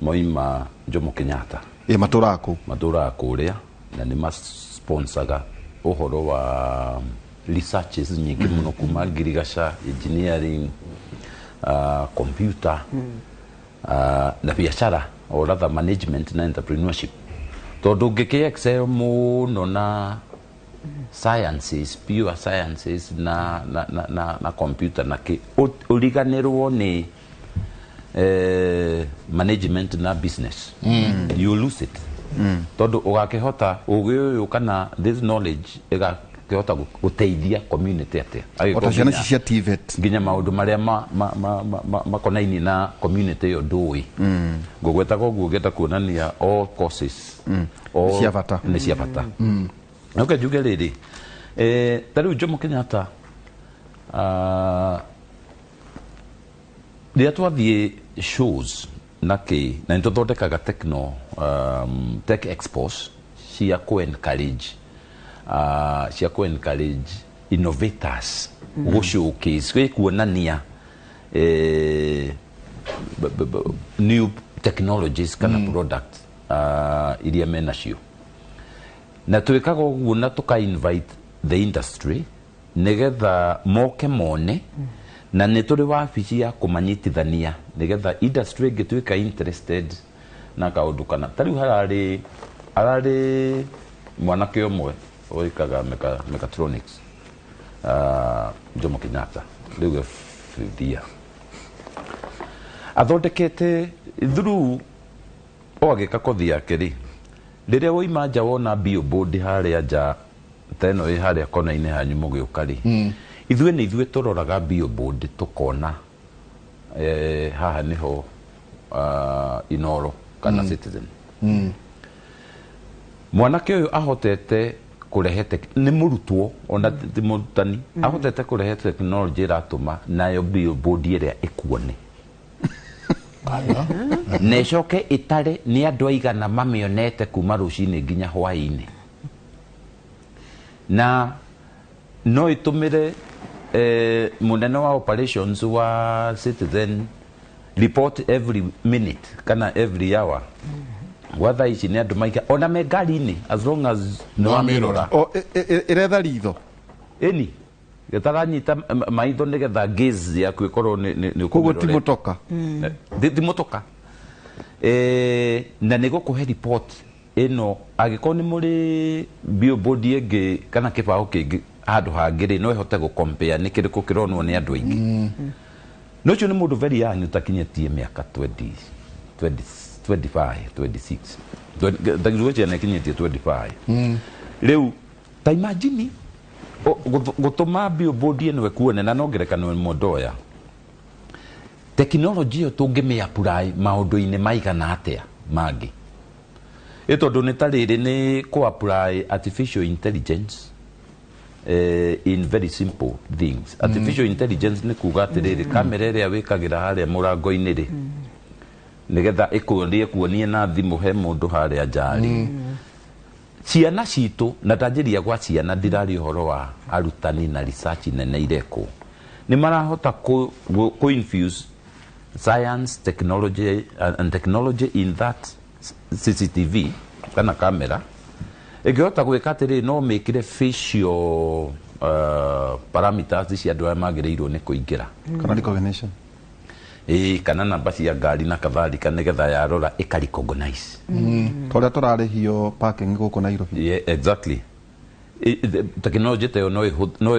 moima Jomo Kenyatta. Ĩ matũraga kũu. Matũraga kũrĩa na nĩ masponsaga ũhoro wa researches nyingĩ mũno kuma ngirigaca, engineering, computer, na biacara or rather management na entrepreneurship, tondũ ũngĩkĩ excel mũno na sciences, pure sciences na computer na kĩ, ũriganĩrwo nĩ management na business, you lose it, tondũ ũgakĩhota ũgĩ ũyũ kana this knowledge ĩgakĩhota gũteithia community atĩa? O ta ciana ici cia TVET. Nginya maũndũ marĩa makonainie na community ĩyo ndũĩ. Ngũgwetaga ũguo ngĩenda kuonania all courses Nĩ cia bata. Nĩ cia bata. Okay, njuge rĩrĩ, ta rĩu Jomo Kenyatta, rĩrĩa twathiĩ shows na kĩ na nĩ tũthondekaga tech expos cia kũ encourage innovators gũ showcase, gwĩ kuonania new technologies kana product iria menacio, na twĩkaga ũguo na tũka invite the industry nĩgetha moke mone, na nĩ tũrĩ wabici ya kũmanyitithania nĩgetha industry ĩngĩtuĩka interested na kaũndũ kana ta rĩu hararĩ mwanake ũmwe wĩkaga mechatronics, Jomo Kenyatta, rĩu e athondekete through o agĩka kothi yake rĩ, rĩrĩa woima nja wona billboard harĩa nja ta ĩno ĩ harĩa kona-inĩ hanyu mũgĩũka rĩ, ithuĩ nĩ ithuĩ tũroraga billboard tũkona haha nĩho Inoro kana Citizen. Mwanake ũyũ ahotete kũrehe nĩ mũrutwo ona ti mũrutani, ahotete kũrehe technology ĩratũma nayo billboard ĩrĩa ĩkuone na ĩcoke ĩtare nĩ andũ aigana mamĩonete kuma rũcinĩ nginya hwaĩ-inĩ, na no ĩtũmĩre mũnene wa operations wa Citizen report every minute kana every hour gwa thaa ici nĩ andũ maiga ona me ngari-inĩ, as long as nĩ wamĩrora. O ĩretha ritho. Ĩni gĩtaranyita maitho nĩgetha gaze yaku ĩkorwo nĩ Koguo ti ũkũmĩrorete. Mũtoka. Ti mũtoka, na nĩ gũkũhe report ĩno angĩkorwo nĩ mũrĩ billboard ĩngĩ kana kĩbaũ kĩngĩ handũ hangĩ rĩ, no ĩhote gũ-compare nĩ kĩrĩkũ kĩronwo nĩ andũ aingĩ. No ũcio nĩ mũndũ very young ũtakinyĩtie mĩaka 20, 20, 25, 26, ngwĩciria nĩ akinyĩtie 25 rĩu. Ta imagine gũtũma billboard ĩno ĩkuone, na no ngerekano ĩmwe ndoya. Tekinoronjĩ ĩyo tũngĩmĩ apply maũndũ-inĩ maigana atĩa mangĩ? Ĩ tondũ nĩ ta rĩrĩ nĩ kũ apply artificial intelligence in very simple things. Artificial intelligence nĩ kuga atĩrĩrĩ, kamera ĩrĩa wĩkagĩra harĩa mũrango-inĩ rĩ, nĩgetha ĩkuonie kuonie na thimũ he mũndũ harĩa nja rĩ, ciana citũ, na ndanjĩria gwa ciana, ndiraria ũhoro wa arutani na research nene irekwo, nĩ marahota kũ infuse science, technology and technology in that CCTV kana kamera ĩngĩhota gwĩka atĩrĩ, no mĩkĩre facial parameters cia andũ arĩa magĩrĩirwo nĩ kũingĩra kana recognition. Ĩĩ, kana namba cia ngari na kadhalika, nĩgetha yarora ĩka recognize. Ta ũrĩa tũrarĩhio parking gũkũ Nairobi. Yeah, exactly. Technology ta ĩyo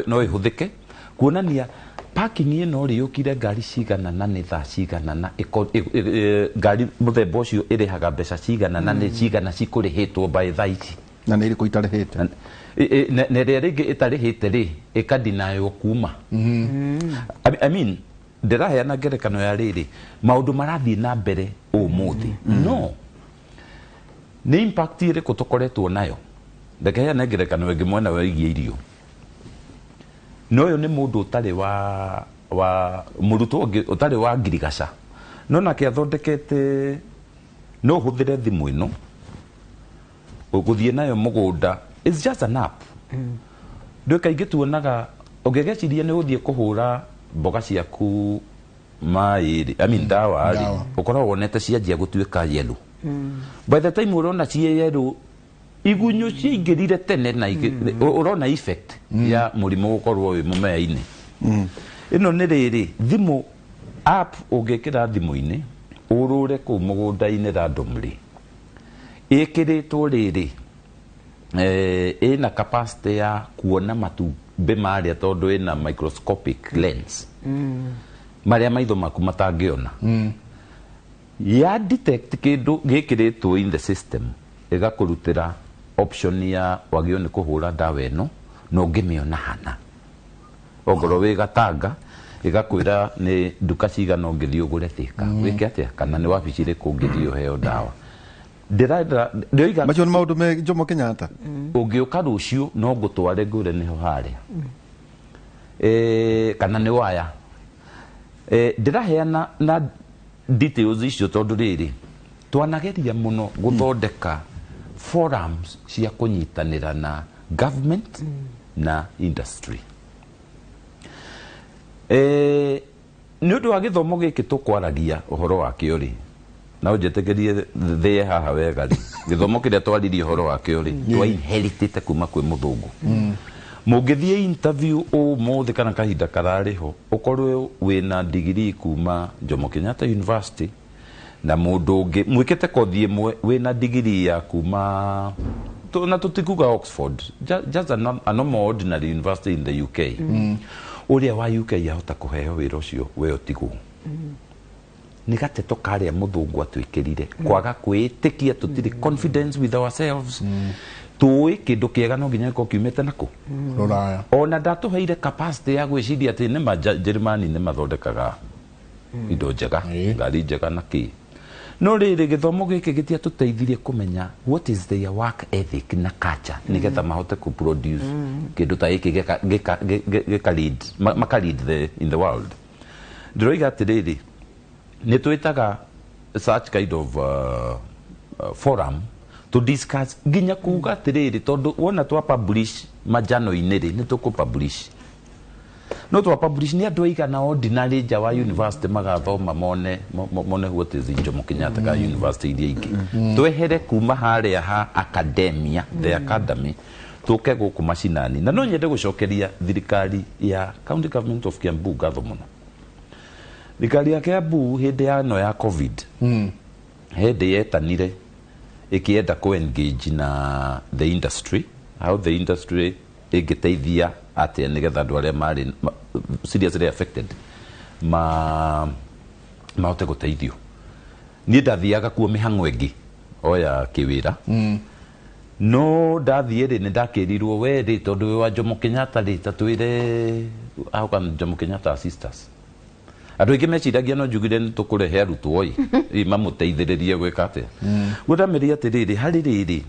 no ĩhũthĩke kuonania parking ĩno rĩ yũkire ngari cigana na nĩ thaa cigana na ngari mũthemba ũcio ĩrĩhaga mbeca cigana na nĩ cigana cikũrĩhĩtwo by thaa ici. Na nĩ irĩkũ itarĩhĩte. Na ĩrĩa rĩngĩ ĩtarĩhĩte rĩ, ĩkadinaywo kuma. I mean, ndĩraheana ngerekano ya rĩrĩ maũndũ marathiĩ na mbere ũmũthĩ, no nĩ impact ĩrĩkũ tũkoretwo nayo? Reke heane ngerekano ĩngĩ mwena wĩgiĩ irio. No ũyũ nĩ mũndũ ũtarĩ wa mũrutwo ũngĩ ũtarĩ wa ngirigaca, no nake athondekete no ũhũthĩre thimũ ĩno gũthiĩ nayo mũgũnda. It's just an app. Ndũĩ kaingĩ tuonaga ũngĩgeciria nĩ ũthiĩ kũhũra mboga ciaku maĩ rĩ, I mean ndawa rĩ, Ndawa. ũkoragwo wonete cianjia gũtuĩka yellow. By the time ũrona ciĩ yellow, igunyũ ciaingĩrire tene na ũrona effect ya mũrimũ gũkorwo wĩ mũmea-inĩ. Ĩno nĩ rĩrĩ thimũ app ũngĩkĩra thimũ-inĩ ũrũre kũu mũgũnda-inĩ randomly, ĩkĩrĩtwo rĩrĩ ĩna capacity ya kuona matumbĩ marĩa tondũ ĩna microscopic lens marĩa maitho maku matangĩona. Ya detect kĩndũ gĩkĩrĩtwo in the system, ĩgakũrutĩra option ya wagĩrĩirwo nĩ kũhũra ndawa ĩno na ũngĩmĩona hana. Ongorwo wĩ Gatanga, ĩgakwĩra nĩ nduka cigana ũngĩthiĩ ũgũre Thika, wĩke atĩa, kana nĩ wabici ĩrĩkũ ũngĩthiĩ ũheo ndawa. Ndĩrenda ndĩroiga Macio nĩ maũndũ me Jomo Kenyatta. Ũngĩũka rũciũ no ngũtware ngwĩre nĩho harĩa, kana nĩ waya. Ndĩraheana na details icio tondũ rĩrĩ twanageria mũno gũthondeka forums cia kũnyitanĩra na government na industry. Nĩ ũndũ wa gĩthomo gĩkĩ tũkwaragia ũhoro wakĩo rĩ, na ũnjĩtĩkĩrie thĩe haha wega rĩ, gĩthomo kĩrĩa twaririe ũhoro wakĩo rĩ, twa inheritĩte kuma kwĩ mũthũngũ. Mũngĩthiĩ interview ũmũthĩ kana kahinda kararĩ ho, ũkorwo wĩna degree kuma Jomo Kenyatta University na mũndũ ũngĩ mwĩkĩte kothi ĩmwe wĩna degree ya kuma na tũtikuga Oxford, just a normal ordinary university in the UK, ũrĩa wa UK ahota kũheo wĩra ũcio, we ũtigwo. Nĩ gateto karĩa mũthũngũ atwĩkĩrire kwaga kwĩĩtĩkia, tũtirĩ confidence with ourselves. Tũĩ kĩndũ kĩega no nginya gĩkorwo kiumĩte nakũ? Rũraya. Ona ndatũheire capacity ya gwĩciria atĩ nĩ ma Njĩrĩmani nĩ mathondekaga indo njega, ngari njega na kĩ. No rĩrĩ, gĩthomo gĩkĩ gĩtiatũteithirie kũmenya what is their work ethic na culture nĩgetha mahote ku produce kĩndũ ta gĩkĩ gĩka lead, maka lead in the world. Ndĩroiga atĩrĩrĩ, nĩ twĩtaga such kind of forum to discuss nginya kuga atĩrĩrĩ, tondũ wona twa publish majano-inĩ rĩ, nĩ tũkũ publish, no twa publish nĩ andũ aigana ordinary nja wa university magathoma mone what is in Jomo Kenyatta ka university iria ingĩ. Twehere kuma harĩa ha academia, the academy, tũke gũkũ macinani. Na no nyende gũcokeria thirikari ya county government of Kiambu ngatho mũno. Thirikari ya Kiambu hĩndĩ ya ĩno ya COVID, hĩndĩ yetanire ĩkĩenda kũ engage na the industry, how the industry ĩngĩteithia atĩa nĩgetha andũ arĩa marĩ seriously affected mahote gũteithio. Niĩ ndathiaga kuo mĩhang'o ĩngĩ o ya kĩwĩra, no ndathiĩ rĩ, nĩ ndakĩrirwo, we rĩ, tondũ wĩ wa Jomo Kenyatta rĩ, ta twĩre how can Jomo Kenyatta assist us. Andũ aingĩ meciragia no njugire nĩ tũkũrehe arutwo ĩ mamũteithĩrĩrie gwĩka atĩa. Guo ndamĩria atĩrĩrĩ, harĩ rĩrĩ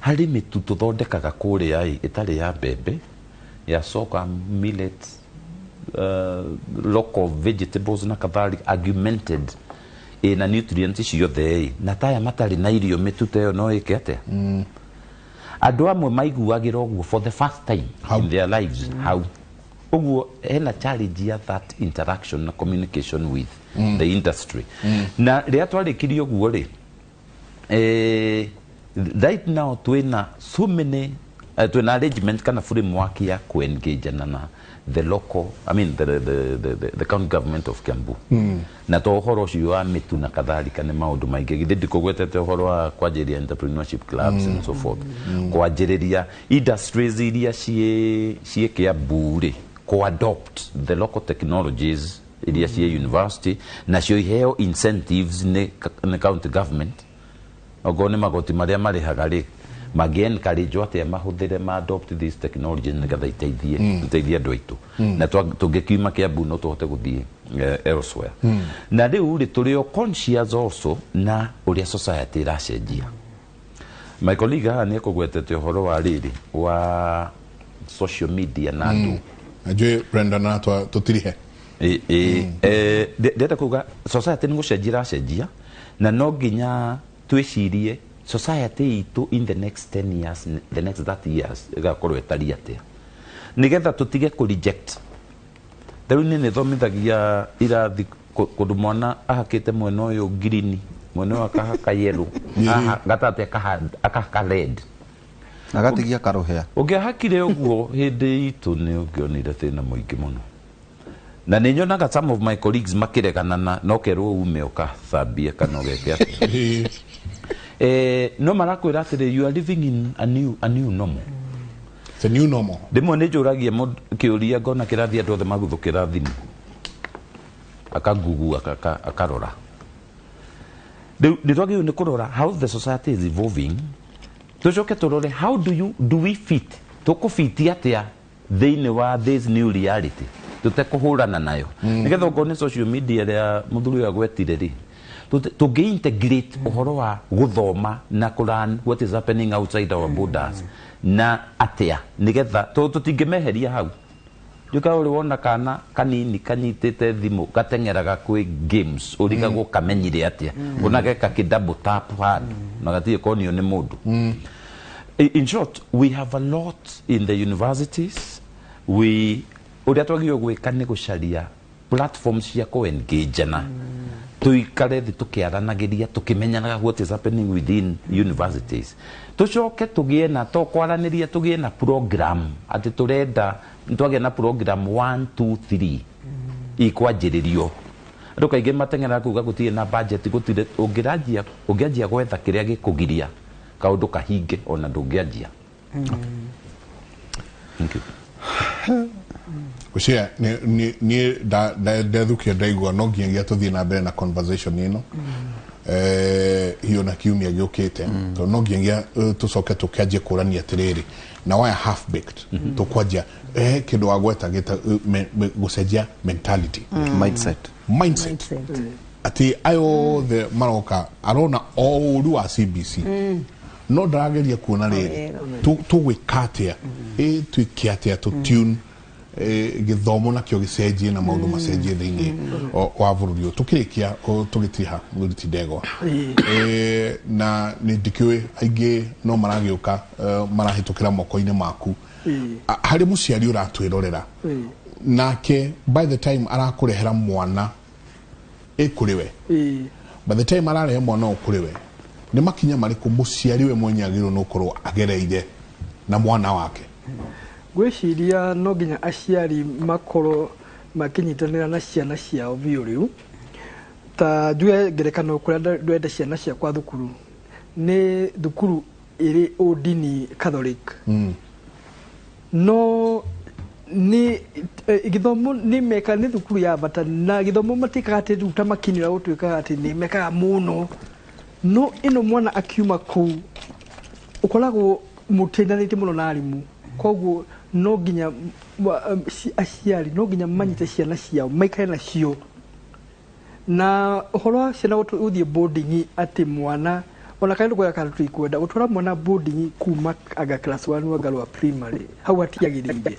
harĩ mĩtu tũthondekaga kũrĩa ĩ ĩtarĩ ya mbembe, ya sorghum, millet, local vegetables na kadhalika, augmented ĩna nutrients ciothe ĩ, na taya matarĩ na irio, mĩtu ta ĩyo no ĩke atĩa? Andũ amwe maiguagĩra ũguo for the first time How? in their lives. How ũguo hena challenge ya that interaction na communication with the industry. Na rĩrĩa twarĩkirie ũguo rĩ, right now twĩna so many twĩna arrangement kana framework ya ku-engage na the local, I mean the county government of Kiambu, na to ũhoro ũcio wa mĩtu na kadhalika, nĩ maũndũ maingĩ. Githĩ ndikũgwetete ũhoro wa kwanjĩrĩria entrepreneurship clubs and so forth, kwanjĩrĩria industries iria ciĩ Kiambu rĩ, ku-adopt the local technologies iria ciĩ university, nacio iheo incentives nĩ county government, okorwo nĩ magoti marĩa marĩhaga rĩ, mangĩ encourage atĩa mahũthĩre, ma adopt these technologies nĩgetha iteithie andũ aitũ. Na tũngĩkiuma Kiambu no tũhote gũthiĩ elsewhere. Na rĩu rĩ, tũrĩ o conscious also na ũrĩa society ĩracenjia. My colleague haha nĩ ekũgwetete ũhoro wa rĩrĩ wa social media na andũ. Njũĩ Brenda na tũtirihe. Ndĩrenda kuga society nĩ gũcenjia ĩracenjia, na no nginya twĩcirie society itũ in the next 10 years, the next 30 years ĩgakorwo ĩtariĩ atĩa. Nĩgetha tũtige kũ reject. Rĩu niĩ nĩ thomithagia irathi kũndũ mwana ahakĩte mwena ũyũ green, mwena ũyũ akahaka yellow, haha gatagatĩ akahaka red. Agatigia karũhĩa. Ũngĩahakire ũguo hĩndĩ itũ nĩ ũngĩonire thĩna mũingĩ mũno. Na nĩ nyonaga some of my colleagues makĩregana na no kerwo ume ũkathambie kana ũgeke atĩa. No marakwĩra atĩrĩ, you are living in a new normal. It's a new normal. Rĩmwe nĩ njũragia kĩũria ngona kĩrathi andũ othe maguthũkĩra thimũ, akagugu akarora. Rĩu nĩ twagĩrĩirwo nĩ kũrora how the society is evolving, tũcoke tũrore how do we fit, tũkũfiti atĩa thĩinĩ wa this new reality tũtekũhũrana nayo, nĩgetha okorwo nĩ social media ĩrĩa mũthuri ũyũ agwetire rĩ, tũngĩ integrate ũhoro wa gũthoma na kũ what is happening outside our borders na atĩa, nĩgetha tondũ tũtingĩmeheria hau. Njuka ũrĩ wona kana kanini kanyitĩte thimũ gateng'eraga kwĩ games, ũrigagwo kamenyire atĩa, ona geka kĩ double tap handũ na gatirĩ konio nĩ mũndũ. In short, we have a lot in the universities. We ũrĩa twagĩrĩirwo gwĩka nĩ gũcaria platform cia kũ-engage-ana, tuikare thĩ tũkĩaranagĩria, tũkĩmenyanaga what is happening within universities. Tũcoke tũgĩe na to kwaranĩria, tũgĩe na program atĩ tũrenda twagĩa na program 1 2 3 ikwanjĩrĩrio. Andũ kaingĩ mateng'eraga kuga gũtirĩ na budget, gũtirĩ. Ũngĩranjia, ũngĩanjia gwetha kĩrĩa gĩkũgiria kaũndũ kahinge, ona ndũngĩanjia. Thank you. Gũcia niĩ ndethukia ndaigua no nginyagia tũthiĩ na mbere na conversation ĩno hiyo na kiumia gĩũkĩte, tondũ no nginyagia tũcoke tũkĩanjie kũrania atĩrĩrĩ na waya half baked tũkwanjia kĩndũ wagweta gĩta gũcenjia mentality. Mindset. Mindset. Mindset. Atĩ ayo othe maroka arona o ũru wa CBC, no ndarageria kuona rĩrĩ tũgwĩka atĩa, ĩ twĩke atĩa tũ tune gĩthomo nakĩo gĩcenjie na maũndũ macenjie thĩinĩ wa bũrũri ũyũ. Tũkĩrĩkia tũgĩtiriha mũthuri ti Ndegwa, na nĩ ndikĩũĩ aingĩ no maragĩũka marahĩtũkĩra moko-inĩ maku. Harĩ mũciari ũratwĩrorera nake, by the time arakũrehera mwana ĩ kũrĩ we, by the time ararehe mwana ũyũ kũrĩ we, nĩ makinya marĩkũ mũciari we mwenye agĩrĩirwo nĩ gũkorwo agereire na mwana wake? Ngwĩciria no nginya aciari makorwo makĩnyitanĩra na ciana ciao biũ. Rĩu ta njuge ngerekano, kũrĩa ndwende ciana ciakwa thukuru nĩ thukuru ĩrĩ ũndini Catholic, no nĩ gĩthomo nĩ meka nĩ thukuru ya bata na gĩthomo matikaga atĩ rĩu ta makini ũrĩa gũtuĩkaga atĩ nĩ mekaga mũno, no ĩno mwana akiuma kũu ũkoragwo mũteithanĩtie mũno na arimũ. Koguo no nginya aciari no nginya manyite ciana ciao, maikare nacio. Na ũhoro wa ciana gũthiĩ boarding, atĩ mwana ona kana ndũkwenda kana tũtikwenda gũtwara mwana boarding kuma anga class 1 anga lower primary, hau hatiagĩrĩire.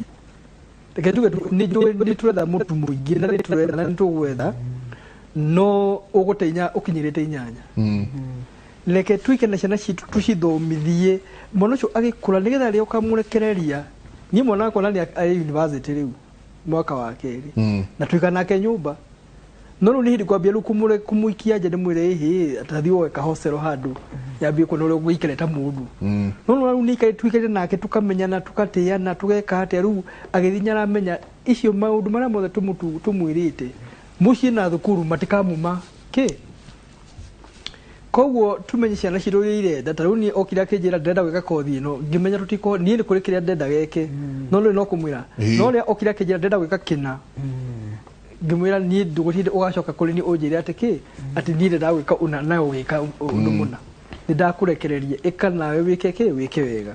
Reke tuge nĩ njũĩ nĩ tũretha mũtu mũingĩ na nĩ tũretha na nĩ tũgwetha, no ũgũte inya ũkinyĩrĩte inyanya. Reke tuike na ciana citũ, tũcithomithie, mwana ũcio agĩkũra nĩgetha rĩrĩa ũkamũrekereria. Niĩ mwana wakwa na nĩ arĩ university rĩu mwaka wa kerĩ na tuika nake nyũmba, no rĩu nĩ hĩndĩ kwambia rĩu kũmũikia nja, ndĩmwĩre ĩhĩ atathiĩ woe kahocero handũ yambie kuona ũrĩa ũgũikara ta mũndũ. No no rĩu nĩ tuikarĩte nake, tukamenyana, tukatĩana, tũgeka atĩa, rĩu agĩthiĩ nĩaramenya icio maũndũ marĩa mothe tũmwĩrĩte mũciĩ na thukuru matikamuma kĩ. Koguo tumenye ciana citũ ũrĩa irenda. Ta rĩu niĩ okire akĩnjĩra ndĩrenda gwĩka kothi ĩno, ngĩmenya tũtiko niĩ nĩ kũrĩ kĩrĩa ndenda geke, no rĩu no kũmwĩra. No rĩrĩa okire akĩnjĩra ndĩrenda gwĩka kĩna, ngĩmwĩra niĩ ndũgũtinda ũgacoka kũrĩ niĩ ũnjĩre atĩ kĩ, atĩ niĩ ndĩrenda gwĩka ũna nawe ũgĩka ũndũ mũna, nĩ ndakũrekereria ĩka nawe wĩke kĩ, wĩke wega.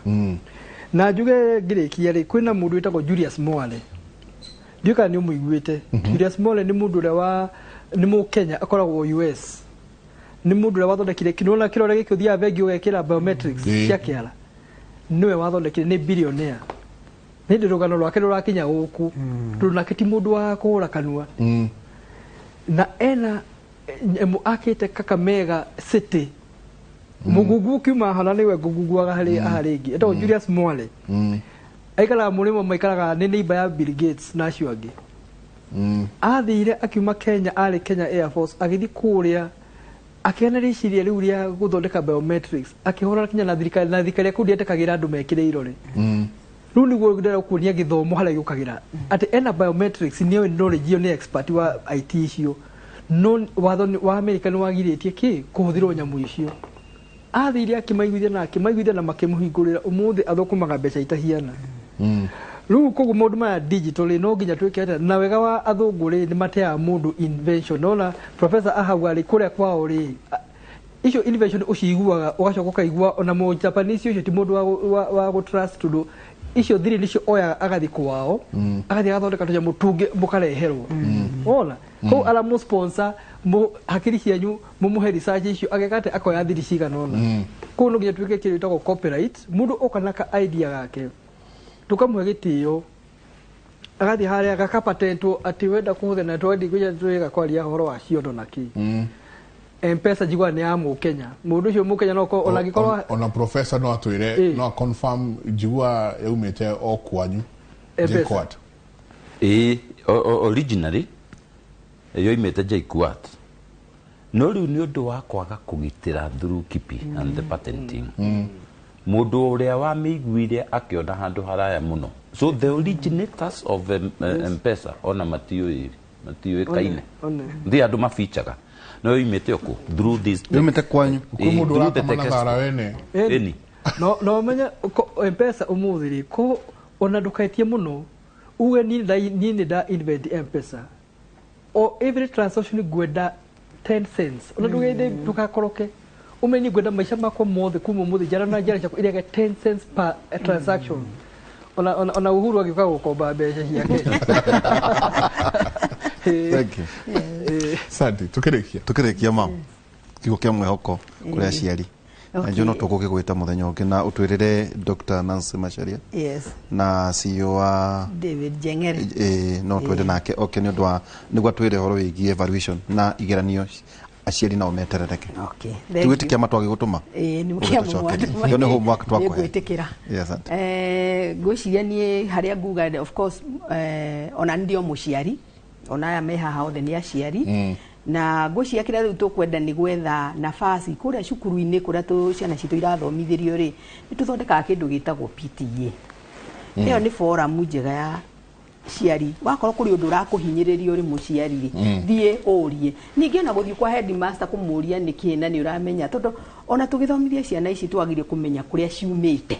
Na njuge ngĩrĩkia rĩ, kwĩna mũndũ wĩtagwo Julius Mwale, ndiũĩ kana nĩ ũmũiguĩte. Julius Mwale nĩ mũndũ ũrĩa wa nĩ mũkenya akoragwo US, nĩ mũndũ ũrĩa wathondekire kĩrona kĩrore gĩkĩ ũthiaga bengi ũgekĩra biometrics cia kĩara, nĩwe wathondekire, nĩ billionaire. Nĩ ndĩ rũgano rwake rũrakinya gũkũ, tondũ nake ti mũndũ wa kũhũra kanua. Na ena nyamũ akĩte Kakamega City, mũgungu ũkiuma hana nĩwe ngũgunguaga harĩ aha rĩngĩ, etagwo Julius Mwale. Aikaraga mũrĩmo, maikaraga nĩ neighbor ya Bill Gates na acio angĩ. Athire akiuma Kenya, arĩ Kenya Air Force, agĩthiĩ kũrĩa akĩgĩa na rĩciria rĩu rĩa gũthondeka biometrics, akĩhũrana kinya na thirikari, na thirikari ya kũu ndĩetĩkagĩra andũ mekĩre irore. Rĩu nĩguo ndĩrenda kuonia gĩthomo harĩa gĩũkagĩra atĩ ena biometrics, nĩoĩ knowledge ĩyo, nĩ expert wa IT icio, no watho wa Amerika nĩ wagirĩtie kĩ kũhũthĩrwo nyamũ icio. Athire akĩmaiguithia na akĩmaiguithia na makĩmũhingũrĩra. Ũmũthĩ athũkũmaga mbeca itahiana. Rĩu koguo maũndũ maya digital rĩ, no nginya twĩke atĩa? Na wega wa athũngũ rĩ, nĩ mateaga mũndũ invention. Nona professor ahauga rĩ, kũrĩa kwao rĩ, icio invention ũciguaga, ũgacoka ũkaigua ona mũ Japanese ũcio ti mũndũ wa gũ trust, tondũ icio thiri nĩcio oyaga agathiĩ kwao, agathiĩ agathondeka tũnyamũ tũngĩ mũkareherwo. Wona kũu aramũ sponsor hakiri cianyu, mũmũhe research icio, ageka atĩ akoya thiri cigana ũna. Kũu no nginya tuĩke kĩndũ gĩtagwo copyright. Mũndũ oka na ka idea gake, tũkamũhe gĩtĩo, agathiĩ harĩa gakapatentwo atĩ wenda kũhũthĩra na twendi kwĩja twĩga kwaria ũhoro wa ciondo na kĩ. Mpesa njiguaga nĩ ya mũkenya, mũndũ ũcio mũkenya no korwo ona angĩkorwo Ona professor no atwĩre. No confirm, njigua yaumĩte o kwanyu. M-Pesa. JKUAT. Ĩĩ, originally yoimĩte JKUAT, no rĩu nĩ ũndũ wa kwaga kũgitĩra through KIPI and the patenting, mũndũ ũrĩa wamĩiguire akĩona handũ haraya mũno. So the originators of M-Pesa ona matiũĩ, matiũĩkaine. One. Thĩ andũ mabicaga no yoimĩte o kũ through this. Yumĩte kwanyu. Kwĩ mũndũ Through the ũrakoma na tech thara wene. Ĩni. No ũmenye Mpesa ũmũthĩ rĩ, ko ona ndũketie mũno uge niĩ nĩ nda invent Mpesa, o every transaction ngwenda 10 cents. Ona ndũgende, ndũgakoroke, ũmenye niĩ ngwenda maica makwa mothe kuma ũmũthĩ njara na njara ciakwa irĩage 10 cents per transaction. Ona Uhuru agĩũka gũkomba mbeca ciake. Thank you. Asante, tukĩrĩkia. Tukĩrĩkia, ma kiugo kĩa mwĩhoko kũrĩ aciari na njũ no tũgũgĩgwĩta mũthenya ũngĩ na ũtwĩrĩre Dr. Nancy Macharia na CEO wa David Jengere. No twende nake oke nĩ ũndũ wa nĩguo atwĩre ũhoro wĩgiĩ evaluation na igeranio, aciari nao meterereke. Okay. Thank you. Tugĩtĩkia matwagĩgũtũma. Ĩĩ, nĩ kĩamũ. Ũgĩtũcokeria. Ĩyo nĩ homework twakũhe. Nĩngwĩtĩkĩra. Yes, asante. Ngwĩciria niĩ harĩa nguga, of course, ona nĩ ndĩ o mũciari, ona aya me haha othe nĩ aciari, na ngwĩciria kĩrĩa rĩu tũkwenda nĩ gwetha nafasi kũrĩa cukuru-inĩ kũrĩa ciana citũ irathomithĩrio rĩ, nĩ tũthondekaga kĩndũ gĩtagwo PTA. Ĩyo nĩ forum njega ya ciari. Wakorwo kũrĩ ũndũ ũrakũhinyĩrĩria ũrĩ mũciari rĩ, thiĩ ũrie. Ningĩ ona gũthiĩ kwa headmaster kũmũria nĩkĩ, na nĩ ũramenya, tondũ ona tũgĩthomithia ciana ici twagĩrĩire kũmenya kũrĩa ciumĩte.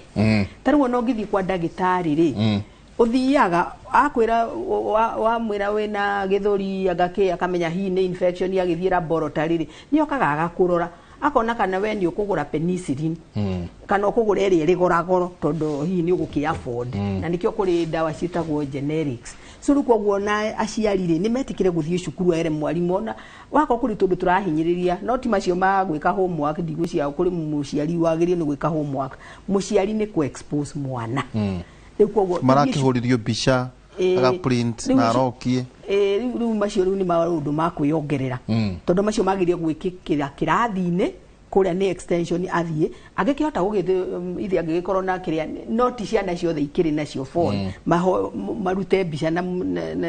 Ta rĩu ona ũngĩthiĩ kwa ndagĩtarĩ rĩ, ũthiaga akwĩra, wamwĩra wĩna gĩthũri, agakĩ akamenya hihi nĩ infection, agĩthiĩ laboratory rĩ, nĩ okaga agakũrora, akona kana we nĩ ũkũgũra penicillin kana ũkũgũra ĩrĩa ĩrĩ goragoro, tondũ hihi nĩ ũgũkĩ afford, na nĩkĩo kũrĩ ndawa ciĩtagwo generics. So rĩu koguo na aciari rĩ, nĩ metĩkĩre gũthiĩ cukuru ere mwarimũ ona wakorwo kũrĩ tũndũ tũrahinyĩrĩria, no ti macio ma gwĩka homework. Ndigwĩciria kũrĩ mũciari wagĩrĩire nĩ gwĩka homework. Mũciari nĩ kũ expose mwana. Rĩu koguo Marakĩhũrithio mbica, aga print na arokie. Rĩu macio rĩu nĩ maũndũ ma kwĩyongerera, tondũ macio magĩrĩire gwĩkĩkĩra kĩrathi-inĩ kũrĩa nĩ extension, athiĩ angĩkĩhota gũgĩthiĩ ithe angĩgĩkorwo na kĩrĩa, no ti ciana ciothe ikĩrĩ nacio phone. Marute mbica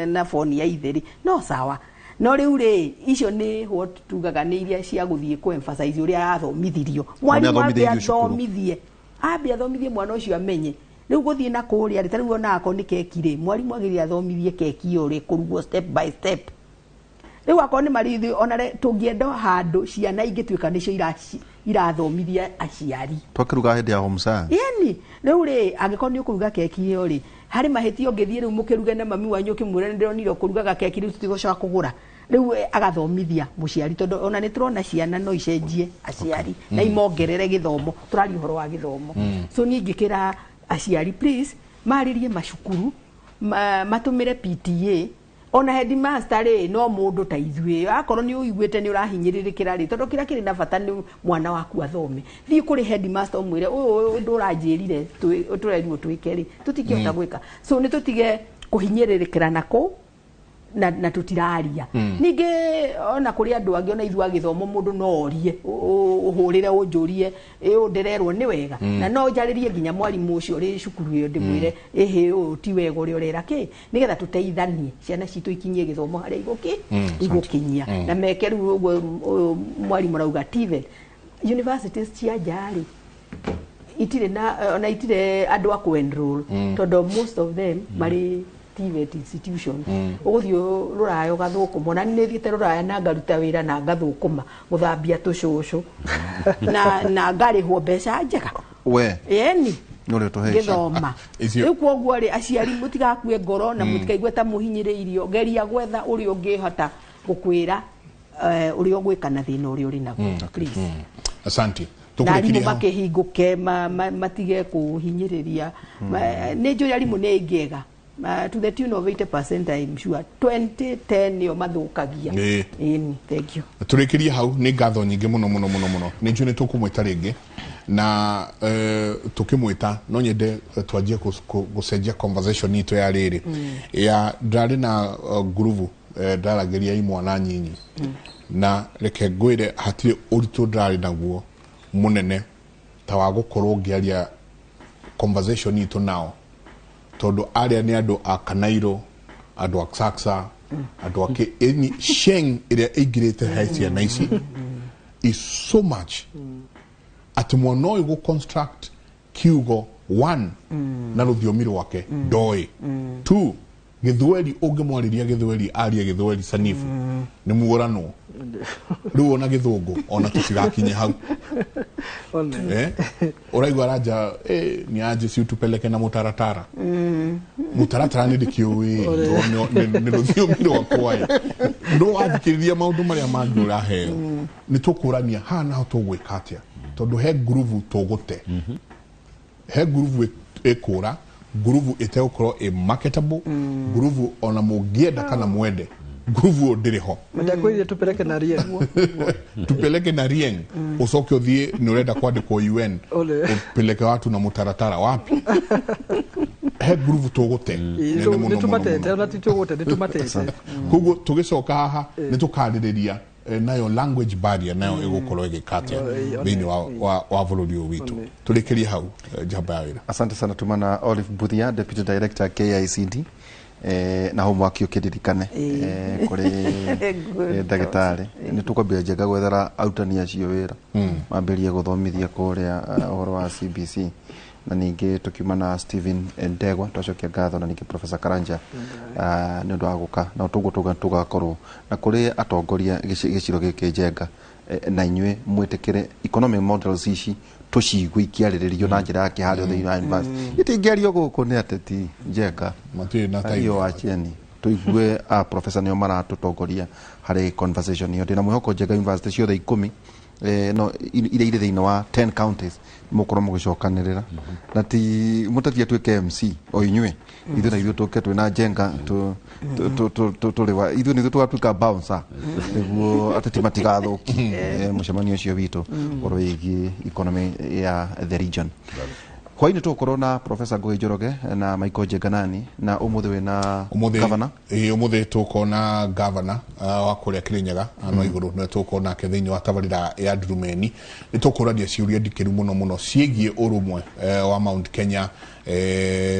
na phone ya ithe rĩ, no sawa. No rĩu rĩ, icio nĩ what tugaga nĩ iria cia gũthiĩ kũ emphasize ũrĩa arathomithirio mwarimũ, ambe athomithĩirio cukuru. Athomithie, ambe athomithie mwana ũcio amenye. Rĩu gũthiĩ na kũrĩa rĩ, ta rĩu ona akorwo nĩ keki rĩ, mwarimũ agĩrĩire athomithie keki ĩyo rĩ kũrugwo step by step. Rĩu akorwo nĩ marĩthi ona tũngĩenda handũ ciana ingĩtuĩka nĩcio irathomithia aciari. Twakĩruga hĩndĩ ya home science. Yani rĩu rĩ, angĩkorwo nĩ ũkũruga keki ĩyo rĩ, harĩ mahĩtia ũngĩthiĩ rĩu mũkĩruge na mami wanyu ũkĩmwĩra nĩ ndĩronire ũkũrugaga keki, rĩu tũtigũcoka kũgũra. Rĩu agathomithia mũciari, tondũ ona nĩ tũrona ciana no icenjie aciari na imongerere gĩthomo. Tũraria ũhoro wa gĩthomo. So niĩ ingĩkĩra aciari, please marĩrie macukuru, matũmĩre PTA. Ona headmaster rĩ, no mũndũ ta ithuĩ. Akorwo nĩ ũiguĩte nĩ ũrahinyĩrĩrĩkĩra rĩ, tondũ kĩrĩa kĩrĩ na bata nĩ mwana waku athome, thiĩ kũrĩ headmaster ũmwĩre ũyũ ũndũ ũranjĩrire tũrerirwo twĩke rĩ, tũtingĩhota gwĩka. So nĩ tũtige kũhinyĩrĩrĩkĩra nako. Na tutiraria ningĩ ona kũrĩ andũ angĩ, ona ithuĩ agĩthomo, mũndũ no orie, ũhũrĩre ũnjũrie, ĩ ũũ ndĩrerwo nĩ wega, na no njarĩrie nginya mwarimũ ũcio ũrĩ cukuru ĩyo, ndĩmwĩre, ĩhĩ, ũũ ti wega ũrĩa ũrera kĩ, nĩgetha tũteithanie ciana citũ ikinyie gĩthomo harĩa igũkinyia na meke. Rĩu ũguo ũyũ mwarimũ arauga, TVET universities cia nja rĩ, itirĩ na ona itirĩ andũ a kũ-enroll, tondũ most of them marĩ TVET institution. Ũgũthiĩ rũraya ũgathũkũma, ona nĩ thiĩte rũraya na ngaruta wĩra na ngathũkũma gũthambia tũcũcũ na ngarĩhwo mbeca njega. We. Ĩni. Nĩ ũrĩa ũtũheica. Ngĩthoma. Rĩu koguo rĩ, aciari, mũtigakue ngoro na mũtikaigue ta mũhinyĩrĩirio. Geria gwetha ũrĩa ũngĩhota gũkwĩra ũrĩa ũgwĩka na thĩna ũrĩa ũrĩ naguo, please. Asante. Na arimũ Tũkũrĩkĩria hau. Makĩhingũke, matige kũhinyĩrĩria. Nĩ njũĩ arimũ nĩ aingĩ ega. To the tune of 80%, I'm sure 2010 nĩo mathũkagia. Ĩni, thank you. Tũrĩkĩrie hau. Nĩ ngatho nyingĩ mũno mũno mũno mũno. Nĩ njũĩ nĩ tũkũmwĩta rĩngĩ, na tũkĩmwĩta no nyende twanjie gũcenjia conversation itũ ya rĩrĩ ya ndarĩ na ngurubu, ndaragĩria imwana nyinyi, na reke ngwĩre hatirĩ ũritũ ndarĩ naguo mũnene ta wa gũkorwo ngĩaria conversation itũ nao, tondũ arĩa nĩ andũ a Kanairo, andũ a Xaxa, andũ a kĩ ĩni sheng ĩrĩa ĩingĩrĩte he ciana ici is so much atĩ mwana ũyũ gũ construct kiugo one na rũthiomi rwake ndoĩ, two, gĩthweri, ũngĩmwarĩria gĩthweri arie gĩthweri sanifu nĩ muoranwo. Rĩu ona gĩthũngũ ona tũtigakinye hau. One. Ũraigua aranja ni aje si utupeleke na mũtaratara. Mũtaratara nĩ ndĩkĩũĩ tondũ nĩ rũthiomi rwakwa ĩ. No wathikĩrĩria maũndũ marĩa mangĩ ũraheo, nĩ tũkũrania haha naho tũgwĩka atĩa, tondũ he ngurubu tũgũte, he ngurubu ĩkũra, ngurubu ĩtegũkorwo ĩ marketable, ngurubu ona mũngĩenda kana mwende, ngurubu ĩyo ndĩrĩ ho. Ndakwĩrire tupeleke na Rieng. Tupeleke na Rieng, ucoke uthie nĩ ũrenda kwandĩkwo UN. Ole. Upeleke watu na mũtaratara wapi? He ngurubu tũgũte nene mũno, Nĩ mũno, tũmatete. mũno. Ona ti tũgũte, nĩ tũmatete. Koguo tũgĩcoka haha nĩ tũkarĩrĩria nayo language barrier nayo ĩgũkorwo ĩgĩka atĩa thĩinĩ wa bũrũri ũyũ witũ. Tũrĩkĩrie hau, njamba ya wĩra. Asante sana. Tumana Olive Buthia, Deputy Director KICD, na homework ũkĩririkane kũrĩ ndagĩtarĩ nĩ tũkwambia njenga gwethera arutani acio wĩra mambĩrie gũthomithia kũrĩa ũhoro wa CBC. Na ningĩ tũkiuma na Stephen Ndegwa, twacokia ngatho, na ningĩ Professor Karanja nĩ ũndũ wa gũka na tũguo tũgakorwo na kũrĩ atongoria gĩcigo gĩkĩ njenga, na inyuĩ mwĩtĩkĩre economic models ici tũciigue ikĩarĩrĩrio na njĩra ya kĩharĩo thĩinĩ wa university. Itingĩario gũkũ nĩ ateti njenga. Matirĩ na time. Iyo wachieni tũigue a professor nĩo maratũtongoria harĩ conversation ĩyo. Ndĩna mwĩhoko njenga university ciothe 10 no iria irĩ thĩinĩ wa 10 counties mũkorwo mũgĩcokanĩrĩra, na ti mũteti atuĩke MC o inyuĩ, ithuĩ na ithuĩ tũke twĩna njenga tũrĩ wa ithuĩ nĩithuĩ tũgatuĩka bouncer nĩguo ateti matigathũki mũcemanio ũcio witũ ũhoro wĩgiĩ economy ya the region. Hwainĩ tũgũkorwo na Professor Ngũgĩ Njoroge na Michael Njenganani, na ũmũthĩ wĩna Ũmũthĩ governor. Ĩĩ, ũmũthĩ tũkona governor wa kũrĩa Kĩrĩnyaga ano igũrũ, nĩwe tũgũkorwo nake thĩinĩ wa tabarĩra ya Ndurumeni. Nĩ tũkũrania ciũria ndikĩru mũno mũno ciĩgiĩ ũrũmwe wa Mount Kenya,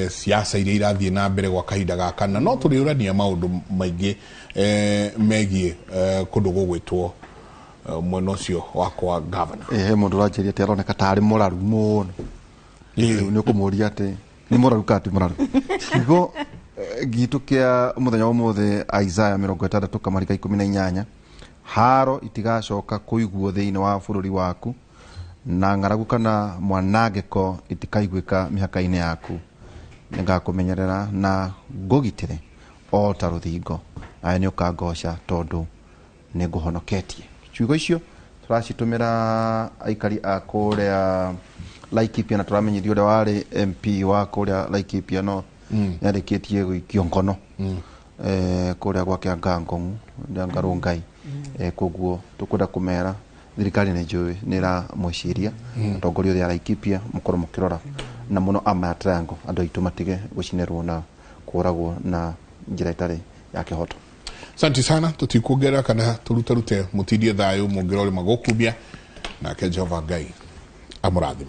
siasa iria irathiĩ na mbere gwa kahinda gaka, na no tũrĩũrania maũndũ maingĩ megiĩ kũndũ gũgwĩtwo mwena ũcio wa kwa governor. He mũndũ ũranjĩria atĩ aroneka tarĩ mũraru mũno. Rĩu nĩ ũkũmũria atĩ nĩ mũraru kana ti mũraru. Kiugo gitũ kĩa mũthenya wa ũmũthĩ, Isaya 60 kamarika 18: haro itigacoka kũiguo thĩinĩ wa bũrũri waku, na ng'aragu kana mwanangĩko itikaiguĩka mĩhaka-inĩ yaku. Nĩngakũmenyerera na ngũgitĩre o ta rũthingo, nawe nĩ ũkangoca tondũ nĩ ngũhonoketie. Ciugo icio tũracitũmĩra aikari a kũrĩa Laikipia, na tũramenyithio ũrĩa warĩ MP wa kũrĩa Laikipia no nĩarĩkĩtie gũikio ngono kũrĩa gwake Ngangong'u Ngarũngai. Koguo tũkwenda kũmera thirikari nĩ njũĩ nĩ ĩramwĩciria. Atongoria othe a Laikipia, mũkorwo mũkĩrora na mũno ama Triangle, andũ aitũ matige gũcinĩrwo na kũragwo na njĩra ĩtarĩ ya kĩhoto. Asante sana, tutikuongerera kana turutarute, mutindie thayo mungirore magukumia, nake Jehova Ngai amurathime.